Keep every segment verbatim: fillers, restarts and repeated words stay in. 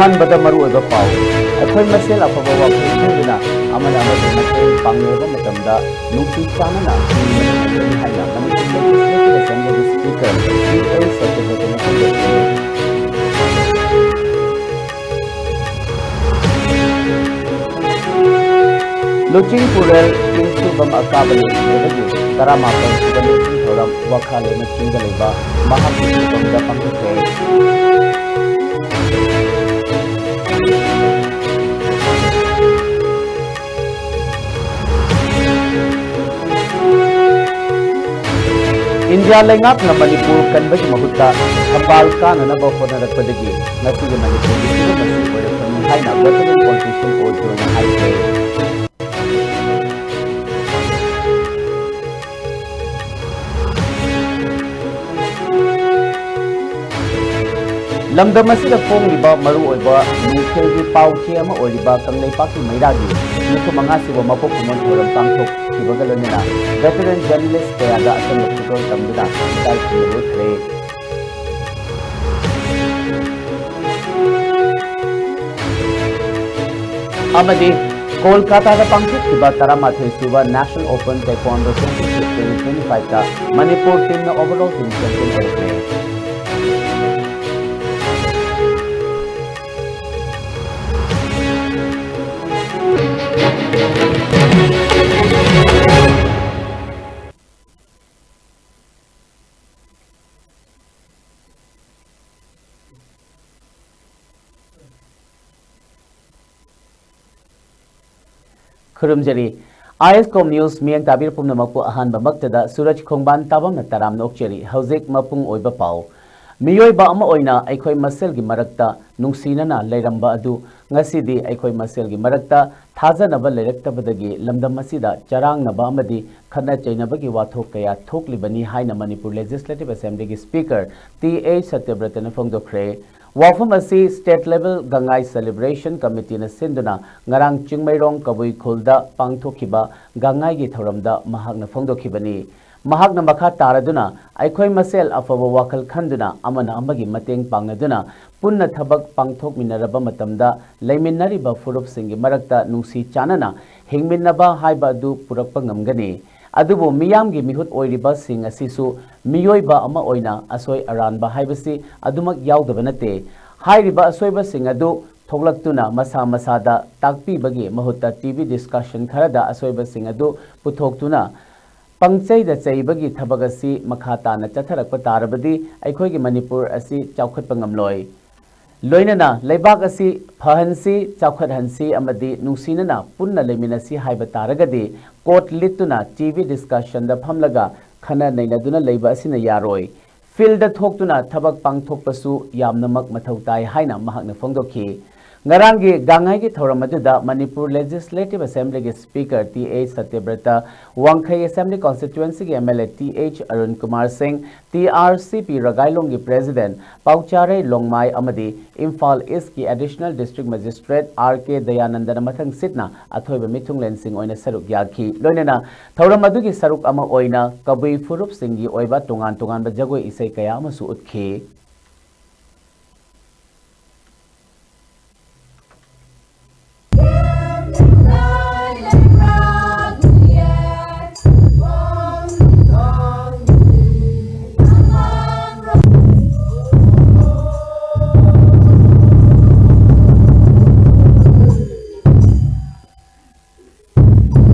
ꯑꯍꯥꯟꯕꯗ ꯃꯔꯨꯑꯣꯏꯕ ꯄꯥꯎ꯫ ꯑꯩꯈꯣꯏ ꯃꯁꯦꯜ ꯑꯐꯕ ꯋꯥꯈꯜ ꯈꯟꯗꯨꯅ ꯑꯃꯅ ꯑꯃꯒꯤ ꯃꯇꯦꯡ ꯄꯥꯡꯅꯔꯕ ꯃꯇꯝꯗ ꯅꯨꯡꯁꯤ ꯆꯥꯟꯅꯅ ꯍꯤꯡꯃꯤꯟꯅꯒꯅꯤ ꯍꯥꯏꯅ ꯃꯅꯤꯄꯨꯔ Legislative Assemblyꯒꯤ Speaker ꯇꯤ ꯑꯩꯆ ꯁꯇ꯭ꯌꯕ꯭ꯔꯇꯅ ꯐꯣꯡꯗꯣꯛꯈꯤ꯫ ꯂꯨꯆꯤꯡꯄꯨꯔꯦꯜ ꯆꯤꯡꯁꯨꯕꯝ ꯑꯀꯥꯕ ꯂꯩꯈꯤꯕꯗꯒꯤ ꯇꯔꯥꯃꯥꯄꯜ ꯁꯨꯕ ꯂꯨꯆꯤꯡ ꯊꯧꯔꯝ ꯋꯥꯈꯥꯂꯦꯅ ꯆꯤꯡꯗ ꯂꯩꯕ ꯃꯍꯥꯛꯀꯤ ꯁꯨꯕꯝꯗ ꯄꯥꯡꯊꯣꯛꯈ꯭ꯔꯦ꯫ ꯏꯟꯗꯤꯌꯥ ꯂꯩꯉꯥꯛꯅ ꯃꯅꯤꯄꯨꯔ ꯀꯟꯕꯒꯤ ꯃꯍꯨꯠꯇ ꯊꯝꯕꯥꯜ ꯀꯥꯅꯅꯕ ꯍꯣꯠꯅꯔꯛꯄꯗꯒꯤ ꯉꯁꯤꯒꯤ ꯃꯅꯤꯄꯨꯔꯒꯤ ꯐꯤꯕꯝ ꯑꯁꯤ ꯑꯣꯏꯔꯛꯄꯅꯤ ꯍꯥꯏꯅ veteran politician ꯑꯣ ꯖꯣꯟꯅ ꯍꯥꯏꯈ꯭ꯔꯦ꯫ ꯂꯝꯗꯝ ꯑꯁꯤꯗ ꯐꯣꯡꯂꯤꯕ ꯃꯔꯨꯑꯣꯏꯕ ꯅꯨꯡꯊꯤꯜꯒꯤ ꯄꯥꯎ ꯆꯦ ꯑꯃ ꯑꯣꯏꯔꯤꯕ ꯀꯪꯂꯩꯄꯥꯛꯀꯤ ꯃꯩꯔꯥꯒꯤ ꯅꯤꯐꯨ ꯃꯉꯥ ꯁꯨꯕ ꯃꯄꯣꯛ ꯀꯨꯝꯑꯣꯟ ꯊꯧꯔꯝ ꯄꯥꯡꯊꯣꯛꯈꯤꯕꯒ ꯂꯣꯏꯅꯅ veteran journalist ꯀꯌꯥꯗ ꯑꯆꯝꯕ ꯈꯨꯗꯣꯜ ꯇꯝꯗꯨꯅ ꯏꯀꯥꯏ ꯈꯨꯝꯅꯕ ꯎꯠꯈ꯭ꯔꯦ꯫ ꯑꯃꯗꯤ ꯀꯣꯜꯀꯥꯇꯥꯗ ꯄꯥꯡꯊꯣꯛꯈꯤꯕ ꯇꯔꯥꯃꯥꯊꯣꯏ ꯁꯨꯕ National Open Taekwondo Championship twenty twenty-five ꯇ ꯃꯅꯤꯄꯨꯔ team ꯅ overall team champion ꯑꯣꯏꯈ꯭ꯔꯦ꯫ ꯈꯨꯔꯨꯝꯖꯔꯤ꯫ ꯑꯥꯏ ꯑꯦꯁ ꯀꯣꯝ ꯅ꯭ꯌꯨꯁ ꯃꯤꯠꯌꯦꯡ ꯇꯥꯕꯤꯔ ꯄꯨꯝꯅꯃꯛꯄꯨ ꯑꯍꯥꯟꯕꯃꯛꯇꯗ ꯁꯨꯔꯖ ꯈꯣꯡꯕꯥꯟ ꯇꯥꯕꯝꯅ ꯇꯔꯥꯝꯅ ꯑꯣꯛꯆꯔꯤ꯫ ꯍꯧꯖꯤꯛ ꯃꯄꯨꯡ ꯑꯣꯏꯕ ꯄꯥꯎ꯫ ꯃꯤꯑꯣꯏꯕ ꯑꯃ ꯑꯣꯏꯅ ꯑꯩꯈꯣꯏ ꯃꯁꯦꯜꯒꯤ ꯃꯔꯛꯇ ꯅꯨꯡꯁꯤꯅꯅ ꯂꯩꯔꯝꯕ ꯑꯗꯨ ꯉꯁꯤꯗꯤ ꯑꯩꯈꯣꯏ ꯃꯁꯦꯜꯒꯤ ꯃꯔꯛꯇ ꯊꯥꯖꯅꯕ ꯂꯩꯔꯛꯇꯕꯗꯒꯤ ꯂꯝꯗꯝ ꯑꯁꯤꯗ ꯆꯔꯥꯡꯅꯕ ꯑꯃꯗꯤ ꯈꯠꯅ ꯆꯩꯅꯕꯒꯤ ꯋꯥꯊꯣꯛ ꯀꯌꯥ ꯊꯣꯛꯂꯤꯕꯅꯤ ꯍꯥꯏꯅ ꯃꯅꯤꯄꯨꯔ Legislative Assemblyꯒꯤ Speaker ꯇꯤ ꯑꯩꯆ ꯁꯇ꯭ꯌꯕ꯭ꯔꯇꯅ ꯐꯣꯡꯗꯣꯛꯈ꯭ꯔꯦ꯫ ꯋꯥꯐꯝ ꯑꯁꯤ State Level ꯒꯪꯉꯥꯏ Celebration Committeeꯅ ꯁꯤꯟꯗꯨꯅ ꯉꯔꯥꯡ ꯆꯤꯡꯃꯩꯔꯣꯡ ꯀꯕꯨꯏ ꯈꯨꯜꯗ ꯄꯥꯡꯊꯣꯛꯈꯤꯕ ꯒꯪꯉꯥꯏꯒꯤ ꯊꯧꯔꯝꯗ ꯃꯍꯥꯛꯅ ꯐꯣꯡꯗꯣꯛꯈꯤꯕꯅꯤ꯫ ꯃꯍꯥꯛꯅ ꯃꯈꯥ ꯇꯥꯔꯗꯨꯅ, ꯑꯩꯈꯣꯏ ꯃꯁꯦꯜ ꯑꯐꯕ ꯋꯥꯈꯜ ꯈꯟꯗꯨꯅ ꯑꯃꯅ ꯑꯃꯒꯤ ꯃꯇꯦꯡ ꯄꯥꯡꯅꯗꯨꯅ ꯄꯨꯟꯅ ꯊꯕꯛ ꯄꯥꯡꯊꯣꯛꯃꯤꯟꯅꯔꯕ ꯃꯇꯝꯗ ꯂꯩꯃꯤꯟꯅꯔꯤꯕ ꯐꯨꯔꯨꯞꯁꯤꯡꯒꯤ ꯃꯔꯛꯇ ꯅꯨꯡꯁꯤ ꯆꯥꯟꯅꯅ ꯍꯤꯡꯃꯤꯟꯅꯕ ꯍꯥꯏꯕ ꯑꯗꯨ ꯄꯨꯔꯛꯄ ꯉꯝꯒꯅꯤ꯫ ꯑꯗꯨꯕꯨ ꯃꯤꯌꯥꯝꯒꯤ ꯃꯤꯍꯨꯠ ꯑꯣꯏꯔꯤꯕꯁꯤꯡ ꯑꯁꯤꯁꯨ ꯃꯤꯑꯣꯏꯕ ꯑꯃ ꯑꯣꯏꯅ ꯑꯁꯣꯏ ꯑꯔꯥꯟꯕ ꯍꯥꯏꯕꯁꯤ ꯑꯗꯨꯃꯛ ꯌꯥꯎꯗꯕ ꯅꯠꯇꯦ꯫ ꯍꯥꯏꯔꯤꯕ ꯑꯁꯣꯏꯕꯁꯤꯡ ꯑꯗꯨ ꯊꯣꯛꯂꯛꯇꯨꯅ ꯃꯁꯥ ꯃꯁꯥꯗ ꯇꯥꯛꯄꯤꯕꯒꯤ ꯃꯍꯨꯠꯇ ꯇꯤ ꯚꯤ ꯗꯤꯁꯀꯁꯟ ꯈꯔꯗ ꯑꯁꯣꯏꯕꯁꯤꯡ ꯑꯗꯨ ꯄꯨꯊꯣꯛꯇꯨꯅ ꯄꯪꯆꯩꯗ ꯆꯩꯕꯒꯤ ꯊꯕꯛ ꯑꯁꯤ ꯃꯈꯥ ꯇꯥꯅ ꯆꯠꯊꯔꯛꯄ ꯇꯥꯔꯕꯗꯤ ꯑꯩꯈꯣꯏꯒꯤ ꯃꯅꯤꯄꯨꯔ ꯑꯁꯤ ꯆꯥꯎꯈꯠꯄ ꯉꯝꯂꯣꯏ꯫ ꯂꯣꯏꯅꯅ ꯂꯩꯕꯥꯛ ꯑꯁꯤ ꯐꯍꯟꯁꯤ, ꯆꯥꯎꯈꯠꯍꯟꯁꯤ ꯑꯃꯗꯤ ꯅꯨꯡꯁꯤꯅꯅ ꯄꯨꯟꯅ ꯂꯩꯃꯤꯟꯅꯁꯤ ꯍꯥꯏꯕ ꯇꯥꯔꯒꯗꯤ ꯀꯣꯔꯠ ꯂꯤꯠꯇꯨꯅ ꯇꯤ ꯚꯤ ꯗꯤꯁꯀꯁꯟꯗ ꯐꯝꯂꯒ ꯈꯟꯅ ꯅꯩꯅꯗꯨꯅ ꯂꯩꯕ ꯑꯁꯤꯅ ꯌꯥꯔꯣꯏ꯫ ꯐꯤꯜꯗ ꯊꯣꯛꯇꯨꯅ ꯊꯕꯛ ꯄꯥꯡꯊꯣꯛꯄꯁꯨ ꯌꯥꯝꯅꯃꯛ ꯃꯊꯧ ꯇꯥꯏ ꯍꯥꯏꯅ ꯃꯍꯥꯛꯅ ꯐꯣꯡꯗꯣꯛꯈꯤ꯫ ꯉꯔꯥꯡꯒꯤ ꯒꯥꯡꯉꯥꯏꯒꯤ ꯊꯧꯔꯝ ꯑꯗꯨꯗ ꯃꯅꯤꯄꯨꯔ ꯂꯦꯖꯤꯁꯂꯦꯇꯤꯚ ꯑꯦꯁꯦꯝꯕ꯭ꯂꯤꯒꯤ speaker T H Satyabrata, Wangkhei assembly ꯀꯣꯟꯁꯇꯤꯇ꯭ꯋꯦꯟꯁꯤꯒꯤ M L A T H Arun Kumar Singh, T R C P ꯔꯒꯥꯏꯂꯣꯡꯒꯤ president ꯄꯥꯎꯆꯥꯔꯩ ꯂꯣꯡꯃꯥꯏ ꯑꯃꯗꯤ ꯏꯝꯐꯥꯜ ꯏꯁ꯭ꯠꯀꯤ additional district magistrate R K ꯗꯌꯥꯅꯟꯗꯅ ꯃꯊꯪ ꯁꯤꯠꯅ ꯑꯊꯣꯏꯕ ꯃꯤꯊꯨꯡꯂꯦꯟꯁꯤꯡ ꯑꯣꯏꯅ ꯁꯔꯨꯛ ꯌꯥꯈꯤ꯫ ꯂꯣꯏꯅꯅ ꯊꯧꯔꯝ ꯑꯗꯨꯒꯤ ꯁꯔꯨꯛ ꯑꯃ ꯑꯣꯏꯅ ꯀꯕꯨꯏ ꯐꯨꯔꯨꯞꯁꯤꯡꯒꯤ ꯑꯣꯏꯕ ꯇꯣꯉꯥꯟ ꯇꯣꯉꯥꯟꯕ ꯖꯒꯣꯏ ꯏꯁꯩ ꯀꯌꯥ ꯑꯃꯁꯨ ꯎꯠꯈꯤ꯫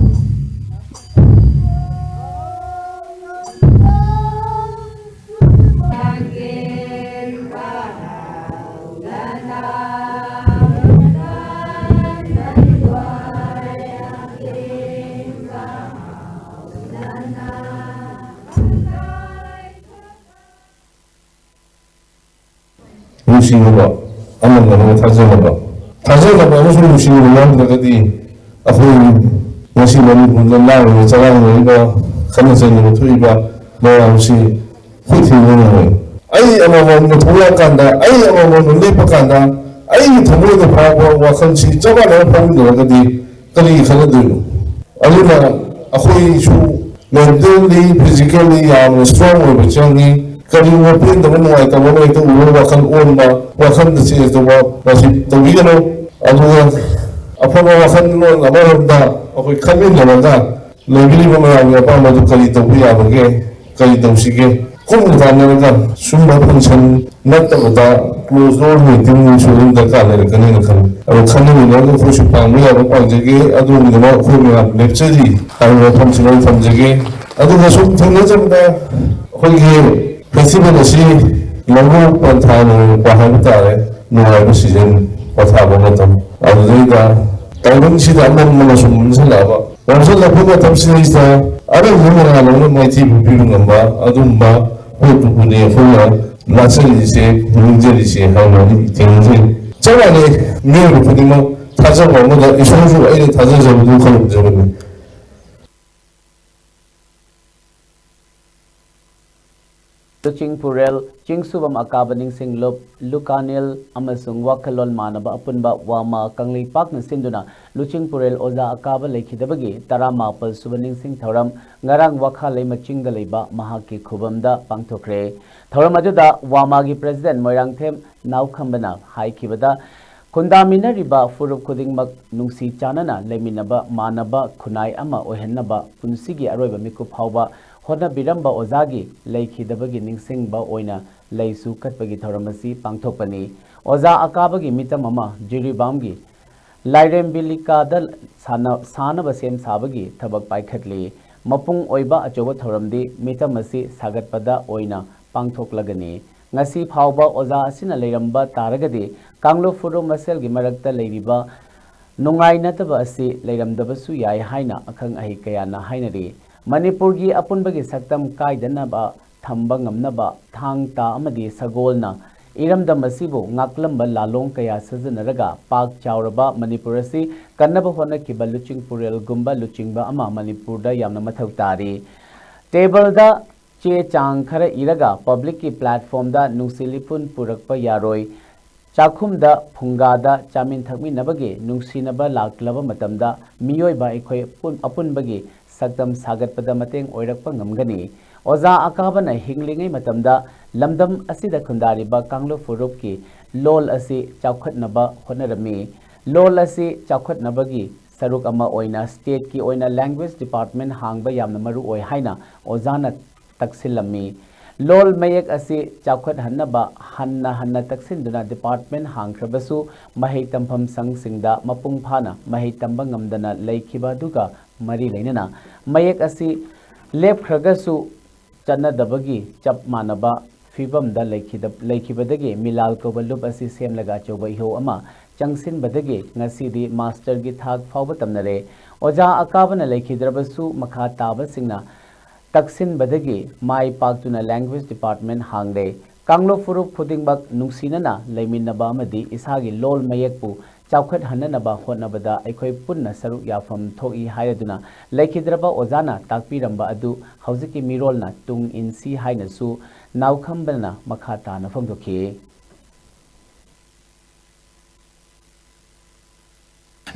ꯅꯨꯡꯁꯤꯅꯕ, ꯑꯃꯒ ꯑꯃꯒ ꯊꯥꯖꯅꯕ, ꯊꯥꯖꯅꯕ ꯑꯃꯁꯨꯡ ꯅꯨꯡꯁꯤꯅꯕ ꯌꯥꯎꯗ꯭ꯔꯒꯗꯤ ꯑꯩꯈꯣꯏ ꯉꯁꯤ ꯃꯅꯤꯄꯨꯔꯗ ꯂꯥꯡꯂꯤꯕ ꯆꯔꯥꯡꯅꯔꯤꯕ, ꯈꯠꯅ ꯆꯩꯅꯕ ꯊꯣꯛꯏꯕ ꯃꯌꯥꯝꯁꯤ ꯑꯩꯈꯣꯏ ꯊꯤꯡꯕ ꯉꯝꯃꯣꯏ꯫ ꯑꯩ ꯑꯃꯃꯝꯅ ꯊꯣꯛꯂꯛꯑꯀꯥꯟꯗ, ꯑꯩ ꯑꯃꯃꯝꯅ ꯂꯦꯞꯄꯀꯥꯟꯗ ꯑꯩꯒꯤ ꯊꯃꯣꯏꯗ ꯐꯥꯎꯕ ꯋꯥꯈꯜꯁꯤ ꯆꯞ ꯃꯥꯟꯅꯅ ꯐꯥꯎꯃꯤꯟꯅꯔꯒꯗꯤ ꯀꯔꯤ ꯈꯟꯅꯗꯣꯏꯅꯣ? ꯑꯗꯨꯅ ꯑꯩꯈꯣꯏꯁꯨ ꯃꯦꯟꯇꯦꯜꯂꯤ, ꯐꯤꯖꯤꯀꯦꯜꯂꯤ ꯌꯥꯝꯅ ꯁ꯭ꯇꯔꯣꯡ ꯑꯣꯏꯕ ꯆꯪꯉꯤ꯫ ꯀꯔꯤꯒꯨꯝꯕ ꯄꯦꯟꯗꯕ, ꯅꯨꯡꯉꯥꯏꯇꯕ ꯑꯃ ꯍꯦꯛꯇ ꯎꯔꯒ ꯋꯥꯈꯜ ꯑꯣꯟꯕ, ꯋꯥꯈꯜꯗ ꯆꯦꯟꯖ ꯇꯧꯕ, ꯃꯁꯤ ꯇꯧꯕꯤꯒꯅꯨ꯫ ꯑꯗꯨꯒ ꯑꯐꯕ ꯋꯥꯈꯜꯂꯣꯟ ꯑꯃꯔꯣꯝꯗ ꯑꯩꯈꯣꯏ ꯈꯟꯃꯤꯟꯅꯔꯒ ꯂꯩꯕꯤꯔꯤꯕ ꯃꯌꯥꯝꯒꯤ ꯑꯄꯥꯝꯕꯗꯨ ꯀꯔꯤ ꯇꯧꯕ ꯌꯥꯕꯒꯦ, ꯀꯔꯤ ꯇꯧꯁꯤꯒꯦ, ꯀꯨꯞꯅ ꯇꯥꯟꯅꯔꯒ ꯁꯨꯝꯕ ꯐꯪꯁꯟ ꯅꯠꯇꯕꯗ ꯀ꯭ꯂꯣꯖ ꯗꯣꯔ ꯃꯤꯇꯤꯡꯁꯨ ꯑꯗꯨꯝ ꯗꯔꯀꯥꯔ ꯂꯩꯔꯛꯀꯅꯤꯅ ꯈꯜꯂꯤ꯫ ꯑꯗꯣ ꯈꯟꯅꯃꯤꯟꯅꯔꯒ ꯑꯩꯈꯣꯏꯁꯨ ꯄꯥꯡꯕ ꯌꯥꯕ ꯄꯥꯡꯖꯒꯦ, ꯑꯗꯣꯝꯒꯤꯗꯃꯛ ꯑꯩꯈꯣꯏ ꯃꯌꯥꯝ ꯂꯦꯞꯆꯔꯤ ꯍꯥꯏꯕ ꯋꯥꯐꯝꯁꯤꯃ ꯑꯩ ꯊꯝꯖꯒꯦ꯫ ꯑꯗꯨꯒ ꯁꯨꯝ ꯊꯦꯡꯅꯖꯕꯗ ꯑꯩꯈꯣꯏꯒꯤ ꯐꯦꯁꯇꯤꯚꯦꯜ ꯑꯁꯤ ꯂꯧꯔꯣꯛ ꯄꯟꯊꯥ ꯂꯣꯏꯔꯛꯄ ꯍꯥꯏꯕ ꯇꯥꯔꯦ, ꯅꯨꯡꯉꯥꯏꯕ ꯁꯤꯖꯟ ꯄꯣꯊꯥꯕ ꯃꯇꯝ, ꯑꯗꯨꯗꯩꯗ ꯇꯥꯏꯕꯪꯁꯤꯗ ꯑꯃꯝꯕꯅ ꯁꯨꯝ ꯃꯝꯁꯤꯜꯂꯛꯑꯕ, ꯃꯝꯁꯤꯜꯂꯛꯄ ꯃꯇꯝꯁꯤꯗꯩꯁꯤꯗ ꯑꯔꯪꯕ ꯃꯉꯥꯜ ꯑꯃꯅ ꯃꯥꯏꯊꯤꯕ ꯄꯤꯕ ꯉꯝꯕ ꯑꯗꯨꯒꯨꯝꯕ ꯄꯣꯠꯇꯨꯕꯨꯅꯤ ꯑꯩꯈꯣꯏꯅ ꯂꯥꯠꯆꯔꯤꯁꯦ, ꯅꯤꯡꯖꯔꯤꯁꯦ ꯍꯥꯏꯅ ꯑꯩ ꯊꯦꯡꯅꯖꯩ꯫ ꯆꯞ ꯃꯥꯟꯅꯩ, ꯃꯤꯑꯣꯏꯕ ꯈꯨꯗꯤꯡꯃꯛ ꯊꯥꯖꯕ ꯑꯃꯗ ꯏꯁꯣꯔꯁꯨ ꯑꯩꯅ ꯊꯥꯖꯖꯕꯗꯨ ꯈꯔꯨꯝꯖꯕꯅꯤ꯫ ꯂꯨꯆꯤꯡꯄꯨꯔꯦꯜ, ꯆꯤꯡꯁꯨꯕꯝ ꯑꯀꯥꯕ ꯅꯤꯡꯁꯤꯡ ꯂꯨꯞ, ꯂꯨꯀꯥꯅꯦꯜ ꯑꯃꯁꯨꯡ ꯋꯥꯈꯜꯂꯣꯟ ꯃꯥꯟꯅꯕ ꯑꯄꯨꯟꯕ ꯋꯥꯃꯥ ꯀꯪꯂꯩꯄꯥꯛꯅ ꯁꯤꯟꯗꯨꯅ ꯂꯨꯆꯤꯡꯄꯨꯔꯦꯜ ꯑꯣꯖꯥ ꯑꯀꯥꯕ ꯂꯩꯈꯤꯗꯕꯒꯤ ꯇꯔꯥꯃꯥꯄꯜ ꯁꯨꯕ ꯅꯤꯡꯁꯤꯡ ꯊꯧꯔꯝ ꯉꯔꯥꯡ ꯋꯥꯈꯥꯂꯩꯃ ꯆꯤꯡꯗ ꯂꯩꯕ ꯃꯍꯥꯛꯀꯤ ꯈꯨꯕꯝꯗ ꯄꯥꯡꯊꯣꯛꯈ꯭ꯔꯦ꯫ ꯊꯧꯔꯝ ꯑꯗꯨꯗ ꯋꯥꯃꯥꯒꯤ ꯄ꯭ꯔꯦꯁꯤꯗꯦꯟ ꯃꯣꯏꯔꯥꯡꯊꯦꯝ ꯅꯥꯎꯈꯝꯕꯅ ꯍꯥꯏꯈꯤꯕꯗ, ꯈꯨꯟꯗꯥꯃꯤꯟꯅꯔꯤꯕ ꯐꯨꯔꯨꯞ ꯈꯨꯗꯤꯡꯃꯛ ꯅꯨꯡꯁꯤ ꯆꯥꯟꯅꯅ ꯂꯩꯃꯤꯟꯅꯕ, ꯃꯥꯟꯅꯕ ꯈꯨꯟꯅꯥꯏ ꯑꯃ ꯑꯣꯏꯍꯟꯅꯕ ꯄꯨꯟꯁꯤꯒꯤ ꯑꯔꯣꯏꯕ ꯃꯤꯀꯨꯞ ꯐꯥꯎꯕ ꯍꯣꯠꯅꯕꯤꯔꯝꯕ ꯑꯣꯖꯥꯒꯤ ꯂꯩꯈꯤꯗꯕꯒꯤ ꯅꯤꯡꯁꯤꯡꯕ ꯑꯣꯏꯅ ꯂꯩꯁꯨ ꯀꯠꯄꯒꯤ ꯊꯧꯔꯝ ꯑꯁꯤ ꯄꯥꯡꯊꯣꯛꯄꯅꯤ꯫ ꯑꯣꯖꯥ ꯑꯀꯥꯕꯒꯤ ꯃꯤꯇꯝ ꯑꯃ ꯖꯤꯔꯤꯕꯥꯝꯒꯤ ꯂꯥꯏꯔꯦꯝꯕꯤꯂꯤꯀꯥꯗ ꯁꯥꯟꯅ-, ꯁꯥꯟꯅꯕ ꯁꯦꯝ ꯁꯥꯕꯒꯤ ꯊꯕꯛ ꯄꯥꯏꯈꯠꯂꯤ꯫ ꯃꯄꯨꯡ ꯑꯣꯏꯕ ꯑꯆꯧꯕ ꯊꯧꯔꯝꯗꯤ ꯃꯤꯇꯝ ꯑꯁꯤ ꯁꯥꯒꯠꯄꯗ ꯑꯣꯏꯅ ꯄꯥꯡꯊꯣꯛꯂꯒꯅꯤ꯫ ꯉꯁꯤ ꯐꯥꯎꯕ ꯑꯣꯖꯥ ꯑꯁꯤꯅ ꯂꯩꯔꯝꯕ ꯇꯥꯔꯒꯗꯤ ꯀꯥꯡꯂꯨꯞ ꯐꯨꯔꯨꯞ ꯃꯁꯦꯜꯒꯤ ꯃꯔꯛꯇ ꯂꯩꯔꯤꯕ ꯅꯨꯡꯉꯥꯏꯅꯗꯕ ꯑꯁꯤ ꯂꯩꯔꯝꯗꯕꯁꯨ ꯌꯥꯏ ꯍꯥꯏꯅ ꯑꯈꯪ ꯑꯍꯩ ꯀꯌꯥꯅ ꯍꯥꯏꯅꯔꯤ꯫ ꯃꯅꯤꯄꯨꯔꯒꯤ ꯑꯄꯨꯟꯕꯒꯤ ꯁꯛꯇꯝ ꯀꯥꯏꯗꯅꯕ ꯊꯝꯕ ꯉꯝꯅꯕ ꯊꯥꯡ ꯇꯥ ꯑꯃꯗꯤ ꯁꯒꯣꯜꯅ ꯏꯔꯝꯗꯝ ꯑꯁꯤꯕꯨ ꯉꯥꯛꯂꯝꯕ ꯂꯥꯂꯣꯡ ꯀꯌꯥ ꯁꯤꯖꯤꯟꯅꯔꯒ ꯄꯥꯛ ꯆꯥꯎꯔꯕ ꯃꯅꯤꯄꯨꯔ ꯑꯁꯤ ꯀꯟꯅꯕ ꯍꯣꯠꯅꯈꯤꯕ ꯂꯨꯆꯤꯡꯄꯨꯔꯦꯜꯒꯨꯝꯕ ꯂꯨꯆꯤꯡꯕ ꯑꯃ ꯃꯅꯤꯄꯨꯔꯗ ꯌꯥꯝꯅ ꯃꯊꯧ ꯇꯥꯔꯤ꯫ ꯇꯦꯕꯜꯗ ꯆꯦ ꯆꯥꯡ ꯈꯔ ꯏꯔꯒ ꯄꯕ꯭ꯂꯤꯛꯀꯤ ꯄ꯭ꯂꯦꯠꯐꯣꯝꯗ ꯅꯨꯡꯁꯤ ꯂꯤꯄꯨꯟ ꯄꯨꯔꯛꯄ ꯌꯥꯔꯣꯏ꯫ ꯆꯥꯛꯈꯨꯝꯗ ꯐꯨꯡꯒꯥꯗ ꯆꯥꯃꯤꯟ ꯊꯛꯃꯤꯟꯅꯕꯒꯤ ꯅꯨꯡꯁꯤꯅꯕ ꯂꯥꯛꯂꯕ ꯃꯇꯝꯗ ꯃꯤꯑꯣꯏꯕ ꯑꯩꯈꯣꯏ ꯄꯨꯟ-, ꯑꯄꯨꯟꯕꯒꯤ ꯁꯛꯇꯝ ꯁꯥꯒꯠꯄꯗ ꯃꯇꯦꯡ ꯑꯣꯏꯔꯛꯄ ꯉꯝꯒꯅꯤ꯫ ꯑꯣꯖꯥ ꯑꯀꯥꯕꯅ ꯍꯤꯡꯂꯤꯉꯩ ꯃꯇꯝꯗ ꯂꯝꯗꯝ ꯑꯁꯤꯗ ꯈꯨꯟꯗꯥꯔꯤꯕ ꯀꯥꯡꯂꯨꯞ ꯐꯨꯔꯨꯞꯀꯤ ꯂꯣꯜ ꯑꯁꯤ ꯆꯥꯎꯈꯠꯅꯕ ꯍꯣꯠꯅꯔꯝꯃꯤ꯫ ꯂꯣꯜ ꯑꯁꯤ ꯆꯥꯎꯈꯠꯅꯕꯒꯤ ꯁꯔꯨꯛ ꯑꯃ ꯑꯣꯏꯅ stateꯀꯤ ꯑꯣꯏꯅ language department ꯍꯥꯡꯕ ꯌꯥꯝꯅ ꯃꯔꯨ ꯑꯣꯏ ꯍꯥꯏꯅ ꯑꯣꯖꯥꯅ ꯇꯛꯁꯤꯜꯂꯝꯃꯤ꯫ ꯂꯣꯜ ꯃꯌꯦꯛ ꯑꯁꯤ ꯆꯥꯎꯈꯠꯍꯟꯅꯕ ꯍꯟꯅ ꯍꯟꯅ ꯇꯛꯁꯤꯟꯗꯨꯅ department ꯍꯥꯡꯈ꯭ꯔꯕꯁꯨ, ꯃꯍꯩ ꯇꯝꯐꯝ ꯁꯪꯁꯤꯡꯗ ꯃꯄꯨꯡ ꯐꯥꯅ ꯃꯍꯩ ꯇꯝꯕ ꯉꯝꯗꯅ ꯂꯩꯈꯤꯕ ꯑꯗꯨꯒ ꯃꯔꯤ ꯂꯩꯅꯅ, ꯃꯌꯦꯛ ꯑꯁꯤ ꯂꯦꯞꯈ꯭ꯔꯒꯁꯨ ꯆꯠꯅꯗꯕꯒꯤ ꯆꯞ ꯃꯥꯟꯅꯕ ꯐꯤꯕꯝꯗ ꯂꯩꯈꯤꯗ-, ꯂꯩꯈꯤꯕꯗꯒꯤ ꯃꯤꯂꯥꯜ ꯀꯧꯕ ꯂꯨꯞ ꯑꯁꯤ ꯁꯦꯝꯂꯒ ꯑꯆꯧꯕ ꯏꯍꯧ ꯑꯃ ꯆꯪꯁꯤꯟꯕꯗꯒꯤ ꯉꯁꯤꯗꯤ masterꯒꯤ ꯊꯥꯛ ꯐꯥꯎꯕ ꯇꯝꯅꯔꯦ꯫ ꯑꯣꯖꯥ ꯑꯀꯥꯕꯅ ꯂꯩꯈꯤꯗ꯭ꯔꯕꯁꯨ, ꯃꯈꯥ ꯇꯥꯕꯁꯤꯡꯅ ꯇꯛꯁꯤꯟꯕꯗꯒꯤ ꯃꯥꯏ ꯄꯥꯛꯇꯨꯅ language department ꯍꯥꯡꯂꯦ꯫ ꯀꯥꯡꯂꯨꯞ ꯐꯨꯔꯨꯞ ꯈꯨꯗꯤꯡꯃꯛ ꯅꯨꯡꯁꯤꯅꯅ ꯂꯩꯃꯤꯟꯅꯕ ꯑꯃꯗꯤ ꯏꯁꯥꯒꯤ ꯂꯣꯜ ꯃꯌꯦꯛꯄꯨ ꯆꯥꯎꯈꯠꯍꯟꯅꯅꯕ ꯍꯣꯠꯅꯕꯗ ꯑꯩꯈꯣꯏ ꯄꯨꯟꯅ ꯁꯔꯨꯛ ꯌꯥꯐꯝ ꯊꯣꯛꯏ ꯍꯥꯏꯔꯗꯨꯅ, ꯂꯩꯈꯤꯗ꯭ꯔꯕ ꯑꯣꯖꯥꯅ ꯇꯥꯛꯄꯤꯔꯝꯕ ꯑꯗꯨ ꯍꯧꯖꯤꯛꯀꯤ ꯃꯤꯔꯣꯜꯅ ꯇꯨꯡ ꯏꯟꯁꯤ ꯍꯥꯏꯅꯁꯨ ꯅꯥꯎꯈꯝꯕꯅ ꯃꯈꯥ ꯇꯥꯅ ꯐꯣꯡꯗꯣꯛꯈꯤ꯫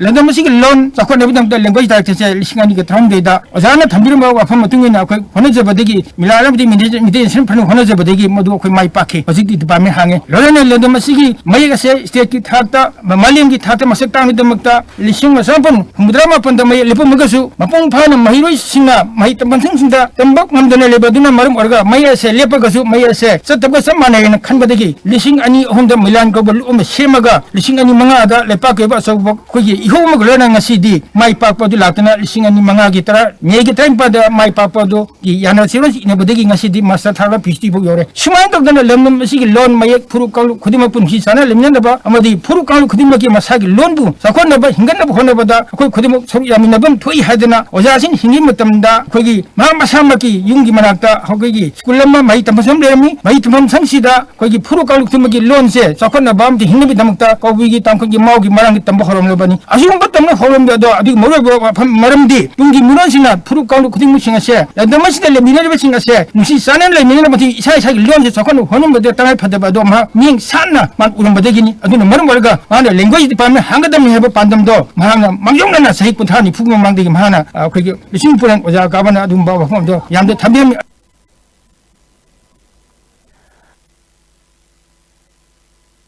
ꯂꯝꯗꯝ ꯑꯁꯤꯒꯤ ꯂꯣꯟ ꯆꯥꯎꯈꯠꯅꯕꯒꯤꯗꯃꯛꯇ language directorꯁꯦ ꯂꯤꯁꯤꯡ ꯑꯅꯤꯒ ꯇꯔꯥꯍꯨꯝꯗꯣꯏꯗ ꯑꯣꯖꯥꯅ ꯊꯝꯕꯤꯔꯝꯕ ꯋꯥꯐꯝ ꯃꯇꯨꯡ ꯏꯟꯅ ꯑꯩꯈꯣꯏ ꯍꯣꯠꯅꯖꯕꯗꯒꯤ, ꯃꯤꯂꯥꯜ ꯑꯃꯗꯤ ꯃꯤꯇꯩ, ꯃꯤꯇꯩ ꯁꯦꯝ ꯐꯅ ꯍꯣꯠꯅꯖꯕꯗꯒꯤ ꯃꯗꯨ ꯑꯩꯈꯣꯏ ꯃꯥꯏ ꯄꯥꯛꯈꯤ꯫ ꯍꯧꯖꯤꯛꯇꯤ department ꯍꯥꯡꯉꯦ꯫ ꯂꯣꯏꯅꯅ ꯂꯝꯗꯝ ꯑꯁꯤꯒꯤ ꯃꯌꯦꯛ ꯑꯁꯦ stateꯀꯤ ꯊꯥꯛꯇ, ꯃꯥꯂꯦꯝꯒꯤ ꯊꯥꯛꯇ ꯃꯁꯛ ꯇꯥꯛꯅꯕꯒꯤꯗꯃꯛꯇ ꯂꯤꯁꯤꯡ ꯑꯃ ꯆꯃꯥꯄꯟ ꯍꯨꯝꯐꯨꯇꯔꯥ ꯃꯥꯄꯟꯗ ꯃꯌꯦꯛ ꯂꯦꯞꯄꯝꯃꯒꯁꯨ, ꯃꯄꯨꯡ ꯐꯥꯅ ꯃꯍꯩꯔꯣꯏꯁꯤꯡꯅ ꯃꯍꯩ ꯇꯝꯐꯝꯁꯪꯁꯤꯡꯗ ꯇꯝꯕ ꯉꯝꯗꯅ ꯂꯩꯕ ꯑꯗꯨꯅ ꯃꯔꯝ ꯑꯣꯏꯔꯒ ꯃꯌꯦꯛ ꯑꯁꯦ ꯂꯦꯞꯄꯒꯁꯨ ꯃꯌꯦꯛ ꯑꯁꯦ ꯆꯠꯇꯕꯒ ꯆꯞ ꯃꯥꯟꯅꯩ ꯍꯥꯏꯅ ꯈꯟꯕꯗꯒꯤ ꯂꯤꯁꯤꯡ ꯑꯅꯤ ꯑꯍꯨꯝꯗ ꯃꯤꯂꯥꯟ ꯀꯧꯕ ꯂꯨꯞ ꯑꯃ ꯁꯦꯝꯃꯒ ꯂꯤꯁꯤꯡ ꯑꯅꯤ ꯃꯉꯥꯗ ꯂꯩꯄꯥꯛꯀꯤ ꯑꯣꯏꯕ ꯑꯆꯧꯕ ꯑꯩꯈꯣꯏꯒꯤ ꯏꯍꯧ ꯑꯃꯒ ꯂꯣꯏꯅꯅ ꯉꯁꯤꯗꯤ ꯃꯥꯏ ꯄꯥꯛꯄ ꯑꯗꯨ ꯂꯥꯛꯇꯅ ꯂꯤꯁꯤꯡ ꯑꯅꯤ ꯃꯉꯥꯒꯤ ꯇꯔꯥ, ꯃꯦꯒꯤ ꯇꯔꯥꯅꯤꯄꯥꯟꯗ ꯃꯥꯏ ꯄꯥꯛꯄ ꯑꯗꯨꯒꯤ ꯌꯥꯅ ꯁꯤꯔꯣꯟ ꯏꯅꯕꯗꯒꯤ ꯉꯁꯤꯗꯤ master ꯊꯥꯔꯒ PhD ꯐꯥꯎ ꯌꯧꯔꯦ꯫ ꯁꯨꯃꯥꯏꯅ ꯇꯧꯗꯅ ꯂꯝꯗꯝ ꯑꯁꯤꯒꯤ ꯂꯣꯟ, ꯃꯌꯦꯛ, ꯐꯨꯔꯨꯞ, ꯀꯥꯡꯂꯨꯞ ꯈꯨꯗꯤꯡꯃꯛ ꯄꯨꯟꯁꯤ ꯆꯥꯅ ꯂꯩꯃꯤꯟꯅꯅꯕ ꯑꯃꯗꯤ ꯐꯨꯔꯨꯞ, ꯀꯥꯡꯂꯨꯞ ꯈꯨꯗꯤꯡꯃꯛꯀꯤ ꯃꯁꯥꯒꯤ ꯂꯣꯟꯕꯨ ꯆꯥꯎꯈꯠꯅꯕ, ꯍꯤꯡꯒꯠꯅꯕ ꯍꯣꯠꯅꯕꯗ ꯑꯩꯈꯣꯏ ꯈꯨꯗꯤꯡꯃꯛ ꯁꯔꯨꯛ ꯌꯥꯃꯤꯟꯅꯕ ꯑꯃ ꯊꯣꯛꯏ ꯍꯥꯏꯗꯅ ꯑꯣꯖꯥꯁꯤꯡ ꯍꯤꯡꯉꯤ ꯃꯇꯝꯗ ꯑꯩꯈꯣꯏꯒꯤ ꯃꯍꯥꯛ ꯃꯁꯥꯃꯛꯀꯤ ꯌꯨꯝꯒꯤ ꯃꯅꯥꯛꯇ ꯑꯩꯈꯣꯏꯒꯤ ꯁ꯭ꯀꯨꯜ ꯑꯃ, ꯃꯍꯩ ꯇꯝꯐꯝ ꯁꯪ ꯂꯩꯔꯝꯃꯤ꯫ ꯃꯍꯩ ꯇꯝꯐꯝ ꯁꯪꯁꯤꯗ ꯑꯩꯈꯣꯏꯒꯤ ꯐꯨꯔꯨꯞ ꯀꯥꯡꯂꯨꯞ ꯈꯨꯗꯤꯡꯃꯛꯀꯤ ꯂꯣꯟꯁꯦ ꯆꯥꯎꯈꯠꯅꯕ ꯑꯃꯗꯤ ꯍꯤꯡꯅꯕꯒꯤꯗꯃꯛꯇ ꯀꯕꯨꯏꯒꯤ, ꯇꯥꯡꯈꯨꯜꯒꯤ, ꯃꯥꯎꯒꯤ, ꯃꯔꯥꯡꯒꯤ ꯇꯝꯕ ꯍꯧꯔꯝꯂꯕꯅꯤ꯫ ꯑꯁꯤꯒꯨꯝꯕ ꯇꯧꯅ ꯍꯧꯔꯝꯕ ꯑꯗꯣ, ꯑꯗꯨꯒꯤ ꯃꯔꯨꯑꯣꯏꯕ ꯋꯥꯐꯝ, ꯃꯔꯝꯗꯤ ꯇꯨꯡꯒꯤ ꯃꯤꯔꯣꯟꯁꯤꯡꯅ ꯐꯨꯔꯨꯞ ꯀꯥꯡꯂꯨꯞ ꯈꯨꯗꯤꯡꯃꯛꯁꯤꯡ ꯑꯁꯦ, ꯂꯝꯗꯝ ꯑꯁꯤꯗ ꯂꯩꯃꯤꯟꯅꯔꯤꯕꯁꯤꯡ ꯑꯁꯦ ꯅꯨꯡꯁꯤ ꯆꯥꯟꯅꯅ ꯂꯩꯃꯤꯟꯅꯅꯕ ꯃꯊꯧ, ꯏꯁꯥ ꯏꯁꯥꯒꯤ ꯂꯣꯟꯁꯦ ꯆꯥꯎꯈꯠꯅꯕ ꯍꯣꯠꯅꯕꯗ ꯇꯉꯥꯏ ꯐꯗꯕ ꯑꯗꯣ ꯃꯍꯥꯛ ꯃꯤꯠꯌꯦꯡ ꯁꯥꯟꯅ ꯃꯥꯅ ꯎꯔꯝꯕꯗꯒꯤꯅꯤ꯫ ꯑꯗꯨꯅ ꯃꯔꯝ ꯑꯣꯏꯔꯒ ꯃꯥꯅ language department ꯍꯥꯡꯒꯗꯕꯅꯤ ꯍꯥꯏꯕ ꯄꯥꯟꯗꯝꯗꯣ ꯃꯍꯥꯛꯅ ꯃꯥꯡꯖꯧꯅꯅ ꯆꯍꯤ ꯀꯨꯟꯊ꯭ꯔꯥ ꯅꯤꯐꯨꯒꯤ ꯃꯃꯥꯡꯗꯒꯤ ꯃꯍꯥꯛꯅ, ꯑ, ꯑꯩꯈꯣꯏꯒꯤ ꯂꯤꯁꯤꯡ ꯄꯨꯔꯦꯟ ꯑꯣꯖꯥ ꯀꯥꯕꯅ ꯑꯗꯨꯒꯨꯝꯕ ꯋꯥꯐꯝ ꯑꯗꯣ ꯌꯥꯝꯅ ꯊꯝꯕꯤꯔꯝꯃꯤ꯫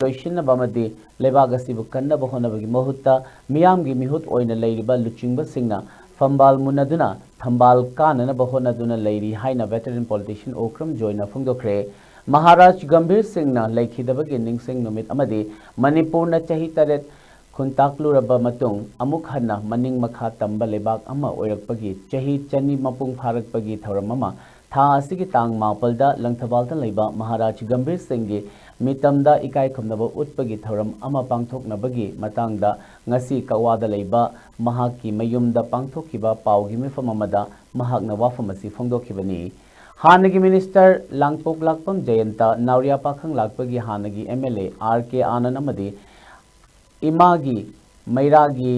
ꯂꯣꯏꯁꯤꯟꯅꯕ ꯑꯃꯗꯤ ꯂꯩꯕꯥꯛ ꯑꯁꯤꯕꯨ ꯀꯟꯅꯕ ꯍꯣꯠꯅꯕꯒꯤ ꯃꯍꯨꯠꯇ ꯃꯤꯌꯥꯝꯒꯤ ꯃꯤꯍꯨꯠ ꯑꯣꯏꯅ ꯂꯩꯔꯤꯕ ꯂꯨꯆꯤꯡꯕꯁꯤꯡꯅ ꯐꯝꯕꯥꯜ ꯃꯨꯟꯅꯗꯨꯅ ꯊꯝꯕꯥꯜ ꯀꯥꯅꯅꯕ ꯍꯣꯠꯅꯗꯨꯅ ꯂꯩꯔꯤ ꯍꯥꯏꯅ veteran politician ꯑꯣꯀ꯭ꯔꯝ ꯖꯣꯏꯅ ꯐꯣꯡꯗꯣꯛꯈ꯭ꯔꯦ꯫ ꯃꯍꯥꯔꯥꯖ ꯒꯝꯚꯤꯔ ꯁꯤꯡꯅ ꯂꯩꯈꯤꯗꯕꯒꯤ ꯅꯤꯡꯁꯤꯡ ꯅꯨꯃꯤꯠ ꯑꯃꯗꯤ ꯃꯅꯤꯄꯨꯔꯅ ꯆꯍꯤ ꯇꯔꯦꯠ ꯈꯨꯟꯇꯥꯛꯂꯨꯔꯕ ꯃꯇꯨꯡ ꯑꯃꯨꯛ ꯍꯟꯅ ꯃꯅꯤꯡ ꯃꯈꯥ ꯇꯝꯕ ꯂꯩꯕꯥꯛ ꯑꯃ ꯑꯣꯏꯔꯛꯄꯒꯤ ꯆꯍꯤ ꯆꯅꯤ ꯃꯄꯨꯡ ꯐꯥꯔꯛꯄꯒꯤ ꯊꯧꯔꯝ ꯑꯃ ꯊꯥ ꯑꯁꯤꯒꯤ ꯇꯥꯡ ꯃꯥꯄꯜꯗ ꯂꯪꯊꯕꯥꯜꯗ ꯂꯩꯕ ꯃꯍꯥꯔꯥꯖ ꯒꯝꯚꯤꯔ ꯁꯤꯡꯒꯤ ꯃꯤꯇꯝꯗ ꯏꯀꯥꯏ ꯈꯨꯝꯅꯕ ꯎꯠꯄꯒꯤ ꯊꯧꯔꯝ ꯑꯃ ꯄꯥꯡꯊꯣꯛꯅꯕꯒꯤ ꯃꯇꯥꯡꯗ ꯉꯁꯤ ꯀꯛꯋꯥꯗ ꯂꯩꯕ ꯃꯍꯥꯛꯀꯤ ꯃꯌꯨꯝꯗ ꯄꯥꯡꯊꯣꯛꯈꯤꯕ ꯄꯥꯎꯒꯤ ꯃꯤꯐꯝ ꯑꯃꯗ ꯃꯍꯥꯛꯅ ꯋꯥꯐꯝ ꯑꯁꯤ ꯐꯣꯡꯗꯣꯛꯈꯤꯕꯅꯤ꯫ ꯍꯥꯟꯅꯒꯤ minister ꯂꯥꯡꯄꯣꯛꯂꯥꯛꯄꯝ ꯖꯌꯟꯇ, ꯅꯥꯎꯔꯤꯌꯥ ꯄꯥꯈꯪꯂꯥꯛꯄꯒꯤ ꯍꯥꯟꯅꯒꯤ MLA R K ꯑꯥꯅꯟ ꯑꯃꯗꯤ ꯏꯃꯥꯒꯤ ꯃꯩꯔꯥꯒꯤ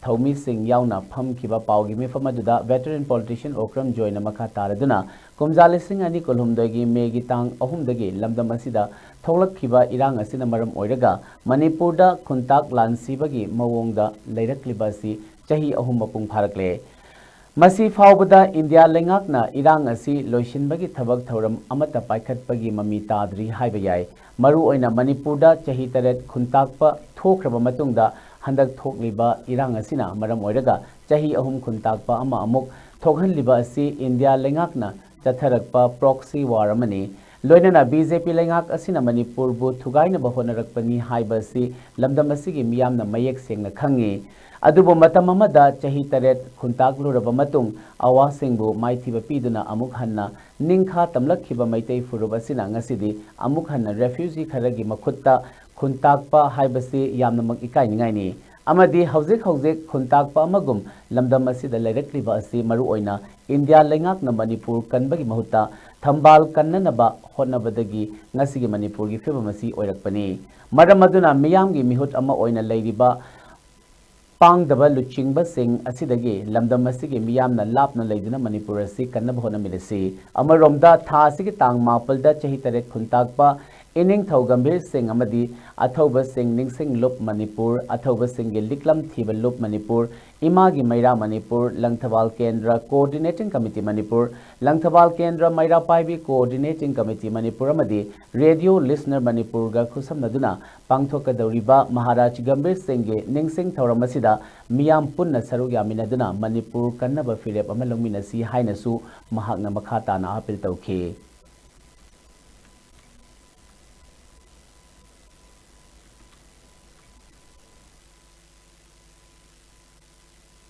ꯊꯧꯃꯤꯁꯤꯡ ꯌꯥꯎꯅ ꯐꯝꯈꯤꯕ ꯄꯥꯎꯒꯤ ꯃꯤꯐꯝ ꯑꯗꯨꯗ veteran politician ꯑꯣꯀ꯭ꯔꯝ ꯖꯣꯏꯅ ꯃꯈꯥ ꯇꯥꯔꯗꯨꯅ, ꯀꯨꯝꯖꯥ ꯂꯤꯁꯤꯡ ꯑꯅꯤ ꯀꯨꯟꯍꯨꯝꯗꯣꯏꯒꯤ ꯃꯦꯒꯤ ꯇꯥꯡ ꯑꯍꯨꯝꯗꯒꯤ ꯂꯝꯗꯝ ꯑꯁꯤꯗ ꯊꯣꯛꯂꯛꯈꯤꯕ ꯏꯔꯥꯡ ꯑꯁꯤꯅ ꯃꯔꯝ ꯑꯣꯏꯔꯒ ꯃꯅꯤꯄꯨꯔꯗ ꯈꯨꯟꯇꯥꯛ ꯂꯥꯟꯁꯤꯕꯒꯤ ꯃꯑꯣꯡꯗ ꯂꯩꯔꯛꯂꯤꯕ ꯑꯁꯤ ꯆꯍꯤ ꯑꯍꯨꯝ ꯃꯄꯨꯡ ꯐꯥꯔꯛꯂꯦ꯫ ꯃꯁꯤ ꯐꯥꯎꯕꯗ ꯏꯟꯗꯤꯌꯥ ꯂꯩꯉꯥꯛꯅ ꯏꯔꯥꯡ ꯑꯁꯤ ꯂꯣꯏꯁꯤꯟꯕꯒꯤ ꯊꯕꯛ ꯊꯧꯔꯝ ꯑꯃꯠꯇ ꯄꯥꯏꯈꯠꯄꯒꯤ ꯃꯃꯤ ꯇꯥꯗ꯭ꯔꯤ ꯍꯥꯏꯕ ꯌꯥꯏ꯫ ꯃꯔꯨꯑꯣꯏꯅ ꯃꯅꯤꯄꯨꯔꯗ ꯆꯍꯤ ꯇꯔꯦꯠ ꯈꯨꯟꯇꯥꯛꯄ ꯊꯣꯛꯈ꯭ꯔꯕ ꯃꯇꯨꯡꯗ ꯍꯟꯗꯛ ꯊꯣꯛꯂꯤꯕ ꯏꯔꯥꯡ ꯑꯁꯤꯅ ꯃꯔꯝ ꯑꯣꯏꯔꯒ ꯆꯍꯤ ꯑꯍꯨꯝ ꯈꯨꯟꯇꯥꯛꯄ ꯑꯃ ꯑꯃꯨꯛ ꯊꯣꯛꯍꯜꯂꯤꯕ ꯑꯁꯤ ꯏꯟꯗꯤꯌꯥ ꯂꯩꯉꯥꯛꯅ ꯆꯠꯊꯔꯛꯄ proxy war ꯑꯃꯅꯤ꯫ ꯂꯣꯏꯅꯅ BJP ꯂꯩꯉꯥꯛ ꯑꯁꯤꯅ ꯃꯅꯤꯄꯨꯔꯕꯨ ꯊꯨꯒꯥꯏꯅꯕ ꯍꯣꯠꯅꯔꯛꯄꯅꯤ ꯍꯥꯏꯕ ꯑꯁꯤ ꯂꯝꯗꯝ ꯑꯁꯤꯒꯤ ꯃꯤꯌꯥꯝꯅ ꯃꯌꯦꯛ ꯁꯦꯡꯅ ꯈꯪꯉꯤ꯫ ꯑꯗꯨꯕꯨ ꯃꯇꯝ ꯑꯃꯗ ꯆꯍꯤ ꯇꯔꯦꯠ ꯈꯨꯟꯇꯥꯛꯂꯨꯔꯕ ꯃꯇꯨꯡ ꯑꯋꯥꯁꯤꯡꯕꯨ ꯃꯥꯏꯊꯤꯕ ꯄꯤꯗꯨꯅ ꯑꯃꯨꯛ ꯍꯟꯅ ꯅꯤꯡꯈꯥ ꯇꯝꯂꯛꯈꯤꯕ ꯃꯩꯇꯩ ꯐꯨꯔꯨꯞ ꯑꯁꯤꯅ ꯉꯁꯤꯗꯤ ꯑꯃꯨꯛ ꯍꯟꯅ refugee ꯈꯔꯒꯤ ꯃꯈꯨꯠꯇ ꯈꯨꯟꯇꯥꯛꯄ ꯍꯥꯏꯕꯁꯤ ꯌꯥꯝꯅꯃꯛ ꯏꯀꯥꯏꯅꯤꯡꯉꯥꯏꯅꯤ꯫ ꯑꯃꯗꯤ ꯍꯧꯖꯤꯛ ꯍꯧꯖꯤꯛ ꯈꯨꯟꯇꯥꯛꯄ ꯑꯃꯒꯨꯝ ꯂꯝꯗꯝ ꯑꯁꯤꯗ ꯂꯩꯔꯛꯂꯤꯕ ꯑꯁꯤ ꯃꯔꯨꯑꯣꯏꯅ ꯏꯟꯗꯤꯌꯥ ꯂꯩꯉꯥꯛꯅ ꯃꯅꯤꯄꯨꯔ ꯀꯟꯕꯒꯤ ꯃꯍꯨꯠꯇ ꯊꯝꯕꯥꯜ ꯀꯟꯅꯅꯕ ꯍꯣꯠꯅꯕꯗꯒꯤ ꯉꯁꯤꯒꯤ ꯃꯅꯤꯄꯨꯔꯒꯤ ꯐꯤꯕꯝ ꯑꯁꯤ ꯑꯣꯏꯔꯛꯄꯅꯤ꯫ ꯃꯔꯝ ꯑꯗꯨꯅ ꯃꯤꯌꯥꯝꯒꯤ ꯃꯤꯍꯨꯠ ꯑꯃ ꯑꯣꯏꯅ ꯂꯩꯔꯤꯕ ꯄꯥꯡꯗꯕ ꯂꯨꯆꯤꯡꯕꯁꯤꯡ ꯑꯁꯤꯗꯒꯤ ꯂꯝꯗꯝ ꯑꯁꯤꯒꯤ ꯃꯤꯌꯥꯝꯅ ꯂꯥꯞꯅ ꯂꯩꯗꯨꯅ ꯃꯅꯤꯄꯨꯔ ꯑꯁꯤ ꯀꯟꯅꯕ ꯍꯣꯠꯅꯃꯤꯟꯅꯁꯤ꯫ ꯑꯃꯔꯣꯝꯗ, ꯊꯥ ꯑꯁꯤꯒꯤ ꯇꯥꯡ ꯃꯥꯄꯜꯗ ꯆꯍꯤ ꯇꯔꯦꯠ ꯈꯨꯟꯇꯥꯛꯄ ꯏꯅꯤꯡꯊꯧ ꯒꯝꯚꯤꯔ ꯁꯤꯡ ꯑꯃꯗꯤ ꯑꯊꯧꯕꯁꯤꯡ ꯅꯤꯡꯁꯤꯡ ꯂꯨꯞ ꯃꯅꯤꯄꯨꯔ, ꯑꯊꯧꯕꯁꯤꯡꯒꯤ ꯂꯤꯛꯂꯝ ꯊꯤꯕ ꯂꯨꯞ ꯃꯅꯤꯄꯨꯔ, ꯏꯃꯥꯒꯤ ꯃꯩꯔꯥ ꯃꯅꯤꯄꯨꯔ, ꯂꯪꯊꯕꯥꯜ ꯀꯦꯟꯗ꯭ꯔ Coordinating Committee ꯃꯅꯤꯄꯨꯔ, ꯂꯪꯊꯕꯥꯜ ꯀꯦꯟꯗ꯭ꯔ ꯃꯩꯔꯥ ꯄꯥꯏꯕꯤ Coordinating Committee ꯃꯅꯤꯄꯨꯔ ꯑꯃꯗꯤ ꯔꯦꯗꯤꯑꯣ ꯂꯤꯁꯅꯔ ꯃꯅꯤꯄꯨꯔꯒ ꯈꯨꯠꯁꯝꯅꯗꯨꯅ ꯄꯥꯡꯊꯣꯛꯀꯗꯧꯔꯤꯕ ꯃꯍꯥꯔꯥꯖ ꯒꯝꯚꯤꯔ ꯁꯤꯡꯒꯤ ꯅꯤꯡꯁꯤꯡ ꯊꯧꯔꯝ ꯑꯁꯤꯗ ꯃꯤꯌꯥꯝ ꯄꯨꯟꯅ ꯁꯔꯨꯛ ꯌꯥꯃꯤꯟꯅꯗꯨꯅ ꯃꯅꯤꯄꯨꯔ ꯀꯟꯅꯕ ꯐꯤꯔꯦꯞ ꯑꯃ ꯂꯧꯃꯤꯟꯅꯁꯤ ꯍꯥꯏꯅꯁꯨ ꯃꯍꯥꯛꯅ ꯃꯈꯥ ꯇꯥꯅ ꯑꯥꯄꯤꯜ ꯇꯧꯈꯤ꯫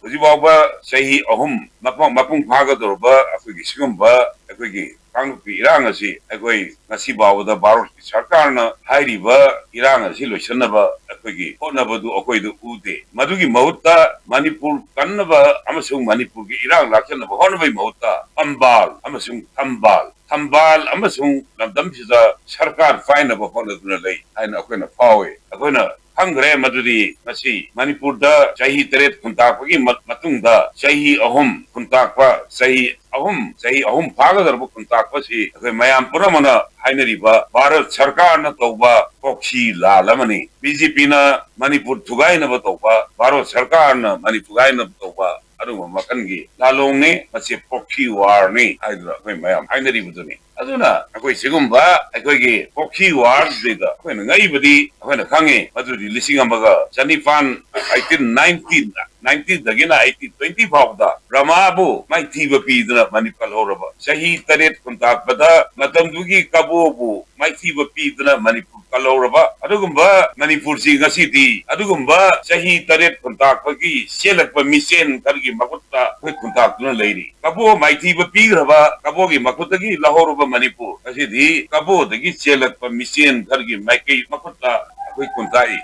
ꯍꯧꯖꯤꯛ ꯐꯥꯎꯕ ꯆꯍꯤ ꯑꯍꯨꯝ ꯃꯄꯨꯡ, ꯃꯄꯨꯡ ꯐꯥꯒꯗꯧꯔꯕ ꯑꯩꯈꯣꯏꯒꯤ ꯁꯤꯒꯨꯝꯕ ꯑꯩꯈꯣꯏꯒꯤ ꯀꯥꯡꯂꯨꯞꯀꯤ ꯏꯔꯥꯡ ꯑꯁꯤ ꯑꯩꯈꯣꯏ ꯉꯁꯤ ꯐꯥꯎꯕꯗ ꯚꯥꯔꯠꯀꯤ ꯁꯔꯀꯥꯔꯅ ꯍꯥꯏꯔꯤꯕ ꯏꯔꯥꯡ ꯑꯁꯤ ꯂꯣꯏꯁꯤꯟꯅꯕ ꯑꯩꯈꯣꯏꯒꯤ ꯍꯣꯠꯅꯕꯗꯨ ꯑꯩꯈꯣꯏꯗ ꯎꯗꯦ꯫ ꯃꯗꯨꯒꯤ ꯃꯍꯨꯠꯇ ꯃꯅꯤꯄꯨꯔ ꯀꯟꯅꯕ ꯑꯃꯁꯨꯡ ꯃꯅꯤꯄꯨꯔꯒꯤ ꯏꯔꯥꯡ ꯂꯥꯛꯆꯅꯕ ꯍꯣꯠꯅꯕꯒꯤ ꯃꯍꯨꯠꯇ ꯐꯝꯕꯥꯜ ꯑꯃꯁꯨꯡ ꯊꯝꯕꯥꯜ, ꯊꯝꯕꯥꯜ ꯑꯃꯁꯨꯡ ꯂꯝꯗꯝꯁꯤꯗ ꯁꯔꯀꯥꯔ ꯄꯥꯏꯅꯕ ꯍꯣꯠꯅꯗꯨꯅ ꯂꯩ ꯍꯥꯏꯅ ꯑꯩꯈꯣꯏꯅ ꯐꯥꯎꯏ꯫ ꯑꯩꯈꯣꯏꯅ ꯈꯪꯈ꯭ꯔꯦ ꯃꯗꯨꯗꯤ ꯉꯁꯤ ꯃꯅꯤꯄꯨꯔꯗ ꯆꯍꯤ ꯇꯔꯦꯠ ꯈꯨꯟꯇꯥꯛꯄꯒꯤ ꯃ-, ꯃꯇꯨꯡꯗ ꯆꯍꯤ ꯑꯍꯨꯝ ꯈꯨꯟꯇꯥꯛꯄ, ꯆꯍꯤ ꯑꯍꯨꯝ, ꯆꯍꯤ ꯑꯍꯨꯝ ꯐꯥꯒꯗꯧꯔꯕ ꯈꯨꯟꯇꯥꯛꯄꯁꯤ ꯑꯩꯈꯣꯏ ꯃꯌꯥꯝ ꯄꯨꯝꯅꯃꯛꯅ ꯍꯥꯏꯅꯔꯤꯕ ꯚꯥꯔꯠ ꯁꯔꯀꯥꯔꯅ ꯇꯧꯕ ꯄ꯭ꯔꯣꯛꯁꯤ ꯂꯥꯜ ꯑꯃꯅꯤ꯫ ꯕꯤ ꯖꯦ ꯄꯤꯅ ꯃꯅꯤꯄꯨꯔ ꯊꯨꯒꯥꯏꯅꯕ ꯇꯧꯕ, ꯚꯥꯔꯠ ꯁꯔꯀꯥꯔꯅ ꯃꯅꯤꯄꯨꯔ ꯊꯨꯒꯥꯏꯅꯕ ꯇꯧꯕ ꯑꯗꯨꯒꯨꯝꯕ ꯃꯈꯜꯒꯤ ꯂꯥꯂꯣꯡꯅꯤ, ꯃꯁꯤ ꯄ꯭ꯔꯣꯛꯁꯤ ꯋꯥꯔꯅꯤ ꯍꯥꯏꯗꯨꯅ ꯑꯩꯈꯣꯏ ꯃꯌꯥꯝ ꯍꯥꯏꯅꯔꯤꯕꯗꯨꯅꯤ꯫ ꯑꯗꯨꯅ ꯑꯩꯈꯣꯏ ꯁꯤꯒꯨꯝꯕ ꯑꯩꯈꯣꯏꯒꯤ ꯄ꯭ꯔꯣꯛꯁꯤ ꯋꯥꯔꯁꯤꯗ ꯑꯩꯈꯣꯏꯅ ꯉꯛꯏꯕꯗꯤ ꯑꯩꯈꯣꯏꯅ ꯈꯪꯉꯤ, ꯃꯗꯨꯗꯤ ꯂꯤꯁꯤꯡ ꯑꯃꯒ ꯆꯅꯤꯄꯥꯟ, eighteen ninety, ninety ꯗꯒꯤꯅ eighteen twenty ꯐꯥꯎꯕꯗ ꯕ꯭ꯔꯍꯃꯥꯕꯨ ꯃꯥꯏꯊꯤꯕ ꯄꯤꯗꯨꯅ ꯃꯅꯤꯄꯨꯔ ꯀꯜꯍꯧꯔꯕ, ꯆꯍꯤ ꯇꯔꯦꯠ ꯈꯨꯟꯇꯥꯛꯄꯗ ꯃꯇꯝꯗꯨꯒꯤ ꯀꯕꯣꯕꯨ ꯃꯥꯏꯊꯤꯕ ꯄꯤꯗꯨꯅ ꯃꯅꯤꯄꯨꯔ ꯀꯜꯍꯧꯔꯕ ꯑꯗꯨꯒꯨꯝꯕ ꯃꯅꯤꯄꯨꯔꯁꯤ ꯉꯁꯤꯗꯤ ꯑꯗꯨꯒꯨꯝꯕ ꯆꯍꯤ ꯇꯔꯦꯠ ꯈꯨꯟꯇꯥꯛꯄꯒꯤ ꯆꯦꯜꯂꯛꯄ ꯃꯤꯆꯦꯟ ꯈꯔꯒꯤ ꯃꯈꯨꯠꯇ ꯑꯩꯈꯣꯏ ꯈꯨꯟꯇꯥꯛꯇꯨꯅ ꯂꯩꯔꯤ꯫ ꯀꯕꯣ ꯃꯥꯏꯊꯤꯕ ꯄꯤꯈ꯭ꯔꯕ, ꯀꯕꯣꯒꯤ ꯃꯈꯨꯠꯇꯒꯤ ꯂꯧꯍꯧꯔꯕ ꯃꯅꯤꯄꯨꯔ ꯉꯁꯤꯗꯤ ꯀꯕꯣꯗꯒꯤ ꯆꯦꯜꯂꯛꯄ ꯃꯤꯆꯦꯟ ꯈꯔꯒꯤ ꯃꯥꯏꯀꯩ ꯃꯈꯨꯠꯇ ꯑꯩꯈꯣꯏ ꯈꯨꯟꯇꯥꯛꯏ꯫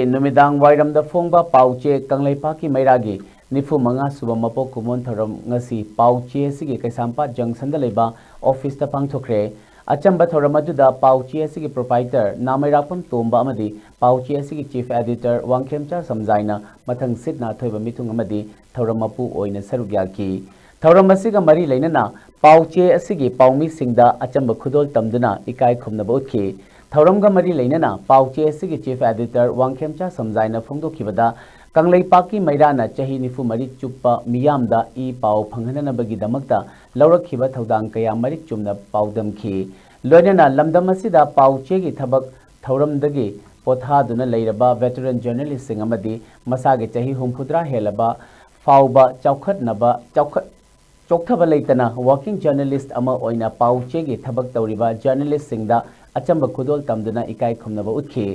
ꯅꯨꯃꯤꯗꯥꯡ ꯋꯥꯏꯔꯝꯗ ꯐꯣꯡꯕ ꯄꯥꯎꯆꯦ ꯀꯪꯂꯩꯄꯥꯛꯀꯤ ꯃꯩꯔꯥꯒꯤ ꯅꯤꯐꯨ ꯃꯉꯥ ꯁꯨꯕ ꯃꯄꯣꯛ ꯀꯨꯝꯑꯣꯟ ꯊꯧꯔꯝ ꯉꯁꯤ ꯄꯥꯎ ꯆꯦ ꯑꯁꯤꯒꯤ ꯀꯩꯁꯥꯝꯄꯥꯠ ꯖꯪꯁꯟꯗ ꯂꯩꯕ ꯑꯣꯐꯤꯁꯇ ꯄꯥꯡꯊꯣꯛꯈ꯭ꯔꯦ꯫ ꯑꯆꯝꯕ ꯊꯧꯔꯝ ꯑꯗꯨꯗ ꯄꯥꯎ ꯆꯦ ꯑꯁꯤꯒꯤ ꯄ꯭ꯔꯣꯄꯥꯏꯇꯔ ꯅꯥꯃꯩꯔꯥꯛꯄꯝ ꯇꯣꯝꯕ ꯑꯃꯗꯤ ꯄꯥꯎ ꯆꯦ ꯑꯁꯤꯒꯤ ꯆꯤꯐ ꯑꯦꯗꯤꯇꯔ ꯋꯥꯡꯈꯦꯝꯆꯥ ꯁꯝꯖꯥꯏꯅ ꯃꯊꯪ ꯁꯤꯠꯅ ꯑꯊꯣꯏꯕ ꯃꯤꯊꯨꯡ ꯑꯃꯗꯤ ꯊꯧꯔꯝ ꯃꯄꯨ ꯑꯣꯏꯅ ꯁꯔꯨꯛ ꯌꯥꯈꯤ꯫ ꯊꯧꯔꯝ ꯑꯁꯤꯒ ꯃꯔꯤ ꯂꯩꯅꯅ ꯄꯥꯎ ꯆꯦ ꯑꯁꯤꯒꯤ ꯄꯥꯎꯃꯤꯁꯤꯡꯗ ꯑꯆꯝꯕ ꯈꯨꯗꯣꯜ ꯇꯝꯗꯨꯅ ꯏꯀꯥꯏ ꯈꯨꯝꯅꯕ ꯎꯠꯈꯤ꯫ ꯊꯧꯔꯝꯒ ꯃꯔꯤ ꯂꯩꯅꯅ ꯄꯥꯎ ꯆꯦ ꯑꯁꯤꯒꯤ ꯆꯤꯐ ꯑꯦꯗꯤꯇꯔ ꯋꯥꯡꯈꯦꯝꯆꯥ ꯁꯝꯖꯥꯏꯅ ꯐꯣꯡꯗꯣꯛꯈꯤꯕꯗ, ꯀꯪꯂꯩꯄꯥꯛꯀꯤ ꯃꯩꯔꯥꯅ ꯆꯍꯤ ꯅꯤꯐꯨ ꯃꯔꯤ ꯆꯨꯞꯄ ꯃꯤꯌꯥꯝꯗ ꯏ ꯄꯥꯎ ꯐꯪꯍꯟꯅꯅꯕꯒꯤꯗꯃꯛꯇ ꯂꯧꯔꯛꯈꯤꯕ ꯊꯧꯗꯥꯡ ꯀꯌꯥ ꯃꯔꯤꯛ ꯆꯨꯝꯅ ꯄꯥꯎꯗꯝꯈꯤ꯫ ꯂꯣꯏꯅꯅ ꯂꯝꯗꯝ ꯑꯁꯤꯗ ꯄꯥꯎ ꯆꯦꯒꯤ ꯊꯕꯛ ꯊꯧꯔꯝꯗꯒꯤ ꯄꯣꯊꯥꯗꯨꯅ ꯂꯩꯔꯕ ꯚꯦꯇꯔꯟ ꯖꯔꯅꯦꯂꯤꯁꯁꯤꯡ ꯑꯃꯗꯤ ꯃꯁꯥꯒꯤ ꯆꯍꯤ ꯍꯨꯝꯐꯨꯇꯔꯥ ꯍꯦꯜꯂꯕ ꯐꯥꯎꯕ ꯆꯥꯎꯈꯠꯅꯕ, ꯆꯥꯎꯈꯠ-, ꯆꯣꯛꯊꯕ ꯂꯩꯇꯅ ꯋꯥꯔꯀꯤꯡ ꯖꯔꯅꯦꯂꯤꯁꯠ ꯑꯃ ꯑꯣꯏꯅ ꯄꯥꯎ ꯆꯦꯒꯤ ꯊꯕꯛ ꯇꯧꯔꯤꯕ ꯖꯔꯅꯦꯂꯤꯁꯁꯤꯡꯗ ꯑꯆꯝꯕ ꯈꯨꯗꯣꯜ ꯇꯝꯗꯨꯅ ꯏꯀꯥꯏ ꯈꯨꯝꯅꯕ ꯎꯠꯈꯤ꯫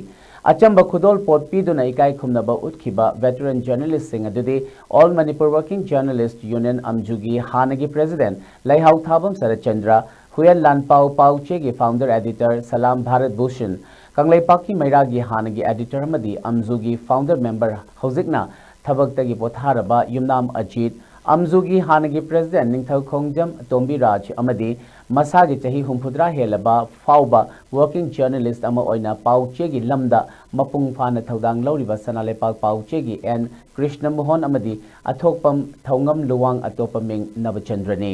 ꯑꯆꯝꯕ ꯈꯨꯗꯣꯜ ꯄꯣꯠ ꯄꯤꯗꯨꯅ ꯏꯀꯥꯏ ꯈꯨꯝꯅꯕ ꯎꯠꯈꯤꯕ ꯚꯦꯇꯔꯟ ꯖꯔꯅꯦꯂꯤꯁꯁꯤꯡ ꯑꯗꯨꯗꯤ All Manipur Working Journalist Union, ꯑꯝꯖꯨꯒꯤ ꯍꯥꯟꯅꯒꯤ ꯄ꯭ꯔꯦꯁꯤꯗꯦꯟꯠ ꯂꯩꯍꯥꯎ ꯊꯥꯕꯝ ꯁꯔꯠꯆꯟꯗ꯭ꯔ, ꯍꯨꯌꯦꯟ ꯂꯥꯟꯄꯥꯎ ꯄꯥꯎ ꯆꯦꯒꯤ ꯐꯥꯎꯟꯗꯔ ꯑꯦꯗꯤꯇꯔ ꯁꯂꯥꯝ ꯚꯥꯔꯠ ꯚꯨꯁꯟ, ꯀꯪꯂꯩꯄꯥꯛꯀꯤ ꯃꯩꯔꯥꯒꯤ ꯍꯥꯟꯅꯒꯤ ꯑꯦꯗꯤꯇꯔ ꯑꯃꯗꯤ ꯑꯝꯖꯨꯒꯤ ꯐꯥꯎꯟꯗꯔ ꯃꯦꯝꯕꯔ, ꯍꯧꯖꯤꯛꯅ ꯊꯕꯛꯇꯒꯤ ꯄꯣꯊꯥꯔꯕ ꯌꯨꯝꯅꯥꯝ ꯑꯖꯤꯠ, ꯑꯝꯖꯨꯒꯤ ꯍꯥꯟꯅꯒꯤ ꯄ꯭ꯔꯦꯁꯤꯗꯦꯟꯠ ꯅꯤꯡꯊꯧꯈꯣꯡꯖꯝ ꯇꯣꯝꯕꯤꯔꯥꯖ ꯑꯃꯗꯤ ꯃꯁꯥꯒꯤ ꯆꯍꯤ ꯍꯨꯝꯐꯨꯇꯔꯥ ꯍꯦꯜꯂꯕ ꯐꯥꯎꯕ ꯋꯥꯔꯀꯤꯡ ꯖꯔꯅꯦꯂꯤꯁꯠ ꯑꯃ ꯑꯣꯏꯅ ꯄꯥꯎ ꯆꯦꯒꯤ ꯂꯝꯗ ꯃꯄꯨꯡ ꯐꯥꯅ ꯊꯧꯗꯥꯡ ꯂꯧꯔꯤꯕ ꯁꯅꯥ ꯂꯩꯄꯥꯛ ꯄꯥꯎ ꯆꯦꯒꯤ ꯑꯦꯟ ꯀ꯭ꯔꯤꯁꯅ ꯃꯣꯍꯟ ꯑꯃꯗꯤ ꯑꯊꯣꯛꯄꯝ ꯊꯧꯉꯝ ꯂꯨꯋꯥꯡ ꯑꯇꯣꯞꯄ ꯃꯤꯡ ꯅꯕꯆꯟꯗ꯭ꯔꯅꯤ꯫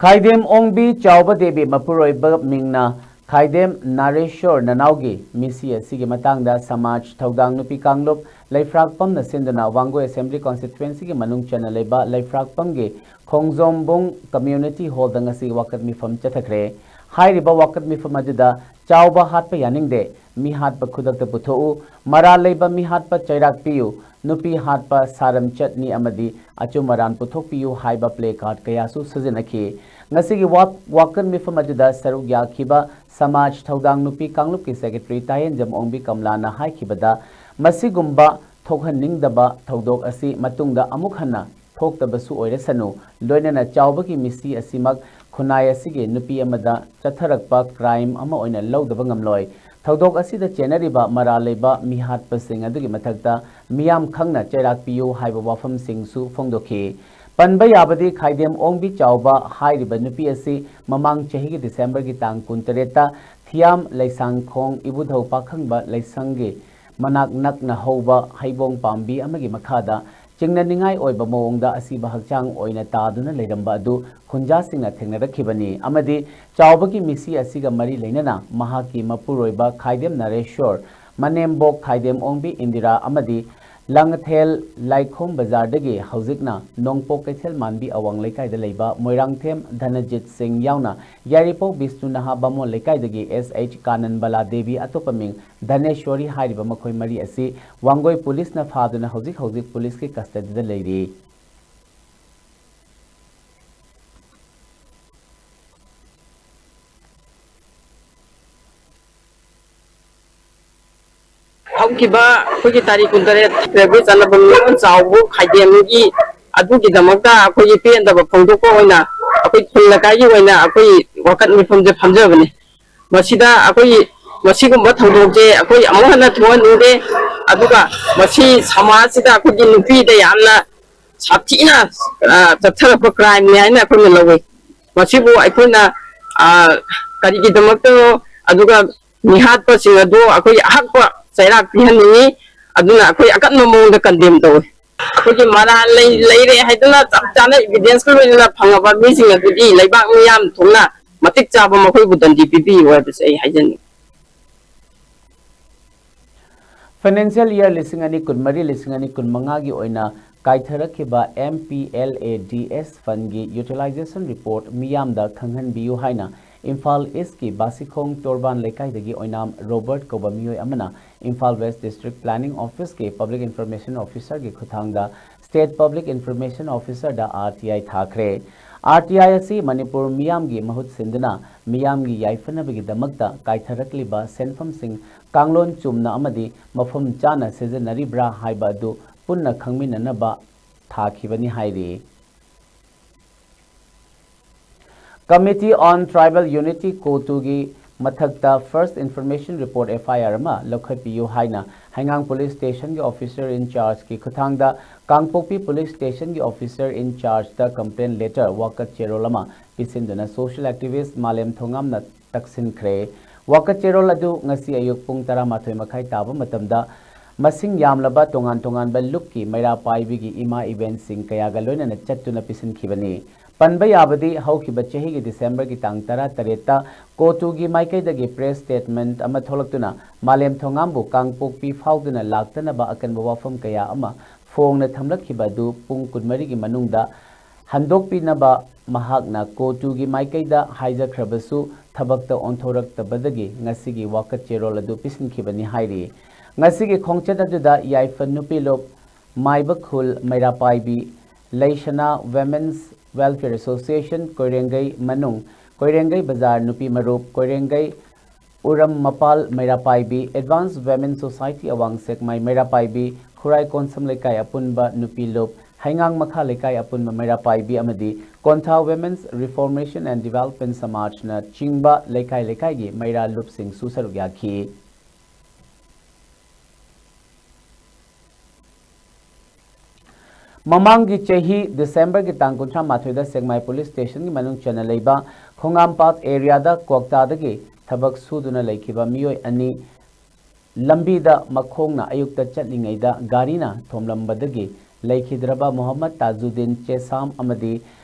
ꯈꯥꯏꯗꯦꯝ ꯑꯣꯡꯕꯤ ꯆꯥꯎꯕ ꯗꯦꯕꯤ ꯃꯄꯨꯔꯣꯏꯕ ꯃꯤꯡꯅ ꯈꯥꯏꯗꯦꯝ ꯅꯥꯔꯦꯁꯣꯔ ꯅꯅꯥꯎꯒꯤ ꯃꯤꯁꯤ ꯑꯁꯤꯒꯤ ꯃꯇꯥꯡꯗ ꯁꯃꯥꯖ ꯊꯧꯗꯥꯡ ꯅꯨꯄꯤ ꯀꯥꯡꯂꯨꯞ ꯂꯩꯐ꯭ꯔꯥꯛꯄꯝꯅ ꯁꯤꯟꯗꯨꯅ ꯋꯥꯡꯒꯣꯏ ꯑꯦꯁꯦꯝꯕ꯭ꯂꯤ ꯀꯣꯟꯁꯇꯤꯇ꯭ꯋꯦꯟꯁꯤꯒꯤ ꯃꯅꯨꯡ ꯆꯟꯅ ꯂꯩꯕ ꯂꯩꯐ꯭ꯔꯥꯛꯄꯝꯒꯤ ꯈꯣꯡꯖꯣꯝꯕꯨꯡ ꯀꯝꯃ꯭ꯌꯨꯅꯤꯇꯤ ꯍꯣꯜꯗ ꯉꯁꯤ ꯋꯥꯀꯠ ꯃꯤꯐꯝ ꯆꯠꯊꯈ꯭ꯔꯦ꯫ ꯍꯥꯏꯔꯤꯕ ꯋꯥꯀꯠ ꯃꯤꯐꯝ ꯑꯗꯨꯗ ꯆꯥꯎꯕ ꯍꯥꯠꯄ ꯌꯥꯅꯤꯡꯗꯦ, ꯃꯤꯍꯥꯠꯄ ꯈꯨꯗꯛꯇ ꯄꯨꯊꯣꯛꯎ, ꯃꯔꯥꯜ ꯂꯩꯕ ꯃꯤꯍꯥꯠꯄ ꯆꯩꯔꯥꯛ ꯄꯤꯌꯨ, ꯅꯨꯄꯤ ꯍꯥꯠꯄ ꯁꯥꯔꯝ ꯆꯠꯅꯤ ꯑꯃꯗꯤ ꯑꯆꯨꯝ ꯑꯔꯥꯟ ꯄꯨꯊꯣꯛꯄꯤꯌꯨ ꯍꯥꯏꯕ ꯄ꯭ꯂꯦ ꯀꯥꯔꯗ ꯀꯌꯥꯁꯨ ꯁꯤꯖꯤꯟꯅꯈꯤ꯫ ꯉꯁꯤꯒꯤ ꯋꯥ-, ꯋꯥꯀꯠ ꯃꯤꯐꯝ ꯑꯗꯨꯗ ꯁꯔꯨꯛ ꯌꯥꯈꯤꯕ ꯁꯃꯥꯖ ꯊꯧꯗꯥꯡ ꯅꯨꯄꯤ ꯀꯥꯡꯂꯨꯞꯀꯤ ꯁꯦꯀ꯭ꯔꯦꯇꯔꯤ ꯇꯥꯍꯦꯟꯖꯝ ꯑꯣꯡꯕꯤ ꯀꯝꯂꯥꯅ ꯍꯥꯏꯈꯤꯕꯗ, ꯃꯁꯤꯒꯨꯝꯕ ꯊꯣꯛꯍꯟꯅꯤꯡꯗꯕ ꯊꯧꯗꯣꯛ ꯑꯁꯤ ꯃꯇꯨꯡꯗ ꯑꯃꯨꯛ ꯍꯟꯅ ꯊꯣꯛꯇꯕꯁꯨ ꯑꯣꯏꯔꯁꯅꯨ, ꯂꯣꯏꯅꯅ ꯆꯥꯎꯕꯒꯤ ꯃꯤꯁꯤ ꯑꯁꯤꯃꯛ ꯈꯨꯟꯅꯥꯏ ꯑꯁꯤꯒꯤ ꯅꯨꯄꯤ ꯑꯃꯗ ꯆꯠꯊꯔꯛꯄ crime ꯑꯃ ꯑꯣꯏꯅ ꯂꯧꯗꯕ ꯉꯝꯂꯣꯏ꯫ ꯊꯧꯗꯣꯛ ꯑꯁꯤꯗ ꯆꯦꯟꯅꯔꯤꯕ ꯃꯔꯥꯜ ꯂꯩꯕ ꯃꯤꯍꯥꯠꯄꯁꯤꯡ ꯑꯗꯨꯒꯤ ꯃꯊꯛꯇ ꯃꯤꯌꯥꯝ ꯈꯪꯅ ꯆꯩꯔꯥꯛ ꯄꯤꯌꯨ ꯍꯥꯏꯕ ꯋꯥꯐꯝꯁꯤꯡꯁꯨ ꯐꯣꯡꯗꯣꯛꯈꯤ꯫ ꯄꯟꯕ ꯌꯥꯕꯗꯤ ꯈꯥꯏꯗꯦꯝ ꯑꯣꯡꯕꯤ ꯆꯥꯎꯕ ꯍꯥꯏꯔꯤꯕ ꯅꯨꯄꯤ ꯑꯁꯤ ꯃꯃꯥꯡ ꯆꯍꯤꯒꯤ ꯗꯤꯁꯦꯝꯕꯔꯒꯤ ꯇꯥꯡ ꯀꯨꯟꯇꯔꯦꯠꯇ ꯊꯤꯌꯥꯝ ꯂꯩꯁꯥꯡꯈꯣꯡ ꯏꯕꯨꯙꯧ ꯄꯥꯈꯪꯕ ꯂꯥꯏꯁꯪꯒꯤ ꯃꯅꯥꯛ ꯅꯛꯅ ꯍꯧꯕ ꯍꯩꯕꯣꯡ ꯄꯥꯝꯕꯤ ꯑꯃꯒꯤ ꯃꯈꯥꯗ ꯆꯤꯡꯅꯅꯤꯡꯉꯥꯏ ꯑꯣꯏꯕ ꯃꯑꯣꯡꯗ ꯑꯁꯤꯕ ꯍꯛꯆꯥꯡ ꯑꯣꯏꯅ ꯇꯥꯗꯨꯅ ꯂꯩꯔꯝꯕ ꯑꯗꯨ ꯈꯨꯟꯖꯥꯁꯤꯡꯅ ꯊꯦꯡꯅꯔꯛꯈꯤꯕꯅꯤ ꯑꯃꯗꯤ ꯆꯥꯎꯕꯒꯤ ꯃꯤꯁꯤ ꯑꯁꯤꯒ ꯃꯔꯤ ꯂꯩꯅꯅ ꯃꯍꯥꯛꯀꯤ ꯃꯄꯨꯔꯣꯏꯕ ꯈꯥꯏꯗꯦꯝ ꯅꯔꯦꯁꯣꯔ, ꯃꯅꯦꯝꯕꯣꯛ ꯈꯥꯏꯗꯦꯝ ꯑꯣꯡꯕꯤ ꯏꯟꯗꯤꯔꯥ ꯑꯃꯗꯤ ꯂꯥꯡꯉꯊꯦꯜ ꯂꯥꯏꯈꯣꯝ ꯕꯖꯥꯔꯗꯒꯤ ꯍꯧꯖꯤꯛꯅ ꯅꯣꯡꯄꯣꯛ ꯀꯩꯊꯦꯜ ꯃꯥꯟꯕꯤ ꯑꯋꯥꯡ ꯂꯩꯀꯥꯏꯗ ꯂꯩꯕ ꯃꯣꯏꯔꯥꯡꯊꯦꯝ ꯙꯅꯖꯤꯠ ꯁꯤꯡ ꯌꯥꯎꯅ ꯌꯥꯏꯔꯤꯄꯣꯛ ꯕꯤꯁꯅꯨ ꯅꯍꯥ ꯕꯥꯃꯣꯟ ꯂꯩꯀꯥꯏꯗꯒꯤ ꯑꯦꯁ ꯑꯩꯆ ꯀꯥꯅꯟꯕꯂꯥ ꯗꯦꯕꯤ ꯑꯇꯣꯞꯄ ꯃꯤꯡ ꯙꯅꯦꯁ꯭ꯋꯔꯤ ꯍꯥꯏꯔꯤꯕ ꯃꯈꯣꯏ ꯃꯔꯤ ꯑꯁꯤ ꯋꯥꯡꯒꯣꯏ ꯄꯨꯂꯤꯁꯅ ꯐꯥꯗꯨꯅ ꯍꯧꯖꯤꯛ ꯍꯧꯖꯤꯛ ꯄꯨꯂꯤꯁꯀꯤ ꯀꯁꯇꯗꯤꯗ ꯂꯩꯔꯤ꯫ ꯍꯧꯈꯤꯕ ꯑꯩꯈꯣꯏꯒꯤ ꯇꯥꯔꯤꯛ ꯀꯨꯟꯇꯔꯦꯠ ꯐꯦꯕ꯭ꯔꯨꯋꯥꯔꯤ ꯆꯠꯂꯕ ꯃꯤꯔꯣꯟ ꯆꯥꯎꯕ ꯈꯥꯏꯗꯦꯝꯒꯤ ꯑꯗꯨꯒꯤꯗꯃꯛꯇ ꯑꯩꯈꯣꯏꯒꯤ ꯄꯦꯟꯗꯕ ꯐꯣꯡꯗꯣꯛꯄ ꯑꯣꯏꯅ ꯑꯩꯈꯣꯏ ꯈꯨꯜ ꯂꯩꯀꯥꯏꯒꯤ ꯑꯣꯏꯅ ꯑꯩꯈꯣꯏ ꯋꯥꯀꯠ ꯃꯤꯐꯝꯁꯦ ꯐꯝꯖꯕꯅꯤ꯫ ꯃꯁꯤꯗ ꯑꯩꯈꯣꯏ ꯃꯁꯤꯒꯨꯝꯕ ꯊꯧꯗꯣꯛꯁꯦ ꯑꯩꯈꯣꯏ ꯑꯃꯨꯛ ꯍꯟꯅ ꯊꯣꯛꯍꯟꯅꯤꯡꯗꯦ꯫ ꯑꯗꯨꯒ ꯃꯁꯤ ꯁꯃꯥꯖꯁꯤꯗ ꯑꯩꯈꯣꯏꯒꯤ ꯅꯨꯄꯤꯗ ꯌꯥꯝꯅ ꯁꯥꯊꯤꯅ, ꯑ, ꯆꯠꯊꯔꯛꯄ crimeꯅꯤ ꯍꯥꯏꯅ ꯑꯩꯈꯣꯏꯅ ꯂꯧꯋꯤ꯫ ꯃꯁꯤꯕꯨ ꯑꯩꯈꯣꯏꯅ, ꯑ, ꯀꯔꯤꯒꯤꯗꯃꯛꯇꯅꯣ, ꯑꯗꯨꯒ ꯃꯤꯍꯥꯠꯄꯁꯤꯡ ꯑꯗꯨ ꯑꯩꯈꯣꯏ ꯑꯍꯛꯄ ꯆꯩꯔꯥꯛ ꯄꯤꯍꯟꯅꯤꯡꯉꯤ꯫ ꯑꯗꯨꯅ ꯑꯩꯈꯣꯏ ꯑꯀꯟꯕ ꯃꯑꯣꯡꯗ condemn ꯇꯧꯋꯤ꯫ ꯑꯩꯈꯣꯏꯒꯤ ꯃꯔꯥꯜ ꯂꯩ-, ꯂꯩꯔꯦ ꯍꯥꯏꯗꯨꯅ ꯆꯞ ꯆꯥꯅ evidenceꯀ ꯂꯣꯏꯅꯅ ꯐꯪꯉꯕ ꯃꯤꯁꯤꯡ ꯑꯗꯨꯗꯤ ꯂꯩꯕꯥꯛ ꯃꯤꯌꯥꯝ ꯊꯣꯛꯅ ꯃꯇꯤꯛ ꯆꯥꯕ ꯃꯈꯣꯏꯕꯨ ꯗꯟꯗꯤ ꯄꯤꯕꯤꯌꯨ ꯍꯥꯏꯕꯁꯦ ꯑꯩ ꯍꯥꯏꯖꯅꯤꯡꯉꯤ꯫ Financial year ꯂꯤꯁꯤꯡ ꯑꯅꯤ ꯀꯨꯟꯃꯔꯤ, ꯂꯤꯁꯤꯡ ꯑꯅꯤ ꯀꯨꯟꯃꯉꯥꯒꯤ ꯑꯣꯏꯅ ꯀꯥꯏꯊꯔꯛꯈꯤꯕ M P L A D S fundꯀꯤ utilization report ꯃꯤꯌꯥꯝꯗ ꯈꯪꯍꯟꯕꯤꯌꯨ ꯍꯥꯏꯅ ꯏꯝꯐꯥꯜ ꯏꯁꯀꯤ ꯕꯥꯁꯤꯈꯣꯡ ꯇꯣꯔꯕꯥꯟ ꯂꯩꯀꯥꯏꯗꯒꯤ ꯑꯣꯏꯅꯥꯝ ꯔꯣꯕꯔꯠ ꯀꯧꯕ ꯃꯤꯑꯣꯏ ꯑꯃꯅ Imphal West District Planning Officeꯀꯤ Public Information Officerꯒꯤ ꯈꯨꯠꯊꯥꯡꯗ State Public Information Officerꯗ R T I ꯊꯥꯈ꯭ꯔꯦ꯫ R T I ꯑꯁꯤ ꯃꯅꯤꯄꯨꯔ ꯃꯤꯌꯥꯝꯒꯤ ꯃꯍꯨꯠ ꯁꯤꯟꯗꯨꯅ ꯃꯤꯌꯥꯝꯒꯤ ꯌꯥꯏꯐꯅꯕꯒꯤꯗꯃꯛꯇ ꯀꯥꯏꯊꯔꯛꯂꯤꯕ ꯁꯦꯟꯐꯝꯁꯤꯡ ꯀꯥꯡꯂꯣꯟ ꯆꯨꯝꯅ ꯑꯃꯗꯤ ꯃꯐꯝ ꯆꯥꯅ ꯁꯤꯖꯤꯟꯅꯔꯤꯕ꯭ꯔꯥ ꯍꯥꯏꯕ ꯑꯗꯨ ꯄꯨꯟꯅ ꯈꯪꯃꯤꯟꯅꯅꯕ ꯊꯥꯈꯤꯕꯅꯤ ꯍꯥꯏꯔꯤ꯫ Committee on Tribal Unity, ꯀꯣꯇꯨꯒꯤ ꯃꯊꯛꯇ First Information Report, F I R, ꯑꯃ ꯂꯧꯈꯠꯄꯤꯌꯨ ꯍꯥꯏꯅ ꯍꯩꯉꯥꯡ Police Station ꯒꯤ Officer in Charge ꯀꯤ ꯈꯨꯠꯊꯥꯡꯗ ꯀꯥꯡꯄꯣꯛꯄꯤ Police Station ꯒꯤ Officer in Charge ꯇ complaint letter, ꯋꯥꯀꯠ ꯆꯦꯔꯣꯜ ꯑꯃ ꯄꯤꯁꯤꯟꯗꯨꯅ social activist ꯃꯥꯂꯦꯝ ꯊꯣꯉꯥꯝꯅ ꯇꯛꯁꯤꯟꯈ꯭ꯔꯦ꯫ ꯋꯥꯀꯠ ꯆꯦꯔꯣꯜ ꯑꯗꯨ ꯉꯁꯤ ꯑꯌꯨꯛ ꯄꯨꯡ ꯇꯔꯥꯃꯥꯊꯣꯏ ꯃꯈꯥꯏ ꯇꯥꯕ ꯃꯇꯝꯗ ꯃꯁꯤꯡ ꯌꯥꯝꯂꯕ ꯇꯣꯉꯥꯟ ꯇꯣꯉꯥꯟꯕ ꯂꯨꯞꯀꯤ ꯃꯩꯔꯥ ꯄꯥꯏꯕꯤꯒꯤ ꯏꯃꯥ ꯏꯕꯦꯟꯁꯤꯡ ꯀꯌꯥꯒ ꯂꯣꯏꯅꯅ ꯆꯠꯇꯨꯅ ꯄꯤꯁꯤꯟꯈꯤꯕꯅꯤ꯫ ꯄꯟꯕ ꯌꯥꯕꯗꯤ, ꯍꯧꯈꯤꯕ ꯆꯍꯤꯒꯤ December ꯒꯤ ꯇꯥꯡ ꯇꯔꯥ ꯇꯔꯦꯠꯇ ꯀꯣꯇꯨꯒꯤ ꯃꯥꯏꯀꯩꯗꯒꯤ press statement ꯑꯃ ꯊꯣꯛꯂꯛꯇꯨꯅ ꯃꯥꯂꯦꯝ ꯊꯣꯉꯥꯝꯕꯨ ꯀꯥꯡꯄꯣꯛꯄꯤ ꯐꯥꯎꯗꯨꯅ ꯂꯥꯛꯇꯅꯕ ꯑꯀꯟꯕ ꯋꯥꯐꯝ ꯀꯌꯥ ꯑꯃ ꯐꯣꯡꯅ ꯊꯝꯂꯛꯈꯤꯕ ꯑꯗꯨ ꯄꯨꯡ ꯀꯨꯟꯃꯔꯤꯒꯤ ꯃꯅꯨꯡꯗ ꯍꯟꯗꯣꯛꯄꯤꯅꯕ ꯃꯍꯥꯛꯅ ꯀꯣꯇꯨꯒꯤ ꯃꯥꯏꯀꯩꯗ ꯍꯥꯏꯖꯈ꯭ꯔꯕꯁꯨ ꯊꯕꯛꯇ ꯑꯣꯟꯊꯣꯔꯛꯇꯕꯗꯒꯤ ꯉꯁꯤꯒꯤ ꯋꯥꯀꯠ ꯆꯦꯔꯣꯜ ꯑꯗꯨ ꯄꯤꯁꯤꯟꯈꯤꯕꯅꯤ ꯍꯥꯏꯔꯤ꯫ ꯉꯁꯤꯒꯤ ꯈꯣꯡꯆꯠ ꯑꯗꯨꯗ ꯌꯥꯏꯐ ꯅꯨꯄꯤ ꯂꯨꯞ, ꯃꯥꯏꯕ ꯈꯨꯜ ꯃꯩꯔꯥ ꯄꯥꯏꯕꯤ, ꯂꯩꯁꯅꯥ Women's Welfare Association, ꯀꯣꯏꯔꯦꯡꯒꯩ ꯃꯅꯨꯡ, ꯀꯣꯏꯔꯦꯡꯒꯩ ꯕꯖꯥꯔ ꯅꯨꯄꯤ ꯃꯔꯨꯞ, ꯀꯣꯏꯔꯦꯡꯒꯩ ꯎꯔꯝ ꯃꯄꯥꯜ ꯃꯩꯔꯥ ꯄꯥꯏꯕꯤ, Advanced Women Society ꯑꯋꯥꯡ ꯁꯦꯛꯃꯥꯏ ꯃꯩꯔꯥ ꯄꯥꯏꯕꯤ, ꯈꯨꯔꯥꯏ ꯀꯣꯟꯁꯝ ꯂꯩꯀꯥꯏ ꯑꯄꯨꯟꯕ ꯅꯨꯄꯤ ꯂꯨꯞ, ꯍꯩꯉꯥꯡ ꯃꯈꯥ ꯂꯩꯀꯥꯏ ꯑꯄꯨꯟꯕ ꯃꯩꯔꯥ ꯄꯥꯏꯕꯤ ꯑꯃꯗꯤ ꯀꯣꯟꯊꯥ Women's Reformation and Development ꯁꯃꯥꯖꯅ ꯆꯤꯡꯕ ꯂꯩꯀꯥꯏ ꯂꯩꯀꯥꯏꯒꯤ ꯃꯩꯔꯥ ꯂꯨꯞꯁꯤꯡꯁꯨ ꯁꯔꯨꯛ ꯌꯥꯈꯤ꯫ ꯃꯃꯥꯡꯒꯤ ꯆꯍꯤ December ꯒꯤ ꯇꯥꯡ ꯀꯨꯟꯊ꯭ꯔꯥ ꯃꯥꯊꯣꯏꯗ ꯁꯦꯛꯃꯥꯏ Police Station ꯒꯤ ꯃꯅꯨꯡ ꯆꯟꯅ ꯂꯩꯕ ꯈꯣꯡꯉꯥꯝꯄꯥꯠ area ꯗ ꯀ꯭ꯋꯥꯛꯇꯥꯗꯒꯤ ꯊꯕꯛ ꯁꯨꯗꯨꯅ ꯂꯩꯈꯤꯕ ꯃꯤꯑꯣꯏ ꯑꯅꯤ ꯂꯝꯕꯤꯗ ꯃꯈꯣꯡꯅ ꯑꯌꯨꯛꯇ ꯆꯠꯂꯤꯉꯩꯗ ꯒꯥꯔꯤꯅ ꯊꯣꯝꯂꯝꯕꯗꯒꯤ ꯂꯩꯈꯤꯗ꯭ꯔꯕ ꯃꯣꯍꯝꯃꯗ ꯇꯥꯖꯨꯗꯤꯟ ꯆꯦꯁꯥꯝ ꯑꯃꯗꯤ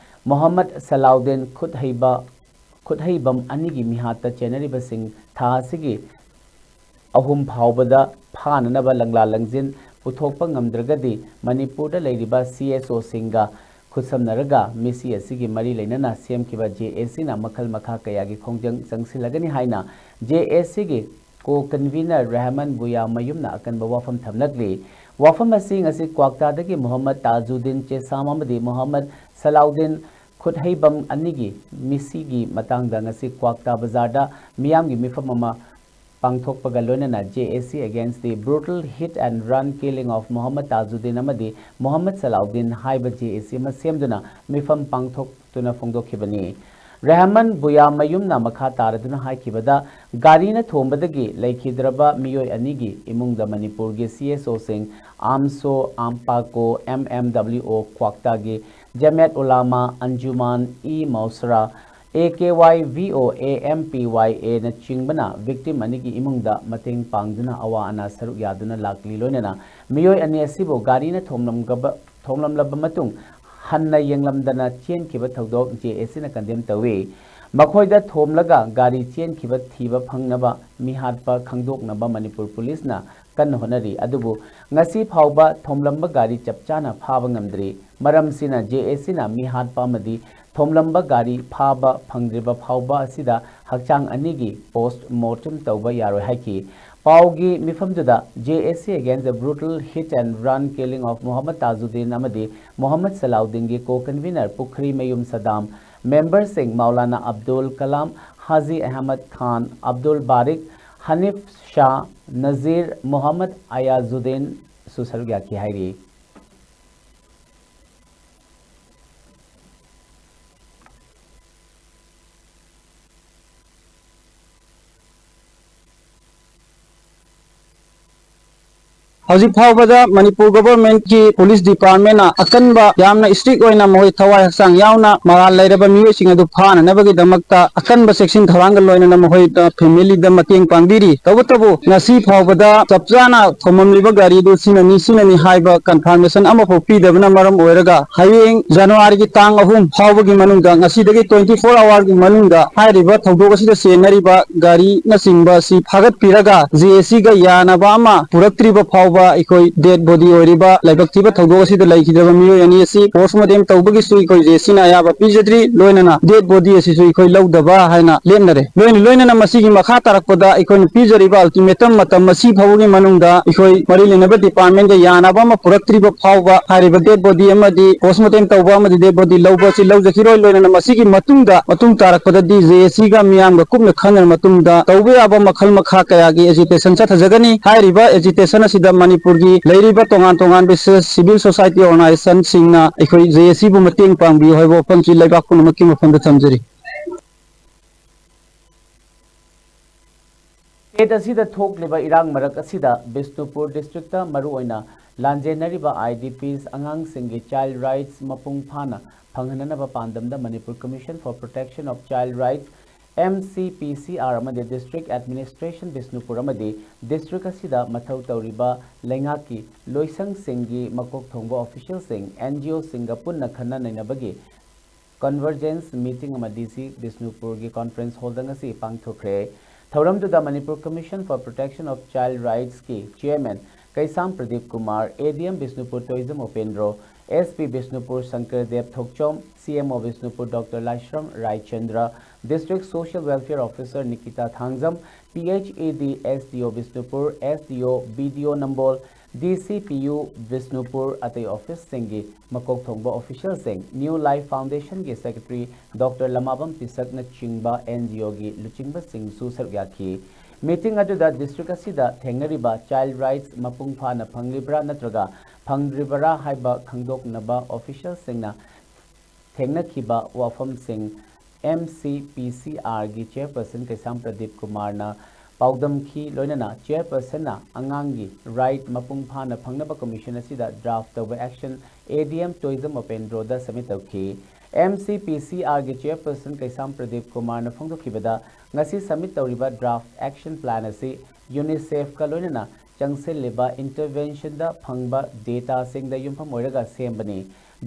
ꯃꯣꯍꯝꯃꯗ ꯁꯂꯥꯎꯗꯤꯟ ꯈꯨꯠꯍꯩꯕ, ꯈꯨꯠꯍꯩꯕꯝ ꯑꯅꯤꯒꯤ ꯃꯤꯍꯥꯠꯇ ꯆꯦꯟꯅꯔꯤꯕꯁꯤꯡ ꯊꯥ ꯑꯁꯤꯒꯤ ꯑꯍꯨꯝ ꯐꯥꯎꯕꯗ ꯐꯥꯅꯅꯕ ꯂꯪꯂꯥ ꯂꯪꯖꯤꯟ ꯄꯨꯊꯣꯛꯄ ꯉꯝꯗ꯭ꯔꯒꯗꯤ ꯃꯅꯤꯄꯨꯔꯗ ꯂꯩꯔꯤꯕ C S O ꯁꯤꯡꯒ ꯈꯨꯠꯁꯝꯅꯔꯒ ꯃꯤꯁꯤ ꯑꯁꯤꯒꯤ ꯃꯔꯤ ꯂꯩꯅꯅ ꯁꯦꯝꯈꯤꯕ J A C ꯅ ꯃꯈꯜ ꯃꯈꯥ ꯀꯌꯥꯒꯤ ꯈꯣꯡꯖꯪ ꯆꯪꯁꯤꯜꯂꯒꯅꯤ ꯍꯥꯏꯅ J A C ꯒꯤ co-convener ꯔꯦꯍꯃꯟ ꯕꯨꯌꯥꯃꯌꯨꯝꯅ ꯑꯀꯟꯕ ꯋꯥꯐꯝ ꯊꯝꯂꯛꯂꯤ꯫ ꯋꯥꯐꯝ ꯑꯁꯤ ꯉꯁꯤ ꯀ꯭ꯋꯥꯛꯇꯥꯗꯒꯤ ꯃꯣꯍꯝꯃꯗ ꯇꯥꯖꯨꯗꯤꯟ ꯆꯦꯁꯥꯝ ꯑꯃꯗꯤ ꯃꯣꯍꯝꯃꯗ ꯁꯂꯥꯎꯗꯤꯟ ꯈꯨꯠꯍꯩꯕꯝ ꯑꯅꯤꯒꯤ ꯃꯤꯁꯤꯒꯤ ꯃꯇꯥꯡꯗ ꯉꯁꯤ ꯀ꯭ꯋꯥꯛꯇꯥ ꯕꯖꯥꯔꯗ ꯃꯤꯌꯥꯝꯒꯤ ꯃꯤꯐꯝ ꯑꯃ ꯄꯥꯡꯊꯣꯛꯄꯒ ꯂꯣꯏꯅꯅ J A C against the brutal hit and run killing of Mohammad Tajuddin ꯑꯃꯗꯤ Mohammad Salahuddin ꯍꯥꯏꯕ J A C ꯑꯃ ꯁꯦꯝꯗꯨꯅ ꯃꯤꯐꯝ ꯄꯥꯡꯊꯣꯛꯇꯨꯅ ꯐꯣꯡꯗꯣꯛꯈꯤꯕꯅꯤ꯫ ꯔꯦꯍꯃꯟ ꯕꯨꯌꯥ ꯃꯌꯨꯝꯅ ꯃꯈꯥ ꯇꯥꯔꯗꯨꯅ ꯍꯥꯏꯈꯤꯕꯗ, ꯒꯥꯔꯤꯅ ꯊꯣꯝꯕꯗꯒꯤ ꯂꯩꯈꯤꯗ꯭ꯔꯕ ꯃꯤꯑꯣꯏ ꯑꯅꯤꯒꯤ ꯏꯃꯨꯡꯗ ꯃꯅꯤꯄꯨꯔꯒꯤ C S Oꯁꯤꯡ ꯑꯥꯝꯁꯣ, ꯑꯥꯝꯄꯥꯀꯣ, M M W O ꯀ꯭ꯋꯥꯛꯇꯥꯒꯤ ꯖꯃꯦꯠ ꯎꯂꯥꯃꯥ ꯑꯟꯖꯨꯃꯥꯟ ꯏ ꯃꯧꯁꯔꯥ, A K Y V O A M P Y A ꯅꯆꯤꯡꯕꯅ victim ꯑꯅꯤꯒꯤ ꯏꯃꯨꯡꯗ ꯃꯇꯦꯡ ꯄꯥꯡꯗꯨꯅ ꯑꯋꯥ ꯑꯅꯥ ꯁꯔꯨꯛ ꯌꯥꯗꯨꯅ ꯂꯥꯛꯂꯤ꯫ ꯂꯣꯏꯅꯅ ꯃꯤꯑꯣꯏ ꯑꯅꯤ ꯑꯁꯤꯕꯨ ꯒꯥꯔꯤꯅ ꯊꯣꯝꯂꯝꯒꯕ-, ꯊꯣꯝꯂꯝꯂꯕ ꯃꯇꯨꯡ ꯍꯟꯅ ꯌꯦꯡꯂꯝꯗꯅ ꯆꯦꯟꯈꯤꯕ ꯊꯧꯗꯣꯛ J A Cꯅ condemn ꯇꯧꯏ꯫ ꯃꯈꯣꯏꯗ ꯊꯣꯝꯂꯒ ꯒꯥꯔꯤ ꯆꯦꯟꯈꯤꯕ ꯊꯤꯕ ꯐꯪꯅꯕ ꯃꯤꯍꯥꯠꯄ ꯈꯪꯗꯣꯛꯅꯕ ꯃꯅꯤꯄꯨꯔ ꯄꯨꯂꯤꯁꯅ ꯀꯟꯅ ꯍꯣꯠꯅꯔꯤ꯫ ꯑꯗꯨꯕꯨ ꯉꯁꯤ ꯐꯥꯎꯕ ꯊꯣꯝꯂꯝꯕ ꯒꯥꯔꯤ ꯆꯞ ꯆꯥꯅ ꯐꯥꯕ ꯉꯝꯗ꯭ꯔꯤ꯫ ꯃꯔꯝꯁꯤꯅ J A Cꯅ ꯃꯤꯍꯥꯠꯄ ꯑꯃꯗꯤ ꯊꯣꯝꯂꯝꯕ ꯒꯥꯔꯤ ꯐꯥꯕ ꯐꯪꯗ꯭ꯔꯤꯕ ꯐꯥꯎꯕ ꯑꯁꯤꯗ ꯍꯛꯆꯥꯡ ꯑꯅꯤꯒꯤ post mortem ꯇꯧꯕ ꯌꯥꯔꯣꯏ ꯍꯥꯏꯈꯤ꯫ ꯄꯥꯎꯒꯤ ꯃꯤꯐꯝꯗꯨꯗ J A C against the brutal hit and run killing of Mohammad Tajuddin ꯑꯃꯗꯤ Mohammad Salahuddinꯒꯤ co-convener ꯄꯨꯈ꯭ꯔꯤꯃꯌꯨꯝ ꯁꯗꯥꯝ, memberꯁꯤꯡ ꯃꯧꯂꯥꯅꯥ ꯑꯕꯗꯨꯜ ꯀꯂꯥꯝ, ꯍꯥꯖꯤ ꯑꯍꯃꯗ ꯈꯥꯟ, ꯑꯕꯗꯨꯜ ꯕꯥꯔꯤꯛ, ꯍꯅꯤꯐ ꯁꯥꯍ, ꯅꯖꯤꯔ, ꯃꯣꯍꯝꯃꯗ ꯑꯌꯥꯖꯨꯗꯤꯟꯁꯨ ꯁꯔꯨꯛ ꯌꯥꯈꯤ ꯍꯥꯏꯔꯤ꯫ ꯍꯧꯖꯤꯛ ꯐꯥꯎꯕꯗ ꯃꯅꯤꯄꯨꯔ governmentꯀꯤ police departmentꯅ ꯑꯀꯟꯕ, ꯌꯥꯝꯅ strict ꯑꯣꯏꯅ ꯃꯈꯣꯏ ꯊꯋꯥꯏ ꯍꯛꯆꯥꯡ ꯌꯥꯎꯅ ꯃꯔꯥꯜ ꯂꯩꯔꯕ ꯃꯤꯑꯣꯏꯁꯤꯡ ꯑꯗꯨ ꯐꯥꯅꯅꯕꯒꯤꯗꯃꯛꯇ ꯑꯀꯟꯕ ꯆꯦꯛꯁꯤꯟ ꯊꯧꯔꯥꯡꯒ ꯂꯣꯏꯅꯅ ꯃꯈꯣꯏꯗ familyꯗ ꯃꯇꯦꯡ ꯄꯥꯡꯕꯤꯔꯤ꯫ ꯇꯧꯕꯇꯕꯨ ꯉꯁꯤ ꯐꯥꯎꯕꯗ ꯆꯞ ꯆꯥꯅ ꯊꯣꯝꯂꯝꯂꯤꯕ ꯒꯥꯔꯤꯗꯨ ꯁꯤꯅꯅꯤ, ꯁꯤꯅꯅꯤ ꯍꯥꯏꯕ confirmation ꯑꯃꯐꯥꯎ ꯄꯤꯗꯕꯅ ꯃꯔꯝ ꯑꯣꯏꯔꯒ ꯍꯌꯦꯡ Januaryꯒꯤ ꯇꯥꯡ ꯑꯍꯨꯝ ꯐꯥꯎꯕꯒꯤ ꯃꯅꯨꯡꯗ, ꯉꯁꯤꯗꯒꯤ twenty four hourꯒꯤ ꯃꯅꯨꯡꯗ ꯍꯥꯏꯔꯤꯕ ꯊꯧꯗꯣꯛ ꯑꯁꯤꯗ ꯆꯦꯟꯅꯔꯤꯕ ꯒꯥꯔꯤꯅꯆꯤꯡꯕ ꯑꯁꯤ ꯐꯥꯒꯠꯄꯤꯔꯒ J A Cꯒ ꯌꯥꯅꯕ ꯑꯃ ꯄꯨꯔꯛꯇ꯭ꯔꯤꯕ ꯐꯥꯎꯕ ꯑꯩꯈꯣꯏ ꯗꯦꯠ ꯕꯣꯗꯤ ꯑꯣꯏꯔꯤꯕ ꯂꯥꯏꯕꯛ ꯊꯤꯕ ꯊꯧꯗꯣꯛ ꯑꯁꯤꯗ ꯂꯩꯈꯤꯗ꯭ꯔꯕ ꯃꯤꯑꯣꯏ ꯑꯅꯤ ꯑꯁꯤ ꯄꯣꯁꯃꯣꯔꯇꯦꯝ ꯇꯧꯕꯒꯤꯁꯨ ꯑꯩꯈꯣꯏ ꯖꯦ ꯑꯦ ꯁꯤꯅ ꯑꯌꯥꯕ ꯄꯤꯖꯗ꯭ꯔꯤ꯫ ꯂꯣꯏꯅꯅ ꯗꯦꯠ ꯕꯣꯗꯤ ꯑꯁꯤꯁꯨ ꯑꯩꯈꯣꯏ ꯂꯧꯗꯕ ꯍꯥꯏꯅ ꯂꯦꯞꯅꯔꯦ꯫ ꯂꯣꯏꯅ ꯂꯣꯏꯅꯅ ꯃꯁꯤꯒꯤ ꯃꯈꯥ ꯇꯥꯔꯛꯄꯗ ꯑꯩꯈꯣꯏꯅ ꯄꯤꯖꯔꯤꯕ ꯑꯜꯇꯤꯃꯦꯇꯝ ꯃꯇꯝ ꯑꯁꯤ ꯐꯥꯎꯕꯒꯤ ꯃꯅꯨꯡꯗ ꯑꯩꯈꯣꯏ ꯃꯔꯤ ꯂꯩꯅꯕ ꯗꯤꯄꯥꯔꯠꯃꯦꯟꯗ ꯌꯥꯅꯕ ꯑꯃ ꯄꯨꯔꯛꯇ꯭ꯔꯤꯕ ꯐꯥꯎꯕ ꯍꯥꯏꯔꯤꯕ ꯗꯦꯠ ꯕꯣꯗꯤ ꯑꯃꯗꯤ ꯄꯣꯁꯃꯣꯔꯇꯦꯝ ꯇꯧꯕ ꯑꯃꯗꯤ ꯗꯦꯠ ꯕꯣꯗꯤ ꯂꯧꯕ ꯑꯁꯤ ꯂꯧꯖꯈꯤꯔꯣꯏ꯫ ꯂꯣꯏꯅꯅ ꯃꯁꯤꯒꯤ ꯃꯇꯨꯡꯗ ꯃꯇꯨꯡ ꯇꯥꯔꯛꯄꯗꯗꯤ ꯖꯦ ꯑꯦ ꯁꯤꯒ ꯃꯤꯌꯥꯝꯒ ꯀꯨꯞꯅ ꯈꯟꯅꯔ ꯃꯇꯨꯡꯗ ꯇꯧꯕ ꯌꯥꯕ ꯃꯈꯜ ꯃꯈꯥ ꯀꯌꯥꯒꯤ ꯑꯦꯖꯤꯇꯦꯁꯟ ꯆꯠꯊꯖꯒꯅꯤ꯫ ꯍꯥꯏꯔꯤꯕ ꯑꯦꯖꯤꯇꯦꯁꯟ ꯑꯁꯤꯗ ꯃꯅꯤꯄꯨꯔꯒꯤ ꯂꯩꯔꯤꯕ ꯇꯣꯉꯥꯟ ꯇꯣꯉꯥꯟꯕ ꯁꯤ-, ꯁꯤꯚꯤꯜ ꯁꯣꯁꯥꯏꯇꯤ ꯑꯣꯔꯒꯅꯥꯏꯖꯦꯁꯟꯁꯤꯡꯅ ꯑꯩꯈꯣꯏ ꯖꯦ ꯑꯦ ꯁꯤꯕꯨ ꯃꯇꯦꯡ ꯄꯥꯡꯕꯤꯌꯨ ꯍꯥꯏꯕ ꯋꯥꯐꯝꯁꯤ ꯂꯩꯕꯥꯛ ꯄꯨꯝꯅꯃꯛꯀꯤ ꯃꯐꯝꯗ ꯊꯝꯖꯔꯤ꯫ ꯁ꯭ꯇꯦꯠ ꯑꯁꯤꯗ ꯊꯣꯛꯂꯤꯕ ꯏꯔꯥꯡ ꯃꯔꯛ ꯑꯁꯤꯗ ꯕꯤꯁꯅꯨꯄꯨꯔ ꯗꯤꯁꯇ꯭ꯔꯤꯛꯇ ꯃꯔꯨꯑꯣꯏꯅ ꯂꯥꯟꯖꯦꯟꯅꯔꯤꯕ ꯑꯥꯏ ꯗꯤ ꯄꯤꯁ ꯑꯉꯥꯡꯁꯤꯡꯒꯤ ꯆꯥꯏꯜ ꯔꯥꯏꯠꯁ ꯃꯄꯨꯡ ꯐꯥꯅ ꯐꯪꯍꯟꯅꯅꯕ ꯄꯥꯟꯗꯝꯗ Manipur Commission for Protection of Child Rights, M C P C R, ꯑꯃꯗꯤ ꯗꯤꯁꯇ꯭ꯔꯤꯛ ꯑꯦꯗꯃꯤꯅꯤꯁꯇ꯭ꯔꯦꯁꯟ ꯕꯤꯁꯅꯨꯄꯨꯔ ꯑꯃꯗꯤ ꯗꯤꯁꯇ꯭ꯔꯤꯛ ꯑꯁꯤꯗ ꯃꯊꯧ ꯇꯧꯔꯤꯕ ꯂꯩꯉꯥꯛꯀꯤ ꯂꯣꯏꯁꯪꯁꯤꯡꯒꯤ ꯃꯀꯣꯛ ꯊꯣꯡꯕ ꯑꯣꯐꯤꯁꯤꯌꯦꯜꯁꯤꯡ, ꯑꯦꯟ ꯖꯤ ꯑꯣꯁꯤꯡꯒ ꯄꯨꯟꯅ ꯈꯟꯅ ꯅꯩꯅꯕꯒꯤ ꯀꯟꯚꯔꯖꯦꯟꯁ ꯃꯤꯇꯤꯡ ꯑꯃ ꯗꯤ ꯁꯤ ꯕꯤꯁꯅꯨꯄꯨꯔꯒꯤ ꯀꯣꯟꯐ꯭ꯔꯦꯟꯁ ꯍꯣꯜꯗ ꯉꯁꯤ ꯄꯥꯡꯊꯣꯛꯈ꯭ꯔꯦ꯫ ꯊꯧꯔꯝꯗꯨꯗ Manipur Commission for Protection of Child Rightsꯀꯤ chairman Keisham Pradeep Kumar, A D M Bishnupur Toijam Upendro, S P Bishnupur Shankar Deb Thokchom, C M O Bishnupur doctor Laishram Raichandra, district social welfare officer Nikita Thangjam, P H E D S D O Bishnupur, S D ꯑꯣ, B ꯗꯤ ꯑꯣ ꯅꯝꯕꯣꯜ, ꯗꯤ ꯁꯤ ꯄꯤ U Bishnupur, ꯑꯇꯩ ꯑꯣꯐꯤꯁꯁꯤꯡꯒꯤ ꯃꯀꯣꯛ ꯊꯣꯡꯕ ꯑꯣꯐꯤꯁꯤꯌꯦꯜꯁꯤꯡ, new life ꯐꯥꯎꯟꯗꯦꯁꯟꯒꯤ ꯁꯦꯀ꯭ꯔꯦꯇꯔꯤ ꯗꯣꯛꯇꯔ ꯂꯃꯥꯕꯝ ꯄꯤꯁꯛꯅꯆꯤꯡꯕ ꯑꯦꯟ ꯖꯤ ꯑꯣꯒꯤ ꯂꯨꯆꯤꯡꯕꯁꯤꯡꯁꯨ ꯁꯔꯨꯛ ꯌꯥꯈꯤ꯫ ꯃꯤꯇꯤꯡ ꯑꯗꯨꯗ ꯗꯤꯁꯇ꯭ꯔꯤꯛ ꯑꯁꯤꯗ ꯊꯦꯡꯅꯔꯤꯕ ꯆꯥꯏꯜ ꯔꯥꯏꯠꯁ ꯃꯄꯨꯡ ꯐꯥꯅ ꯐꯪꯂꯤꯕ꯭ꯔꯥ ꯅꯠꯇ꯭ꯔꯒ ꯐꯪꯗ꯭ꯔꯤꯕꯔꯥ ꯍꯥꯏꯕ ꯈꯪꯗꯣꯛꯅꯕ ꯑꯣꯐꯤꯁꯤꯌꯦꯜꯁꯤꯡꯅ ꯊꯦꯡꯅꯈꯤꯕ ꯋꯥꯐꯝꯁꯤꯡ ꯑꯦꯝ ꯁꯤ ꯄꯤ ꯁꯤ ꯑꯥꯔꯒꯤ ꯆꯤꯌꯔꯄꯔꯁꯟ ꯀꯩꯁꯥꯝ ꯄ꯭ꯔꯗꯤꯞ ꯀꯨꯃꯥꯔꯅ ꯄꯥꯎꯗꯝꯈꯤ꯫ ꯂꯣꯏꯅꯅ ꯆꯤꯌꯔꯄꯔꯁꯟꯅ ꯑꯉꯥꯡꯒꯤ ꯔꯥꯏꯠ ꯃꯄꯨꯡ ꯐꯥꯅ ꯐꯪꯅꯕ ꯀꯃꯤꯁꯟ ꯑꯁꯤꯗ ꯗ꯭ꯔꯥꯐ ꯇꯧꯕ ꯑꯦꯛꯁꯟ ꯑꯦ ꯗꯤ ꯑꯦꯝ ꯇꯣꯏꯖꯝ ꯎꯄꯦꯟꯗ꯭ꯔꯣꯗ ꯁꯕꯃꯤꯠ ꯇꯧꯈꯤ꯫ ꯑꯦꯝ ꯁꯤ ꯄꯤ ꯁꯤ ꯑꯥꯔꯒꯤ ꯆꯤꯌꯔꯄꯔꯁꯟ ꯀꯩꯁꯥꯝ ꯄ꯭ꯔꯗꯤꯞ ꯀꯨꯃꯥꯔꯅ ꯐꯣꯡꯗꯣꯛꯈꯤꯕꯗ, ꯉꯁꯤ ꯁꯕꯃꯤꯠ ꯇꯧꯔꯤꯕ ꯗ꯭ꯔꯥꯐ ꯑꯦꯛꯁꯟ ꯄ꯭ꯂꯥꯟ ꯑꯁꯤ ꯌꯨꯅꯤꯁꯦꯐꯀ ꯂꯣꯏꯅꯅ ꯆꯪꯁꯤꯜꯂꯤꯕ ꯏꯟꯇꯔꯚꯦꯟꯁꯟꯗ ꯐꯪꯕ ꯗꯦꯇꯥꯁꯤꯡꯗ ꯌꯨꯝꯐꯝ ꯑꯣꯏꯔꯒ ꯁꯦꯝꯕꯅꯤ꯫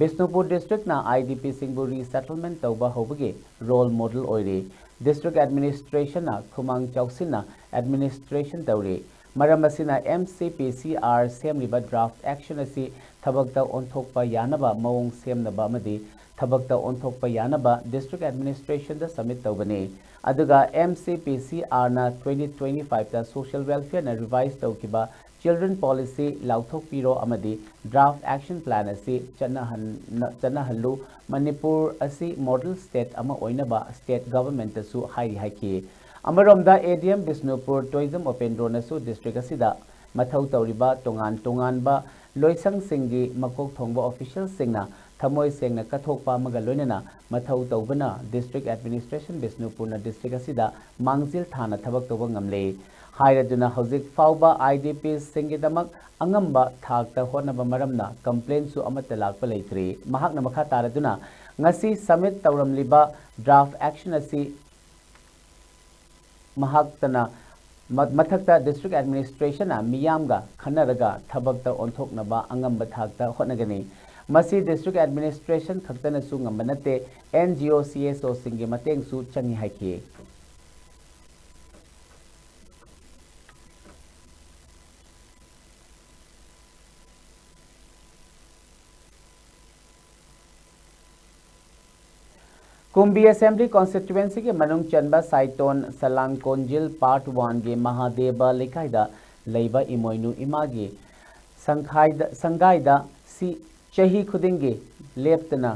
ꯕꯤꯁꯅꯨꯄꯨꯔ ꯗꯤꯁꯇ꯭ꯔꯤꯛꯅ ꯑꯥꯏ ꯗꯤ ꯄꯤꯁꯤꯡꯕꯨ ꯔꯤꯁꯦꯇꯜꯃꯦꯟ ꯇꯧꯕ ꯍꯧꯕꯒꯤ ꯔꯣꯜ ꯃꯣꯗꯦꯜ ꯑꯣꯏꯔꯤ꯫ ꯗꯤꯁꯇ꯭ꯔꯤꯛ ꯑꯦꯗꯃꯤꯅꯤꯁꯇ꯭ꯔꯦꯁꯟꯅ ꯈꯨꯃꯥꯡ ꯆꯥꯎꯁꯤꯟꯅ ꯑꯦꯗꯃꯤꯅꯤꯁꯇ꯭ꯔꯦꯁꯟ ꯇꯧꯔꯤ꯫ ꯃꯔꯝ ꯑꯁꯤꯅ, M C P C R ꯁꯦꯝꯂꯤꯕ draft action ꯑꯁꯤ ꯊꯕꯛꯇ ꯑꯣꯟꯊꯣꯛꯄ ꯌꯥꯅꯕ ꯃꯑꯣꯡ ꯁꯦꯝꯅꯕ ꯑꯃꯗꯤ ꯊꯕꯛꯇ ꯑꯣꯟꯊꯣꯛꯄ ꯌꯥꯅꯕ district administrationꯗ submit ꯇꯧꯕꯅꯤ꯫ ꯑꯗꯨꯒ M C P C Rꯅ twenty twenty fiveꯇ social welfareꯅ revise ꯇꯧꯈꯤꯕ children policy ꯂꯥꯎꯊꯣꯛꯄꯤꯔꯣ ꯑꯃꯗꯤ draft action plan ꯑꯁꯤ ꯆꯠꯅꯍꯟ-, ꯆꯠꯅꯍꯜꯂꯨ꯫ ꯃꯅꯤꯄꯨꯔ ꯑꯁꯤ model state ꯑꯃ ꯑꯣꯏꯅꯕ state governmentꯇꯁꯨ ꯍꯥꯏꯔꯤ ꯍꯥꯏꯈꯤ꯫ ꯑꯃꯔꯣꯝꯗ, A D M Bishnupur Toijam ꯎꯄꯦꯟꯗ꯭ꯔꯣꯅꯁꯨ district ꯑꯁꯤꯗ ꯃꯊꯧ ꯇꯧꯔꯤꯕ ꯇꯣꯉꯥꯟ ꯇꯣꯉꯥꯟꯕ ꯂꯣꯏꯁꯪꯁꯤꯡꯒꯤ ꯃꯀꯣꯛ ꯊꯣꯡꯕ officialꯁꯤꯡꯅ ꯊꯃꯣꯏ ꯁꯦꯡꯅ ꯀꯠꯊꯣꯛꯄ ꯑꯃꯒ ꯂꯣꯏꯅꯅ ꯃꯊꯧ ꯇꯧꯕꯅ district administration ꯕꯤꯁꯅꯨꯄꯨꯔꯅ district ꯑꯁꯤꯗ ꯃꯥꯡꯖꯤꯜ ꯊꯥꯅ ꯊꯕꯛ ꯇꯧꯕ ꯉꯝꯂꯦ ꯍꯥꯏꯔꯗꯨꯅ, ꯍꯧꯖꯤꯛ ꯐꯥꯎꯕ IDPꯁꯤꯡꯒꯤꯗꯃꯛ ꯑꯉꯝꯕ ꯊꯥꯛꯇ ꯍꯣꯠꯅꯕ ꯃꯔꯝꯅ complaintꯁꯨ ꯑꯃꯠꯇ ꯂꯥꯛꯄ ꯂꯩꯇ꯭ꯔꯤ꯫ ꯃꯍꯥꯛꯅ ꯃꯈꯥ ꯇꯥꯔꯗꯨꯅ, ꯉꯁꯤ submit ꯇꯧꯔꯝꯂꯤꯕ draft action ꯑꯁꯤ ꯃꯍꯥꯛꯇꯅ ꯃ-, ꯃꯊꯛꯇ district administrationꯅ ꯃꯤꯌꯥꯝꯒ ꯈꯟꯅꯔꯒ ꯊꯕꯛꯇ ꯑꯣꯟꯊꯣꯛꯅꯕ ꯑꯉꯝꯕ ꯊꯥꯛꯇ ꯍꯣꯠꯅꯒꯅꯤ꯫ ꯃꯁꯤ district administration ꯈꯛꯇꯅꯁꯨ ꯉꯝꯕ ꯅꯠꯇꯦ, N G O, C S Oꯁꯤꯡꯒꯤ ꯃꯇꯦꯡꯁꯨ ꯆꯪꯏ ꯍꯥꯏꯈꯤ꯫ ꯀꯨꯝꯕꯤ Assembly Constituencyꯒꯤ ꯃꯅꯨꯡ ꯆꯟꯕ ꯁꯥꯏꯇꯣꯟ ꯁꯂꯥꯡ ꯀꯣꯟꯖꯤꯜ Part Oneꯒꯤ ꯃꯍꯥꯗꯦꯕ ꯂꯩꯀꯥꯏꯗ ꯂꯩꯕ ꯏꯃꯣꯏꯅꯨ ꯏꯃꯥꯒꯤ ꯁꯪꯈꯥꯏꯗ-, ꯁꯪꯒꯥꯏꯗ ꯁꯤ ꯆꯍꯤ ꯈꯨꯗꯤꯡꯒꯤ ꯂꯦꯞꯇꯅ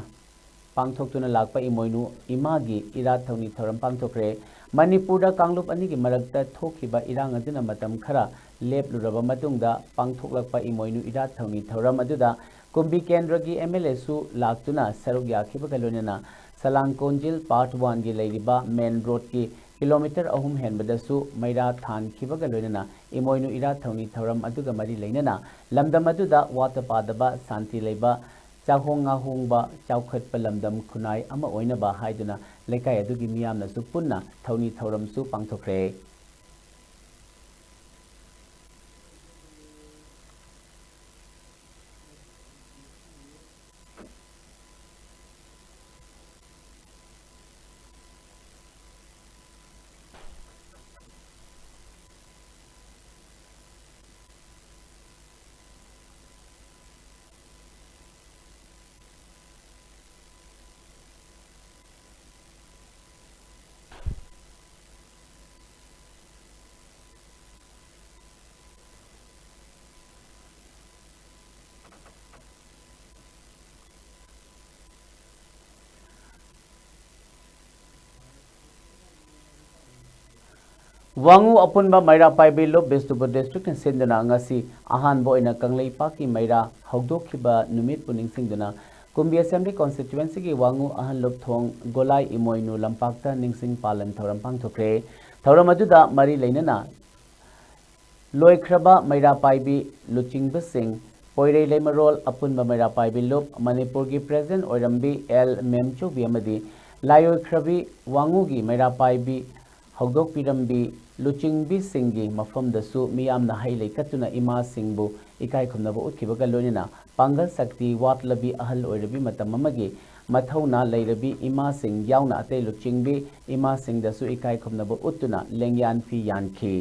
ꯄꯥꯡꯊꯣꯛꯇꯨꯅ ꯂꯥꯛꯄ ꯏꯃꯣꯏꯅꯨ ꯏꯃꯥꯒꯤ ꯏꯔꯥꯠ ꯊꯧꯅꯤ ꯊꯧꯔꯝ ꯄꯥꯡꯊꯣꯛꯈ꯭ꯔꯦ꯫ ꯃꯅꯤꯄꯨꯔꯗ ꯀꯥꯡꯂꯨꯞ ꯑꯅꯤꯒꯤ ꯃꯔꯛꯇ ꯊꯣꯛꯈꯤꯕ ꯏꯔꯥꯡ ꯑꯗꯨꯅ ꯃꯇꯝ ꯈꯔ ꯂꯦꯞꯂꯨꯔꯕ ꯃꯇꯨꯡꯗ ꯄꯥꯡꯊꯣꯛꯂꯛꯄ ꯏꯃꯣꯏꯅꯨ ꯏꯔꯥꯠ ꯊꯧꯅꯤ ꯊꯧꯔꯝ ꯑꯗꯨꯗ ꯀꯨꯝꯕꯤ ꯀꯦꯟꯗ꯭ꯔꯒꯤ M L Aꯁꯨ ꯂꯥꯛꯇꯨꯅ ꯁꯔꯨꯛ ꯌꯥꯈꯤꯕꯒ ꯂꯣꯏꯅꯅ ꯁꯂꯥꯡ ꯀꯣꯟꯖꯤꯜ Part Oneꯒꯤ ꯂꯩꯔꯤꯕ main roadꯀꯤ kilometre ꯑꯍꯨꯝ ꯍꯦꯟꯕꯗꯁꯨ ꯃꯩꯔꯥ ꯊꯥꯟꯈꯤꯕꯒ ꯂꯣꯏꯅꯅ ꯏꯃꯣꯏꯅꯨ ꯏꯔꯥꯠ ꯊꯧꯅꯤ ꯊꯧꯔꯝ ꯑꯗꯨꯒ ꯃꯔꯤ ꯂꯩꯅꯅ ꯂꯝꯗꯝ ꯑꯗꯨꯗ ꯋꯥꯠꯇ ꯄꯥꯗꯕ ꯁꯥꯟꯇꯤ ꯂꯩꯕ, ꯆꯥꯍꯣꯡ ꯉꯥꯍꯣꯡꯕ, ꯆꯥꯎꯈꯠꯄ ꯂꯝꯗꯝ ꯈꯨꯟꯅꯥꯏ ꯑꯃ ꯑꯣꯏꯅꯕ ꯍꯥꯏꯗꯨꯅ ꯂꯩꯀꯥꯏ ꯑꯗꯨꯒꯤ ꯃꯤꯌꯥꯝꯅꯁꯨ ꯄꯨꯟꯅ ꯊꯧꯅꯤ ꯊꯧꯔꯝꯁꯨ ꯄꯥꯡꯊꯣꯛꯈ꯭ꯔꯦ꯫ ꯋꯥꯉꯨ ꯑꯄꯨꯟꯕ ꯃꯩꯔꯥ ꯄꯥꯏꯕꯤ ꯂꯨꯞ ꯕꯤꯁꯅꯨꯄꯨꯔ ꯗꯤꯁꯇ꯭ꯔꯤꯛꯅ ꯁꯤꯟꯗꯨꯅ ꯉꯁꯤ ꯑꯍꯥꯟꯕ ꯑꯣꯏꯅ ꯀꯪꯂꯩꯄꯥꯛꯀꯤ ꯃꯩꯔꯥ ꯍꯧꯗꯣꯛꯈꯤꯕ ꯅꯨꯃꯤꯠꯄꯨ ꯅꯤꯡꯁꯤꯡꯗꯨꯅ ꯀꯨꯝꯕꯤ ꯑꯦꯁꯦꯝꯕ꯭ꯂꯤ ꯀꯣꯟꯁꯇꯤꯇ꯭ꯌꯨꯋꯦꯟꯁꯤꯒꯤ ꯋꯥꯉꯨ ꯑꯍꯟ ꯂꯨꯞ ꯊꯣꯡ ꯒꯣꯂꯥꯏ ꯏꯃꯣꯏꯅꯨ ꯂꯝꯄꯥꯛꯇ ꯅꯤꯡꯁꯤꯡ ꯄꯥꯂꯟ ꯊꯧꯔꯝ ꯄꯥꯡꯊꯣꯛꯈ꯭ꯔꯦ꯫ ꯊꯧꯔꯝ ꯑꯗꯨꯗ ꯃꯔꯤ ꯂꯩꯅꯅ ꯂꯣꯏꯈ꯭ꯔꯕ ꯃꯩꯔꯥ ꯄꯥꯏꯕꯤ ꯂꯨꯆꯤꯡꯕꯁꯤꯡ, ꯄꯣꯏꯔꯩ ꯂꯩꯃꯔꯣꯜ ꯑꯄꯨꯟꯕ ꯃꯩꯔꯥ ꯄꯥꯏꯕꯤ ꯂꯨꯞ, ꯃꯅꯤꯄꯨꯔꯒꯤ ꯄ꯭ꯔꯦꯁꯤꯗꯦꯟꯠ ꯑꯣꯏꯔꯝꯕꯤ ꯑꯦꯜ ꯃꯦꯝꯆꯧꯕꯤ ꯑꯃꯗꯤ ꯂꯥꯏꯑꯣꯏꯈ꯭ꯔꯕꯤ ꯋꯥꯉꯨꯒꯤ ꯃꯩꯔꯥ ꯄꯥꯏꯕꯤ ꯍꯧꯗꯣꯛꯄꯤꯔꯝꯕꯤ ꯂꯨꯆꯤꯡꯕꯤꯁꯤꯡꯒꯤ ꯃꯐꯝꯗꯁꯨ ꯃꯤꯌꯥꯝꯅ ꯍꯩ ꯂꯩ ꯀꯠꯇꯨꯅ ꯏꯃꯥꯁꯤꯡꯕꯨ ꯏꯀꯥꯏ ꯈꯨꯝꯅꯕ ꯎꯠꯈꯤꯕꯒ ꯂꯣꯏꯅꯅ ꯄꯥꯡꯒꯜ ꯁꯛꯇꯤ ꯋꯥꯠꯂꯕꯤ ꯑꯍꯜ ꯑꯣꯏꯔꯕꯤ ꯃꯇꯝ ꯑꯃꯒꯤ ꯃꯊꯧꯅꯥ ꯂꯩꯔꯕꯤ ꯏꯃꯥꯁꯤꯡ ꯌꯥꯎꯅ ꯑꯇꯩ ꯂꯨꯆꯤꯡꯕꯤ ꯏꯃꯥꯁꯤꯡꯗꯁꯨ ꯏꯀꯥꯏ ꯈꯨꯝꯅꯕ ꯎꯠꯇꯨꯅ ꯂꯦꯡꯌꯥꯟ ꯐꯤ ꯌꯥꯟꯈꯤ꯫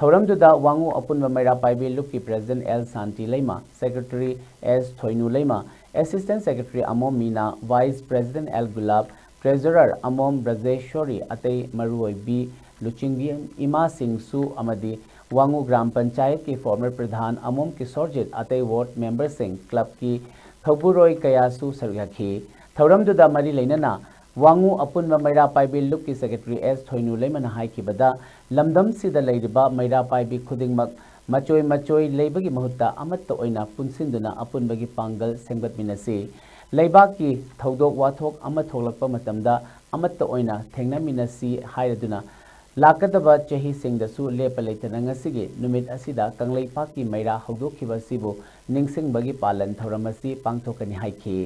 ꯊꯧꯔꯝꯗꯨꯗ ꯋꯥꯉꯨ ꯑꯄꯨꯟꯕ ꯃꯩꯔꯥ ꯄꯥꯏꯕꯤ ꯂꯨꯞꯀꯤ president L Shanti Leima, secretary S Thoinu Leima, assistant secretary Amom Mina, vice president L Gulap, treasurer Amom Brajeshori, ꯑꯇꯩ ꯃꯔꯨꯑꯣꯏꯕꯤ ꯂꯨꯆꯤꯡꯕꯤ ꯏꯃꯥꯁꯤꯡꯁꯨ ꯑꯃꯗꯤ ꯋꯥꯉꯨ ꯒ꯭ꯔꯥꯝ ꯄꯟꯆꯥꯌꯠꯀꯤ ꯐꯣꯔꯃꯔ ꯄ꯭ꯔꯙꯥꯟ ꯑꯃꯣꯝ ꯀꯤꯁꯣꯔꯖꯤꯠ, ꯑꯇꯩ ꯋꯥꯔꯗ ꯃꯦꯝꯕꯔꯁꯤꯡ, ꯀ꯭ꯂꯕꯀꯤ ꯊꯧꯕꯨꯔꯣꯏ ꯀꯌꯥꯁꯨ ꯁꯔꯨꯛ ꯌꯥꯈꯤ꯫ ꯊꯧꯔꯝꯗꯨꯗ ꯃꯔꯤ ꯂꯩꯅꯅ ꯋꯥꯉꯨ ꯑꯄꯨꯟꯕ ꯃꯩꯔꯥ ꯄꯥꯏꯕꯤ ꯂꯨꯞꯀꯤ ꯁꯦꯀ꯭ꯔꯦꯇꯔꯤ ꯑꯦꯁ ꯊꯣꯏꯅꯨ ꯂꯩꯃꯅ ꯍꯥꯏꯈꯤꯕꯗ, ꯂꯝꯗꯝꯁꯤꯗ ꯂꯩꯔꯤꯕ ꯃꯩꯔꯥ ꯄꯥꯏꯕꯤ ꯈꯨꯗꯤꯡꯃꯛ ꯃꯆꯣꯏ ꯃꯆꯣꯏ ꯂꯩꯕꯒꯤ ꯃꯍꯨꯠꯇ ꯑꯃꯠꯇ ꯑꯣꯏꯅ ꯄꯨꯟꯁꯤꯟꯗꯨꯅ ꯑꯄꯨꯟꯕꯒꯤ ꯄꯥꯡꯒꯜ ꯁꯦꯝꯒꯠꯃꯤꯟꯅꯁꯤ꯫ ꯂꯩꯕꯥꯛꯀꯤ ꯊꯧꯗꯣꯛ ꯋꯥꯊꯣꯛ ꯑꯃ ꯊꯣꯛꯂꯛꯄ ꯃꯇꯝꯗ ꯑꯃꯠꯇ ꯑꯣꯏꯅ ꯊꯦꯡꯅꯃꯤꯟꯅꯁꯤ ꯍꯥꯏꯔꯗꯨꯅ, ꯂꯥꯛꯀꯗꯕ ꯆꯍꯤꯁꯤꯡꯗꯁꯨ ꯂꯦꯞꯄ ꯂꯩꯇꯅ ꯉꯁꯤꯒꯤ ꯅꯨꯃꯤꯠ ꯑꯁꯤꯗ ꯀꯪꯂꯩꯄꯥꯛꯀꯤ ꯃꯩꯔꯥ ꯍꯧꯗꯣꯛꯈꯤꯕ ꯑꯁꯤꯕꯨ ꯅꯤꯡꯁꯤꯡꯕꯒꯤ ꯄꯥꯂꯟ ꯊꯧꯔꯝ ꯑꯁꯤ ꯄꯥꯡꯊꯣꯛꯀꯅꯤ ꯍꯥꯏꯈꯤ꯫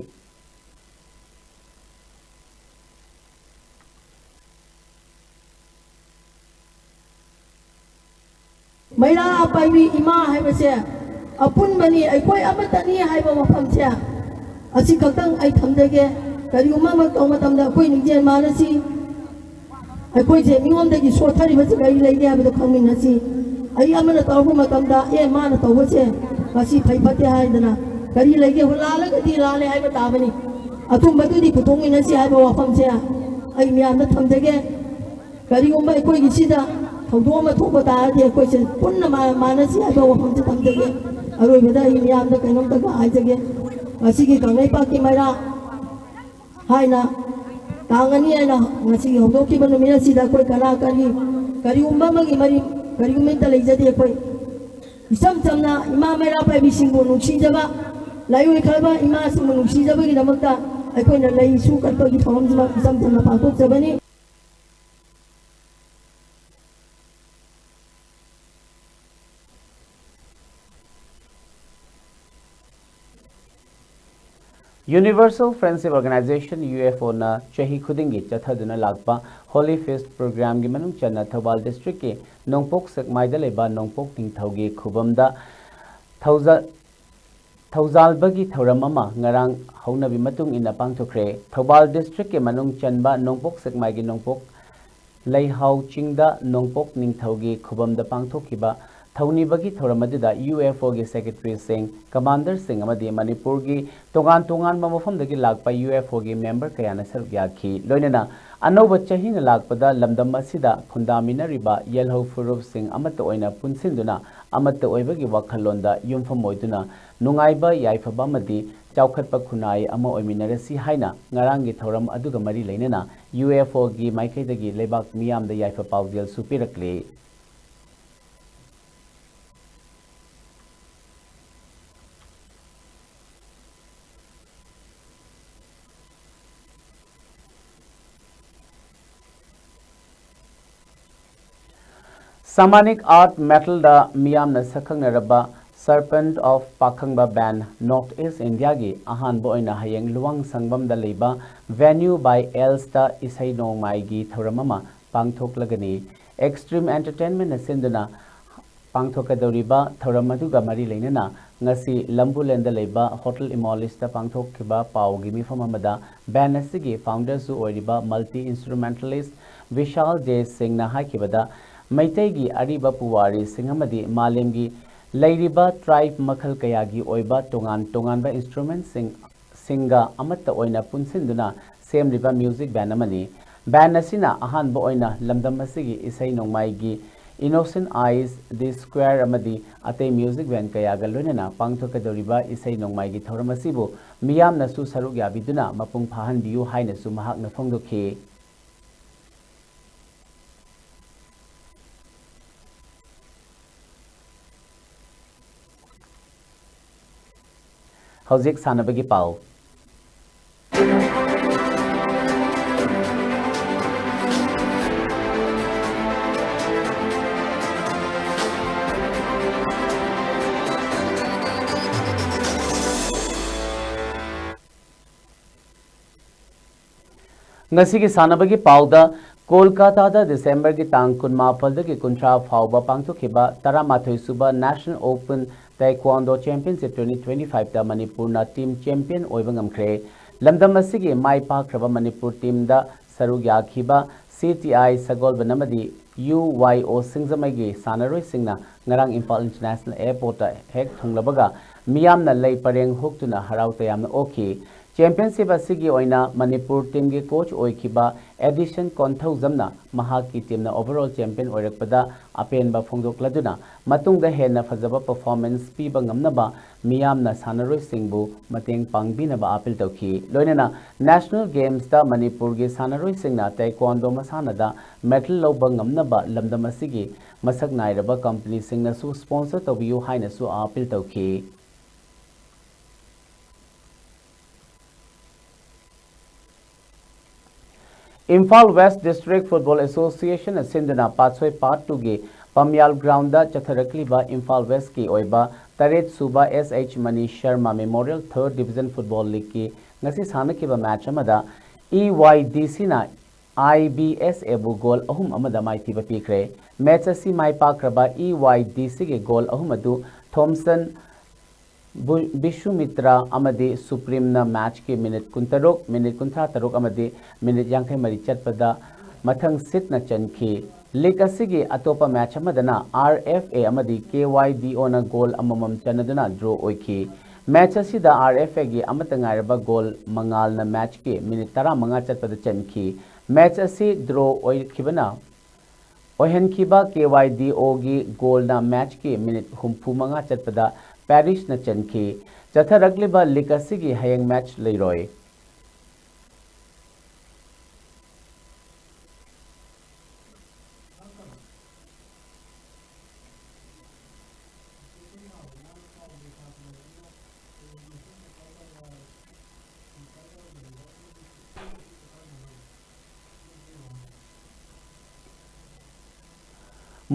ꯃꯩꯔꯥ ꯄꯥꯏꯕꯤ ꯏꯃꯥ ꯍꯥꯏꯕꯁꯦ ꯑꯄꯨꯟꯕꯅꯤ, ꯑꯩꯈꯣꯏ ꯑꯃꯠꯇꯅꯤ ꯍꯥꯏꯕ ꯋꯥꯐꯝꯁꯦ ꯑꯁꯤ ꯈꯛꯇꯪ ꯑꯩ ꯊꯝꯖꯒꯦ꯫ ꯀꯔꯤꯒꯨꯝꯕ ꯑꯃ ꯇꯧꯕ ꯃꯇꯝꯗ ꯑꯩꯈꯣꯏ ꯅꯤꯡꯖꯦꯜ ꯃꯥꯟꯅꯁꯤ꯫ ꯑꯩꯈꯣꯏꯁꯦ ꯃꯤꯉꯣꯟꯗꯒꯤ ꯁꯣꯠꯊꯔꯤꯕꯁꯤ ꯀꯔꯤ ꯂꯩꯒꯦ ꯍꯥꯏꯕꯗꯣ ꯈꯪꯃꯤꯟꯅꯁꯤ꯫ ꯑꯩ ꯑꯃꯅ ꯇꯧꯔꯛꯄ ꯃꯇꯝꯗ, "ꯑꯦ, ꯃꯥꯅ ꯇꯧꯕꯁꯦ ꯉꯁꯤ ꯐꯩ ꯐꯠꯇꯦ" ꯍꯥꯏꯗꯅ ꯀꯔꯤ ꯂꯩꯒꯦ? ꯂꯥꯜꯂꯒꯗꯤ ꯂꯥꯜꯂꯦ ꯍꯥꯏꯕ ꯇꯥꯕꯅꯤ꯫ ꯑꯆꯨꯝꯕꯗꯨꯗꯤ ꯄꯨꯊꯣꯛꯃꯤꯟꯅꯁꯤ ꯍꯥꯏꯕ ꯋꯥꯐꯝꯁꯦ ꯑꯩ ꯃꯌꯥꯝꯗ ꯊꯝꯖꯒꯦ꯫ ꯀꯔꯤꯒꯨꯝꯕ ꯑꯩꯈꯣꯏꯒꯤ ꯁꯤꯗ ꯊꯧꯗꯣꯛ ꯑꯃ ꯊꯣꯛꯄ ꯇꯥꯔꯗꯤ ꯑꯩꯈꯣꯏꯁꯦ ꯄꯨꯟꯅ ꯃꯥ-, ꯃꯥꯟꯅꯁꯤ ꯍꯥꯏꯕ ꯋꯥꯐꯝꯁꯦ ꯊꯝꯖꯒꯦ꯫ ꯑꯔꯣꯏꯕꯗ ꯑꯩ ꯃꯤꯌꯥꯝꯗ ꯀꯩꯅꯣꯝꯇꯒ ꯍꯥꯏꯖꯒꯦ꯫ ꯉꯁꯤꯒꯤ ꯀꯪꯂꯩꯄꯥꯛꯀꯤ ꯃꯩꯔꯥ ꯍꯥꯏꯅ ꯇꯥꯡ ꯑꯅꯤ ꯍꯥꯏꯅ ꯉꯁꯤꯒꯤ ꯍꯧꯗꯣꯛꯈꯤꯕ ꯅꯨꯃꯤꯠ ꯑꯁꯤꯗ ꯑꯩꯈꯣꯏ ꯀꯂꯥ ꯀꯔꯤ ꯀꯔꯤꯒꯨꯝꯕ ꯑꯃꯒꯤ ꯃꯔꯤ ꯀꯔꯤꯒꯨꯝꯕ ꯑꯃꯠꯇ ꯂꯩꯖꯗꯦ꯫ ꯑꯩꯈꯣꯏ ꯏꯆꯝ ꯆꯝꯅ ꯏꯃꯥ ꯃꯩꯔꯥ ꯄꯥꯏꯕꯤꯁꯤꯡꯕꯨ ꯅꯨꯡꯁꯤꯖꯕ, ꯂꯥꯏꯑꯣꯏꯈ꯭ꯔꯕ ꯏꯃꯥꯁꯤꯡꯕꯨ ꯅꯨꯡꯁꯤꯖꯕꯒꯤꯗꯃꯛꯇ ꯑꯩꯈꯣꯏꯅ ꯂꯩꯁꯨ ꯀꯠꯄꯒꯤ ꯊꯧꯔꯝꯁꯤꯃ ꯏꯆꯝ ꯆꯝꯅ ꯄꯥꯡꯊꯣꯛꯆꯕꯅꯤ꯫ Universal Friendship Organization, UFOꯅ ꯆꯍꯤ ꯈꯨꯗꯤꯡꯒꯤ ꯆꯠꯊꯗꯨꯅ ꯂꯥꯛꯄ Holy Feast Programꯒꯤ ꯃꯅꯨꯡ ꯆꯟꯅ ꯊꯧꯕꯥꯜ districtꯀꯤ ꯅꯣꯡꯄꯣꯛ ꯁꯦꯛꯃꯥꯏꯗ ꯂꯩꯕ ꯅꯣꯡꯄꯣꯛ ꯅꯤꯡꯊꯧꯒꯤ ꯈꯨꯕꯝꯗ ꯊꯧꯖ-, ꯊꯧꯖꯥꯜꯕꯒꯤ ꯊꯧꯔꯝ ꯑꯃ ꯉꯔꯥꯡ ꯍꯧꯅꯕꯤ ꯃꯇꯨꯡ ꯏꯟꯅ ꯄꯥꯡꯊꯣꯛꯈ꯭ꯔꯦ꯫ ꯊꯧꯕꯥꯜ districtꯀꯤ ꯃꯅꯨꯡ ꯆꯟꯕ ꯅꯣꯡꯄꯣꯛ ꯁꯦꯛꯃꯥꯏꯒꯤ ꯅꯣꯡꯄꯣꯛ ꯂꯩꯍꯥꯎ ꯆꯤꯡꯗ ꯅꯣꯡꯄꯣꯛ ꯅꯤꯡꯊꯧꯒꯤ ꯈꯨꯕꯝꯗ ꯄꯥꯡꯊꯣꯛꯈꯤꯕ ꯊꯧꯅꯤꯕꯒꯤ ꯊꯧꯔꯝ ꯑꯗꯨꯗ UFOꯒꯤ secretaryꯁꯤꯡ, commanderꯁꯤꯡ ꯑꯃꯗꯤ ꯃꯅꯤꯄꯨꯔꯒꯤ ꯇꯣꯉꯥꯟ ꯇꯣꯉꯥꯟꯕ ꯃꯐꯝꯗꯒꯤ ꯂꯥꯛꯄ UFOꯒꯤ member ꯀꯌꯥꯅ ꯁꯔꯨꯛ ꯌꯥꯈꯤ꯫ ꯂꯣꯏꯅꯅ ꯑꯅꯧꯕ ꯆꯍꯤꯅ ꯂꯥꯛꯄꯗ ꯂꯝꯗꯝ ꯑꯁꯤꯗ ꯈꯨꯟꯗꯥꯃꯤꯟꯅꯔꯤꯕ ꯌꯦꯜꯍꯧ ꯐꯨꯔꯨꯞꯁꯤꯡ ꯑꯃꯠꯇ ꯑꯣꯏꯅ ꯄꯨꯟꯁꯤꯟꯗꯨꯅ ꯑꯃꯠꯇ ꯑꯣꯏꯕꯒꯤ ꯋꯥꯈꯜꯂꯣꯟꯗ ꯌꯨꯝꯐꯝ ꯑꯣꯏꯗꯨꯅ ꯅꯨꯡꯉꯥꯏꯕ, ꯌꯥꯏꯐꯕ ꯑꯃꯗꯤ ꯆꯥꯎꯈꯠꯄ ꯈꯨꯟꯅꯥꯏ ꯑꯃ ꯑꯣꯏꯃꯤꯟꯅꯔꯁꯤ ꯍꯥꯏꯅ ꯉꯔꯥꯡꯒꯤ ꯊꯧꯔꯝ ꯑꯗꯨꯒ ꯃꯔꯤ ꯂꯩꯅꯅ UFOꯒꯤ ꯃꯥꯏꯀꯩꯗꯒꯤ ꯂꯩꯕꯥꯛ ꯃꯤꯌꯥꯝꯗ ꯌꯥꯏꯐ ꯄꯥꯎꯖꯦꯜꯁꯨ ꯄꯤꯔꯛꯂꯤ꯫ Shamanic Earth Metalꯗ ꯃꯤꯌꯥꯝꯅ ꯁꯛꯈꯪꯅꯔꯕ Serpent of Pakhangba Band North East Indiaꯒꯤ ꯑꯍꯥꯟꯕ ꯑꯣꯏꯅ ꯍꯌꯦꯡ ꯂꯨꯋꯥꯡ ꯁꯪꯕꯝꯗ ꯂꯩꯕ Venue by Lsꯇ ꯏꯁꯩ ꯅꯣꯡꯃꯥꯏꯒꯤ ꯊꯧꯔꯝ ꯑꯃ ꯄꯥꯡꯊꯣꯛꯂꯒꯅꯤ꯫ Extreme Entertainmentꯅ ꯁꯤꯟꯗꯨꯅ ꯄꯥꯡꯊꯣꯛꯀꯗꯧꯔꯤꯕ ꯊꯧꯔꯝ ꯑꯗꯨꯒ ꯃꯔꯤ ꯂꯩꯅꯅ ꯉꯁꯤ ꯂꯝꯕꯨꯂꯦꯟꯗ ꯂꯩꯕ Hotel Imolisꯇ ꯄꯥꯡꯊꯣꯛꯈꯤꯕ ꯄꯥꯎꯒꯤ ꯃꯤꯐꯝ ꯑꯃꯗ band ꯑꯁꯤꯒꯤ founderꯁꯨ ꯑꯣꯏꯔꯤꯕ multi instrumentalist ꯕꯤꯁꯥꯜ ꯖꯦ ꯁꯤꯡꯅ ꯍꯥꯏꯈꯤꯕꯗ, ꯃꯩꯇꯩꯒꯤ ꯑꯔꯤꯕ ꯄꯨꯋꯥꯔꯤꯁꯤꯡ ꯑꯃꯗꯤ ꯃꯥꯂꯦꯝꯒꯤ ꯂꯩꯔꯤꯕ tribe ꯃꯈꯜ ꯀꯌꯥꯒꯤ ꯑꯣꯏꯕ ꯇꯣꯉꯥꯟ ꯇꯣꯉꯥꯟꯕ instrumentꯁꯤꯡ ꯁꯤꯡꯒ ꯑꯃꯠꯇ ꯑꯣꯏꯅ ꯄꯨꯟꯁꯤꯟꯗꯨꯅ ꯁꯦꯝꯂꯤꯕ music band ꯑꯃꯅꯤ꯫ Band ꯑꯁꯤꯅ ꯑꯍꯥꯟꯕ ꯑꯣꯏꯅ ꯂꯝꯗꯝ ꯑꯁꯤꯒꯤ ꯏꯁꯩ ꯅꯣꯡꯃꯥꯏꯒꯤ Innocent Eyes, The Square ꯑꯃꯗꯤ ꯑꯇꯩ music band ꯀꯌꯥꯒ ꯂꯣꯏꯅꯅ ꯄꯥꯡꯊꯣꯛꯀꯗꯧꯔꯤꯕ ꯏꯁꯩ ꯅꯣꯡꯃꯥꯏꯒꯤ ꯊꯧꯔꯝ ꯑꯁꯤꯕꯨ ꯃꯤꯌꯥꯝꯅꯁꯨ ꯁꯔꯨꯛ ꯌꯥꯕꯤꯗꯨꯅ ꯃꯄꯨꯡ ꯐꯥꯍꯟꯕꯤꯌꯨ ꯍꯥꯏꯅꯁꯨ ꯃꯍꯥꯛꯅ ꯐꯣꯡꯗꯣꯛꯈꯤ꯫ ꯍꯧꯖꯤꯛ ꯁꯥꯟꯅꯕꯒꯤ ꯄꯥꯎ꯫ ꯉꯁꯤꯒꯤ ꯁꯥꯟꯅꯕꯒꯤ ꯄꯥꯎꯗ, ꯀꯣꯜꯀꯥꯇꯥꯗ ꯗꯤꯁꯦꯝꯕꯔꯒꯤ ꯇꯥꯡ ꯀꯨꯟꯃꯥꯄꯜꯗꯒꯤ ꯀꯨꯟꯊ꯭ꯔꯥ ꯐꯥꯎꯕ ꯄꯥꯡꯊꯣꯛꯈꯤꯕ ꯇꯔꯥꯃꯥꯊꯣꯏ ꯁꯨꯕ National Open Taekwondo Championship twenty twenty-fiveꯇ ꯃꯅꯤꯄꯨꯔꯅ team champion ꯑꯣꯏꯕ ꯉꯝꯈ꯭ꯔꯦ꯫ ꯂꯝꯗꯝ ꯑꯁꯤꯒꯤ ꯃꯥꯏ ꯄꯥꯛꯈ꯭ꯔꯕ ꯃꯅꯤꯄꯨꯔ teamꯗ ꯁꯔꯨꯛ ꯌꯥꯈꯤꯕ C T I ꯁꯒꯣꯜꯕꯟ ꯑꯃꯗꯤ U Y O ꯁꯤꯡꯖꯃꯩꯒꯤ ꯁꯥꯟꯅꯔꯣꯏꯁꯤꯡꯅ ꯉꯔꯥꯡ ꯏꯝꯐꯥꯜ International Airportꯇ ꯍꯦꯛ ꯊꯨꯡꯂꯕꯒ ꯃꯤꯌꯥꯝꯅ ꯂꯩ ꯄꯔꯦꯡ ꯍꯨꯛꯇꯨꯅ ꯍꯔꯥꯎ ꯇꯌꯥꯝꯅ ꯑꯣꯛꯈꯤ꯫ Championship ꯑꯁꯤꯒꯤ ꯑꯣꯏꯅ ꯃꯅꯤꯄꯨꯔ teamꯒꯤ coach ꯑꯣꯏꯈꯤꯕ ꯑꯦꯗꯤꯁꯟ ꯀꯣꯟꯊꯧꯖꯝꯅ ꯃꯍꯥꯛꯀꯤ teamꯅ overall champion ꯑꯣꯏꯔꯛꯄꯗ ꯑꯄꯦꯟꯕ ꯐꯣꯡꯗꯣꯛꯂꯗꯨꯅ, ꯃꯇꯨꯡꯗ ꯍꯦꯟꯅ ꯐꯖꯕ performance ꯄꯤꯕ ꯉꯝꯅꯕ ꯃꯤꯌꯥꯝꯅ ꯁꯥꯟꯅꯔꯣꯏꯁꯤꯡꯕꯨ ꯃꯇꯦꯡ ꯄꯥꯡꯕꯤꯅꯕ appeal ꯇꯧꯈꯤ꯫ ꯂꯣꯏꯅꯅ National Gamesꯇ ꯃꯅꯤꯄꯨꯔꯒꯤ ꯁꯥꯟꯅꯔꯣꯏꯁꯤꯡꯅ Taekwondo ꯃꯁꯥꯟꯅꯗ medal ꯂꯧꯕ ꯉꯝꯅꯕ ꯂꯝꯗꯝ ꯑꯁꯤꯒꯤ ꯃꯁꯛ ꯅꯥꯏꯔꯕ companyꯁꯤꯡꯅꯁꯨ sponsor ꯇꯧꯕꯤꯌꯨ ꯍꯥꯏꯅꯁꯨ appeal ꯇꯧꯈꯤ꯫ Imphal West District Football Associationꯅ ꯁꯤꯟꯗꯨꯅ ꯄꯥꯠꯁꯣꯏ Part twoꯒꯤ ꯄꯝꯌꯥꯜ groundꯗ ꯆꯠꯊꯔꯛꯂꯤꯕ Imphal Westꯀꯤ ꯑꯣꯏꯕ ꯇꯔꯦꯠ ꯁꯨꯕ S H Mani Sharma Memorial Third Division Football Leagueꯀꯤ ꯉꯁꯤ ꯁꯥꯟꯅꯈꯤꯕ match ꯑꯃꯗ E Y D Cꯅ I B S Aꯕꯨ goal ꯑꯍꯨꯝ ꯑꯃꯗ ꯃꯥꯏꯊꯤꯕ ꯄꯤꯈ꯭ꯔꯦ꯫ Match ꯑꯁꯤ ꯃꯥꯏ ꯄꯥꯛꯈ꯭ꯔꯕ E Y D Cꯒꯤ goal ꯑꯍꯨꯝ ꯑꯗꯨ ꯊꯣꯝꯁꯟ ꯕꯨ-, ꯕꯤꯁꯨꯃꯤꯇ꯭ꯔ ꯑꯃꯗꯤ ꯁꯨꯄ꯭ꯔꯤꯝꯅ matchꯀꯤ minute ꯀꯨꯟꯇꯔꯨꯛ, minute ꯀꯨꯟꯊ꯭ꯔꯥ ꯇꯔꯨꯛ ꯑꯃꯗꯤ minute ꯌꯥꯡꯈꯩ ꯃꯔꯤ ꯆꯠꯄꯗ ꯃꯊꯪ ꯁꯤꯠꯅ ꯆꯟꯈꯤ꯫ League ꯑꯁꯤꯒꯤ ꯑꯇꯣꯞꯄ match ꯑꯃꯗꯅ R F A ꯑꯃꯗꯤ K Y D Oꯅ goal ꯑꯃꯃꯝ ꯆꯟꯅꯗꯨꯅ draw ꯑꯣꯏꯈꯤ꯫ Match ꯑꯁꯤꯗ R F Aꯒꯤ ꯑꯃꯠꯇ ꯉꯥꯏꯔꯕ goal ꯃꯉꯥꯜꯅ matchꯀꯤ minute ꯇꯔꯥꯃꯉꯥ ꯆꯠꯄꯗ ꯆꯟꯈꯤ꯫ Match ꯑꯁꯤ draw ꯑꯣꯏꯈꯤꯕꯅ ꯑꯣꯏꯍꯟꯈꯤꯕ ꯀꯦ ꯋꯥꯏ ꯗꯤ ꯑꯣꯒꯤ ꯒꯣꯜꯅ ꯃꯦꯆꯀꯤ ꯃꯤꯅꯤꯠ ꯍꯨꯝꯐꯨ ꯃꯉꯥ ꯆꯠꯄꯗ ꯄꯦꯔꯤꯁꯅ ꯆꯟꯈꯤ꯫ ꯆꯠꯊꯔꯛꯂꯤꯕ ꯂꯤꯒ ꯑꯁꯤꯒꯤ ꯍꯌꯦꯡ ꯃꯦꯆ ꯂꯩꯔꯣꯏ꯫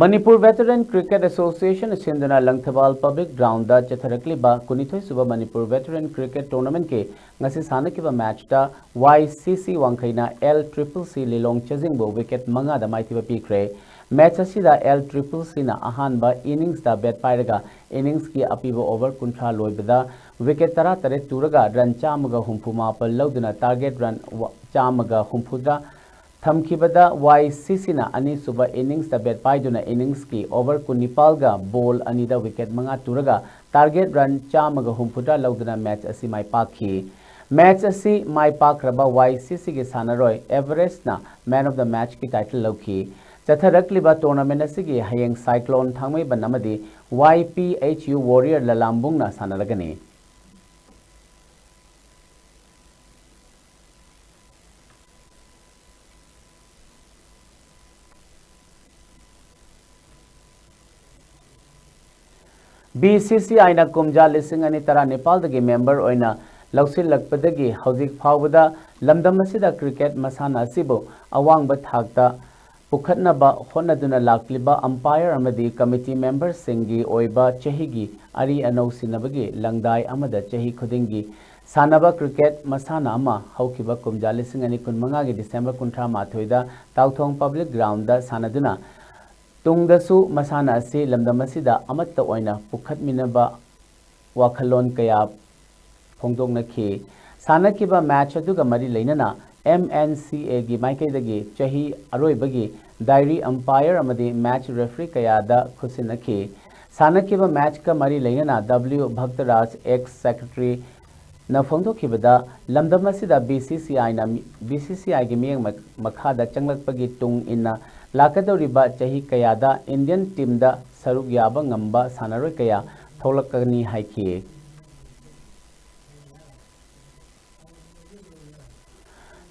ꯃꯅꯤꯄꯨꯔ ꯚꯦꯇꯔꯟ ꯀ꯭ꯔꯤꯀꯦꯠ ꯑꯦꯁꯣꯁꯤꯌꯦꯁꯟꯅ ꯁꯤꯟꯗꯨꯅ ꯂꯪꯊꯕꯥꯜ ꯄꯕ꯭ꯂꯤꯛ ꯒ꯭ꯔꯥꯎꯟꯗ ꯆꯠꯊꯔꯛꯂꯤꯕ ꯀꯨꯟꯅꯤꯊꯣꯏ ꯁꯨꯕ ꯃꯅꯤꯄꯨꯔ ꯚꯦꯇꯔꯟ ꯀ꯭ꯔꯤꯀꯦꯠ ꯇꯣꯔꯅꯥꯃꯦꯟꯠꯀꯤ ꯉꯁꯤ ꯁꯥꯟꯅꯈꯤꯕ ꯃꯦꯆꯇ ꯋꯥꯏ ꯁꯤ ꯁꯤ ꯋꯥꯡꯈꯩꯅ ꯑꯦꯜ ꯇ꯭ꯔꯤꯄꯜ ꯁꯤ ꯂꯤꯂꯣꯡ ꯆꯖꯤꯡꯕꯨ ꯋꯤꯀꯦꯠ ꯃꯉꯥꯗ ꯃꯥꯏꯊꯤꯕ ꯄꯤꯈ꯭ꯔꯦ꯫ ꯃꯦꯆ ꯑꯁꯤꯗ ꯑꯦꯜ ꯇ꯭ꯔꯤꯄꯜ ꯁꯤꯅ ꯑꯍꯥꯟꯕ ꯏꯅꯤꯡꯁꯇ ꯕꯦꯠ ꯄꯥꯏꯔꯒ ꯏꯅꯤꯡꯁꯀꯤ ꯑꯄꯤꯕ ꯑꯣꯚꯔ ꯀꯨꯟꯊ꯭ꯔꯥ ꯂꯣꯏꯕꯗ ꯋꯤꯀꯦꯠ ꯇꯔꯥꯇꯔꯦꯠ ꯇꯨꯔꯒ ꯔꯟ ꯆꯥꯝꯃꯒ ꯍꯨꯝꯐꯨ ꯃꯥꯄꯜ ꯂꯧꯗꯨꯅ ꯇꯥꯔꯒꯦꯠ ꯔꯟ ꯋ-, ꯆꯥꯝꯃꯒ ꯍꯨꯝꯐꯨꯇꯔꯥ ꯊꯝꯈꯤꯕꯗ ꯋꯥꯏ ꯁꯤ ꯁꯤꯅ ꯑꯅꯤꯁꯨꯕ ꯏꯅꯤꯡꯁꯇ ꯕꯦꯠ ꯄꯥꯏꯗꯨꯅ ꯏꯅꯤꯡꯁꯀꯤ ꯑꯣꯚꯔ ꯀꯨꯟꯅꯤꯄꯥꯜꯒ ꯕꯣꯜ ꯑꯅꯤꯗ ꯋꯤꯀꯦꯠ ꯃꯉꯥ ꯇꯨꯔꯒ ꯇꯥꯔꯒꯦꯠ ꯔꯟ ꯆꯥꯝꯃꯒ ꯍꯨꯝꯐꯨꯇꯔꯥ ꯂꯧꯗꯨꯅ ꯃꯦꯆ ꯑꯁꯤ ꯃꯥꯏ ꯄꯥꯛꯈꯤ꯫ ꯃꯦꯆ ꯑꯁꯤ ꯃꯥꯏ ꯄꯥꯛꯈ꯭ꯔꯕ ꯋꯥꯏ ꯁꯤ ꯁꯤꯒꯤ ꯁꯥꯟꯅꯔꯣꯏ ꯑꯦꯚꯔꯦꯁꯅ ꯃꯦꯟ ꯑꯣꯐ ꯗ ꯃꯦꯆꯀꯤ ꯇꯥꯏꯇꯜ ꯂꯧꯈꯤ꯫ ꯆꯠꯊꯔꯛꯂꯤꯕ ꯇꯣꯔꯅꯥꯃꯦꯟ ꯑꯁꯤꯒꯤ ꯍꯌꯦꯡ ꯁꯥꯏꯀ꯭ꯂꯣꯟ ꯊꯥꯡꯃꯩꯕꯟ ꯑꯃꯗꯤ Y P H U warrior ꯂꯂꯥꯝꯕꯨꯡꯅ ꯁꯥꯟꯅꯔꯒꯅꯤ꯫ ꯕꯤ ꯁꯤ ꯁꯤ ꯑꯥꯏꯅ ꯀꯨꯝꯖꯥ ꯂꯤꯁꯤꯡ ꯑꯅꯤ ꯇꯔꯥꯅꯤꯄꯥꯜꯗꯒꯤ ꯃꯦꯝꯕꯔ ꯑꯣꯏꯅ ꯂꯧꯁꯤꯜꯂꯛꯄꯗꯒꯤ ꯍꯧꯖꯤꯛ ꯐꯥꯎꯕꯗ ꯂꯝꯗꯝ ꯑꯁꯤꯗ ꯀ꯭ꯔꯤꯀꯦꯠ ꯃꯁꯥꯟꯅ ꯑꯁꯤꯕꯨ ꯑꯋꯥꯡꯕ ꯊꯥꯛꯇ ꯄꯨꯈꯠꯅꯕ ꯍꯣꯠꯅꯗꯨꯅ ꯂꯥꯛꯂꯤꯕ ꯑꯝꯄꯥꯌꯔ ꯑꯃꯗꯤ ꯀꯃꯤꯇꯤ ꯃꯦꯝꯕꯔꯁꯤꯡꯒꯤ ꯑꯣꯏꯕ ꯆꯍꯤꯒꯤ ꯑꯔꯤ ꯑꯅꯧ ꯁꯤꯟꯅꯕꯒꯤ ꯂꯪꯗꯥꯏ ꯑꯃꯗ ꯆꯍꯤ ꯈꯨꯗꯤꯡꯒꯤ ꯁꯥꯟꯅꯕ ꯀ꯭ꯔꯤꯀꯦꯠ ꯃꯁꯥꯟꯅ ꯑꯃ ꯍꯧꯈꯤꯕ ꯀꯨꯝꯖꯥ ꯂꯤꯁꯤꯡ ꯑꯅꯤ ꯀꯨꯟꯃꯉꯥꯒꯤ ꯗꯤꯁꯦꯝꯕꯔ ꯀꯨꯟꯊ꯭ꯔꯥ ꯃꯥꯊꯣꯏꯗ ꯇꯥꯎꯊꯣꯡ ꯄꯕ꯭ꯂꯤꯛ ꯒ꯭ꯔꯥꯎꯟꯗ ꯁꯥꯟꯅꯗꯨꯅ ꯇꯨꯡꯗꯁꯨ ꯃꯁꯥꯟꯅ ꯑꯁꯤ ꯂꯝꯗꯝ ꯑꯁꯤꯗ ꯑꯃꯠꯇ ꯑꯣꯏꯅ ꯄꯨꯈꯠꯃꯤꯟꯅꯕ ꯋꯥꯈꯜꯂꯣꯟ ꯀꯌꯥ ꯐꯣꯡꯗꯣꯛꯅꯈꯤ꯫ ꯁꯥꯟꯅꯈꯤꯕ ꯃꯦꯆ ꯑꯗꯨꯒ ꯃꯔꯤ ꯂꯩꯅꯅ ꯑꯦꯝ ꯑꯦꯟ ꯁꯤ ꯑꯦꯒꯤ ꯃꯥꯏꯀꯩꯗꯒꯤ ꯆꯍꯤ ꯑꯔꯣꯏꯕꯒꯤ ꯗꯥꯏꯔꯤ ꯑꯝꯄꯥꯌꯔ ꯑꯃꯗꯤ ꯃꯦꯆ ꯔꯦꯐ꯭ꯔꯤ ꯀꯌꯥꯗ ꯈꯨꯠꯁꯤꯟꯅꯈꯤ꯫ ꯁꯥꯟꯅꯈꯤꯕ ꯃꯦꯆꯀ ꯃꯔꯤ ꯂꯩꯅꯅ ꯗꯕ꯭ꯂꯤꯎ ꯚꯛꯇꯔꯥꯖ, ꯑꯦꯛꯁ ꯁꯦꯀ꯭ꯔꯦꯇꯔꯤ, ꯅ ꯐꯣꯡꯗꯣꯛꯈꯤꯕꯗ, ꯂꯝꯗꯝ ꯑꯁꯤꯗ ꯕꯤ ꯁꯤ ꯁꯤ ꯑꯥꯏꯅ ꯃꯤ-, ꯕꯤ ꯁꯤ ꯁꯤ ꯑꯥꯏꯒꯤ ꯃꯤꯠꯌꯦꯡ ꯃ-, ꯃꯈꯥꯗ ꯆꯪꯂꯛꯄꯒꯤ ꯇꯨꯡ ꯏꯟꯅ ꯂꯥꯛꯀꯗꯧꯔꯤꯕ ꯆꯍꯤ ꯀꯌꯥꯗ Indian teamꯗ ꯁꯔꯨꯛ ꯌꯥꯕ ꯉꯝꯕ ꯁꯥꯟꯅꯔꯣꯏ ꯀꯌꯥ ꯊꯣꯛꯂꯛꯀꯅꯤ ꯍꯥꯏꯈꯤ꯫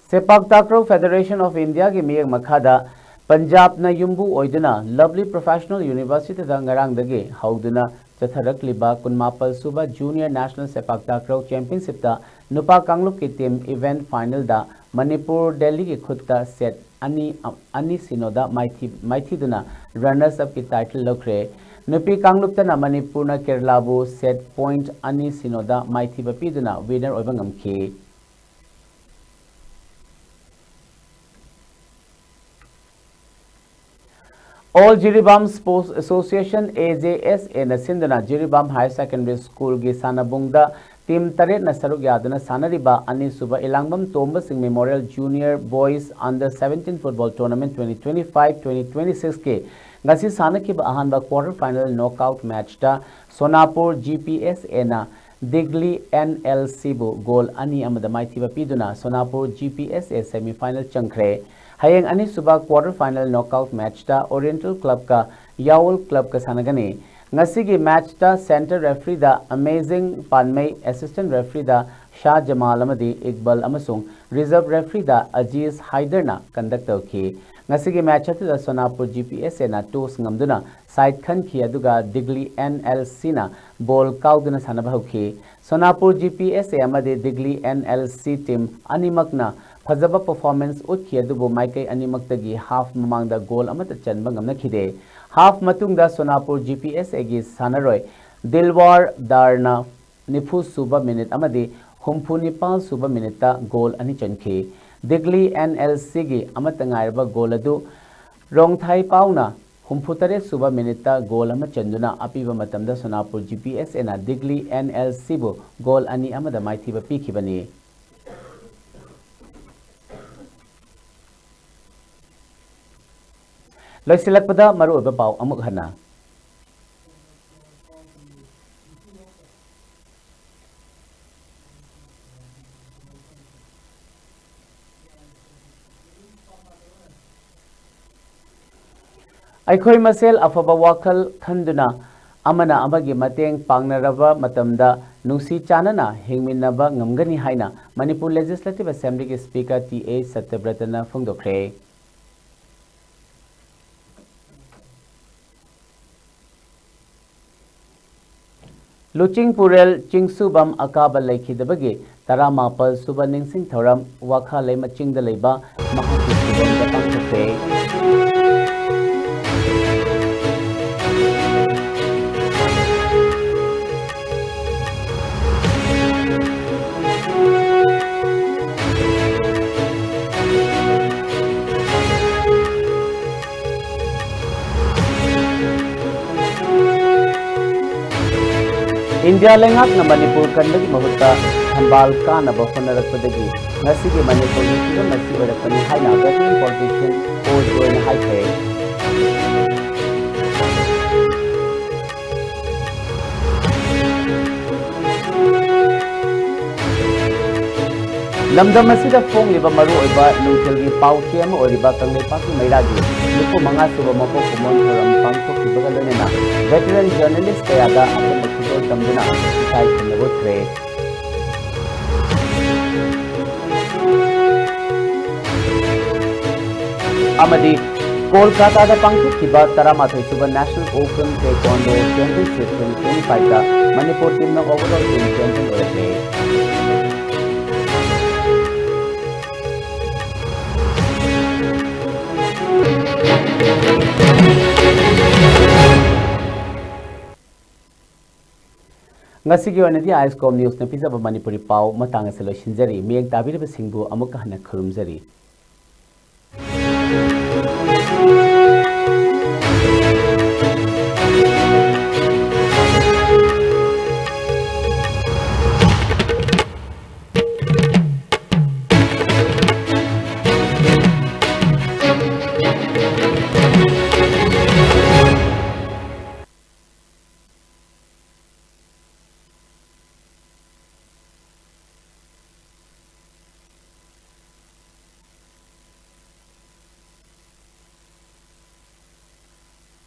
ꯁꯦꯄꯥꯛ ꯇꯥꯀ꯭ꯔꯧ Federation of Indiaꯒꯤ ꯃꯤꯠꯌꯦꯡ ꯃꯈꯥꯗ ꯄꯟꯖꯥꯕꯅ ꯌꯨꯝꯕꯨ ꯑꯣꯏꯗꯨꯅ Lovely Professional Universityꯗ ꯉꯔꯥꯡꯗꯒꯤ ꯍꯧꯗꯨꯅ ꯆꯠꯊꯔꯛꯂꯤꯕ ꯀꯨꯟꯃꯥꯄꯜ ꯁꯨꯕ Junior National ꯁꯦꯄꯥꯛ ꯇꯥꯀ꯭ꯔꯧ Championshipꯇ ꯅꯨꯄꯥ ꯀꯥꯡꯂꯨꯞꯀꯤ team event finalꯗ ꯃꯅꯤꯄꯨꯔ ꯗꯦꯜꯂꯤꯒꯤ ꯈꯨꯠꯇ set ꯑꯅꯤ, ꯑꯅꯤ ꯁꯤꯅꯣꯗ ꯃꯥꯏꯊꯤ-, ꯃꯥꯏꯊꯤꯗꯨꯅ runners upꯀꯤ title ꯂꯧꯈ꯭ꯔꯦ꯫ ꯅꯨꯄꯤ ꯀꯥꯡꯂꯨꯞꯇꯅ ꯃꯅꯤꯄꯨꯔꯅ ꯀꯦꯔꯂꯥꯕꯨ set point ꯑꯅꯤ ꯁꯤꯅꯣꯗ ꯃꯥꯏꯊꯤꯕ ꯄꯤꯗꯨꯅ winner ꯑꯣꯏꯕ ꯉꯝꯈꯤ꯫ All Jiribam Sports Association, AJSAꯅ ꯁꯤꯟꯗꯨꯅ ꯖꯤꯔꯤꯕꯥꯝ Higher Secondary Schoolꯒꯤ ꯁꯥꯟꯅꯕꯨꯡꯗ team ꯇꯔꯦꯠꯅ ꯁꯔꯨꯛ ꯌꯥꯗꯨꯅ ꯁꯥꯟꯅꯔꯤꯕ ꯑꯅꯤꯁꯨꯕ ꯏꯂꯥꯡꯕꯝ ꯇꯣꯝꯕ ꯁꯤꯡ Memorial Junior Boys Under Seventeen Football Tournament twenty twenty-five twenty twenty-sixꯀꯤ ꯉꯁꯤ ꯁꯥꯟꯅꯈꯤꯕ ꯑꯍꯥꯟꯕ quarter final knockout matchꯇ ꯁꯣꯅꯥꯄꯨꯔ GPSAꯅ ꯗꯤꯒꯂꯤ NLCꯕꯨ goal ꯑꯅꯤ ꯑꯃꯗ ꯃꯥꯏꯊꯤꯕ ꯄꯤꯗꯨꯅ ꯁꯣꯅꯥꯄꯨꯔ GPSA semi final ꯆꯪꯈ꯭ꯔꯦ꯫ ꯍꯌꯦꯡ ꯑꯅꯤꯁꯨꯕ quarter final knockout matchꯇ Oriental Clubꯀ ꯌꯥꯋꯜ Clubꯀ ꯁꯥꯟꯅꯒꯅꯤ꯫ ꯉꯁꯤꯒꯤ matchꯇ center refereeꯗ Amazing Panmei, assistant refereeꯗ Shah Jamal ꯑꯃꯗꯤ ꯏꯛꯕꯜ ꯑꯃꯁꯨꯡ reserve refereeꯗ ꯑꯖꯤꯖ ꯍꯥꯏꯗꯔꯅ conduct ꯇꯧꯈꯤ꯫ ꯉꯁꯤꯒꯤ match ꯑꯗꯨꯗ ꯁꯣꯅꯥꯄꯨꯔ GPSAꯅ toss ꯉꯝꯗꯨꯅ side ꯈꯟꯈꯤ, ꯑꯗꯨꯒ ꯗꯤꯒꯂꯤ NLCꯅ ball ꯀꯥꯎꯗꯨꯅ ꯁꯥꯟꯅꯕ ꯍꯧꯈꯤ꯫ ꯁꯣꯅꯥꯄꯨꯔ GPSA ꯑꯃꯗꯤ ꯗꯤꯒꯂꯤ NLC team ꯑꯅꯤꯃꯛꯅ ꯐꯖꯕ performance ꯎꯠꯈꯤ, ꯑꯗꯨꯕꯨ ꯃꯥꯏꯀꯩ ꯑꯅꯤꯃꯛꯇꯒꯤ half ꯃꯃꯥꯡꯗ goal ꯑꯃꯠꯇ ꯆꯟꯕ ꯉꯝꯅꯈꯤꯗꯦ꯫ Half ꯃꯇꯨꯡꯗ ꯁꯣꯅꯥꯄꯨꯔ GPSAꯒꯤ ꯁꯥꯟꯅꯔꯣꯏ ꯗꯤꯜꯋꯥꯔ ꯗꯥꯔꯅ ꯅꯤꯐꯨ ꯁꯨꯕ minute ꯑꯃꯗꯤ ꯍꯨꯝꯐꯨ ꯅꯤꯄꯥꯜ ꯁꯨꯕ minuteꯇ goal ꯑꯅꯤ ꯆꯟꯈꯤ꯫ ꯗꯤꯒꯂꯤ NLCꯒꯤ ꯑꯃꯠꯇ ꯉꯥꯏꯔꯕ goal ꯑꯗꯨ ꯔꯣꯡꯊꯥꯏ ꯄꯥꯎꯅ ꯍꯨꯝꯐꯨ ꯇꯔꯦꯠ ꯁꯨꯕ minuteꯇ goal ꯑꯃ ꯆꯟꯗꯨꯅ ꯑꯄꯤꯕ ꯃꯇꯝꯗ ꯁꯣꯅꯥꯄꯨꯔ GPSAꯅ ꯗꯤꯒꯂꯤ NLCꯕꯨ goal ꯑꯅꯤ ꯑꯃꯗ ꯃꯥꯏꯊꯤꯕ ꯄꯤꯈꯤꯕꯅꯤ꯫ ꯂꯣꯏꯁꯤꯜꯂꯛꯄꯗ ꯃꯔꯨꯑꯣꯏꯕ ꯄꯥꯎ ꯑꯃꯨꯛ ꯍꯟꯅ꯫ ꯑꯩꯈꯣꯏ ꯃꯁꯦꯜ ꯑꯐꯕ ꯋꯥꯈꯜ ꯈꯟꯗꯨꯅ ꯑꯃꯅ ꯑꯃꯒꯤ ꯃꯇꯦꯡ ꯄꯥꯡꯅꯔꯕ ꯃꯇꯝꯗ ꯅꯨꯡꯁꯤ ꯆꯥꯟꯅꯅ ꯍꯤꯡꯃꯤꯟꯅꯕ ꯉꯝꯒꯅꯤ ꯍꯥꯏꯅ ꯃꯅꯤꯄꯨꯔ Legislative Assemblyꯒꯤ Speaker ꯇꯤ ꯑꯦ ꯁꯇ꯭ꯌꯕ꯭ꯔꯇꯅ ꯐꯣꯡꯗꯣꯛꯈ꯭ꯔꯦ꯫ ꯂꯨꯆꯤꯡꯄꯨꯔꯦꯜ ꯆꯤꯡꯁꯨꯕꯝ ꯑꯀꯥꯕ ꯂꯩꯈꯤꯗꯕꯒꯤ ꯇꯔꯥꯃꯥꯄꯜ ꯁꯨꯕ ꯅꯤꯡꯁꯤꯡ ꯊꯧꯔꯝ ꯋꯥꯈꯥꯂꯩꯃ ꯆꯤꯡꯗ ꯂꯩꯕ ꯃꯍꯥꯛꯀꯤ ꯁꯨꯕꯝꯗ ꯄꯥꯡꯊꯣꯛꯈ꯭ꯔꯦ꯫ ꯏꯟꯗꯤꯌꯥ ꯂꯩꯉꯥꯛꯅ ꯃꯅꯤꯄꯨꯔ ꯀꯟꯕꯒꯤ ꯃꯍꯨꯠꯇ ꯊꯝꯕꯥꯜ ꯀꯥꯅꯕ ꯍꯣꯠꯅꯔꯛꯄꯗꯒꯤ ꯉꯁꯤꯒꯤ ꯃꯅꯤꯄꯨꯔꯒꯤ ꯐꯤꯕꯝ ꯑꯁꯤ ꯑꯣꯏꯔꯛꯄꯅꯤ ꯍꯥꯏꯅ veteran politician ꯑꯣꯏ ꯑꯣꯏꯅ ꯍꯥꯏꯈ꯭ꯔꯦ꯫ ꯂꯝꯗꯝ ꯑꯁꯤꯗ ꯐꯣꯡꯂꯤꯕ ꯃꯔꯨꯑꯣꯏꯕ ꯅꯨꯡꯊꯤꯜꯒꯤ ꯄꯥꯎ ꯆꯦ ꯑꯃ ꯑꯣꯏꯔꯤꯕ ꯀꯪꯂꯩꯄꯥꯛꯀꯤ ꯃꯩꯔꯥꯒꯤ ꯅꯤꯐꯨ ꯃꯉꯥ ꯁꯨꯕ ꯃꯄꯣꯛ ꯀꯨꯝꯑꯣꯟ ꯊꯧꯔꯝ ꯄꯥꯡꯊꯣꯛꯈꯤꯕꯒ ꯂꯣꯏꯅꯅ veteran journalist ꯀꯌꯥꯗ ꯑꯄꯨꯟꯕ ꯈꯨꯗꯣꯜ ꯇꯝꯗꯨꯅ ꯏꯀꯥꯏ ꯈꯨꯝꯅꯕ ꯎꯠꯈ꯭ꯔꯦ꯫ ꯑꯃꯗꯤ ꯀꯣꯜꯀꯥꯇꯥꯗ ꯄꯥꯡꯊꯣꯛꯈꯤꯕ ꯇꯔꯥꯃꯥꯊꯣꯏ ꯁꯨꯕ National Open Taekwondo Championship twenty twenty-five ꯗ ꯃꯅꯤꯄꯨꯔ teamꯅ overall team champion ꯑꯣꯏꯔꯛꯂꯦ꯫ ꯉꯁꯤꯒꯤ ꯑꯣꯏꯅꯗꯤ ꯑꯥꯏꯁꯀꯣꯝ ꯅ꯭ꯌꯨꯁꯅ ꯄꯤꯖꯕ ꯃꯅꯤꯄꯨꯔꯤ ꯄꯥꯎ ꯃꯇꯥꯡ ꯑꯁꯤ ꯂꯣꯏꯁꯤꯟꯖꯔꯤ꯫ ꯃꯤꯠꯌꯦꯡ ꯇꯥꯕꯤꯔꯤꯕꯁꯤꯡꯕꯨ ꯑꯃꯨꯛꯀ ꯍꯟꯅ ꯈꯨꯔꯨꯝꯖꯔꯤ꯫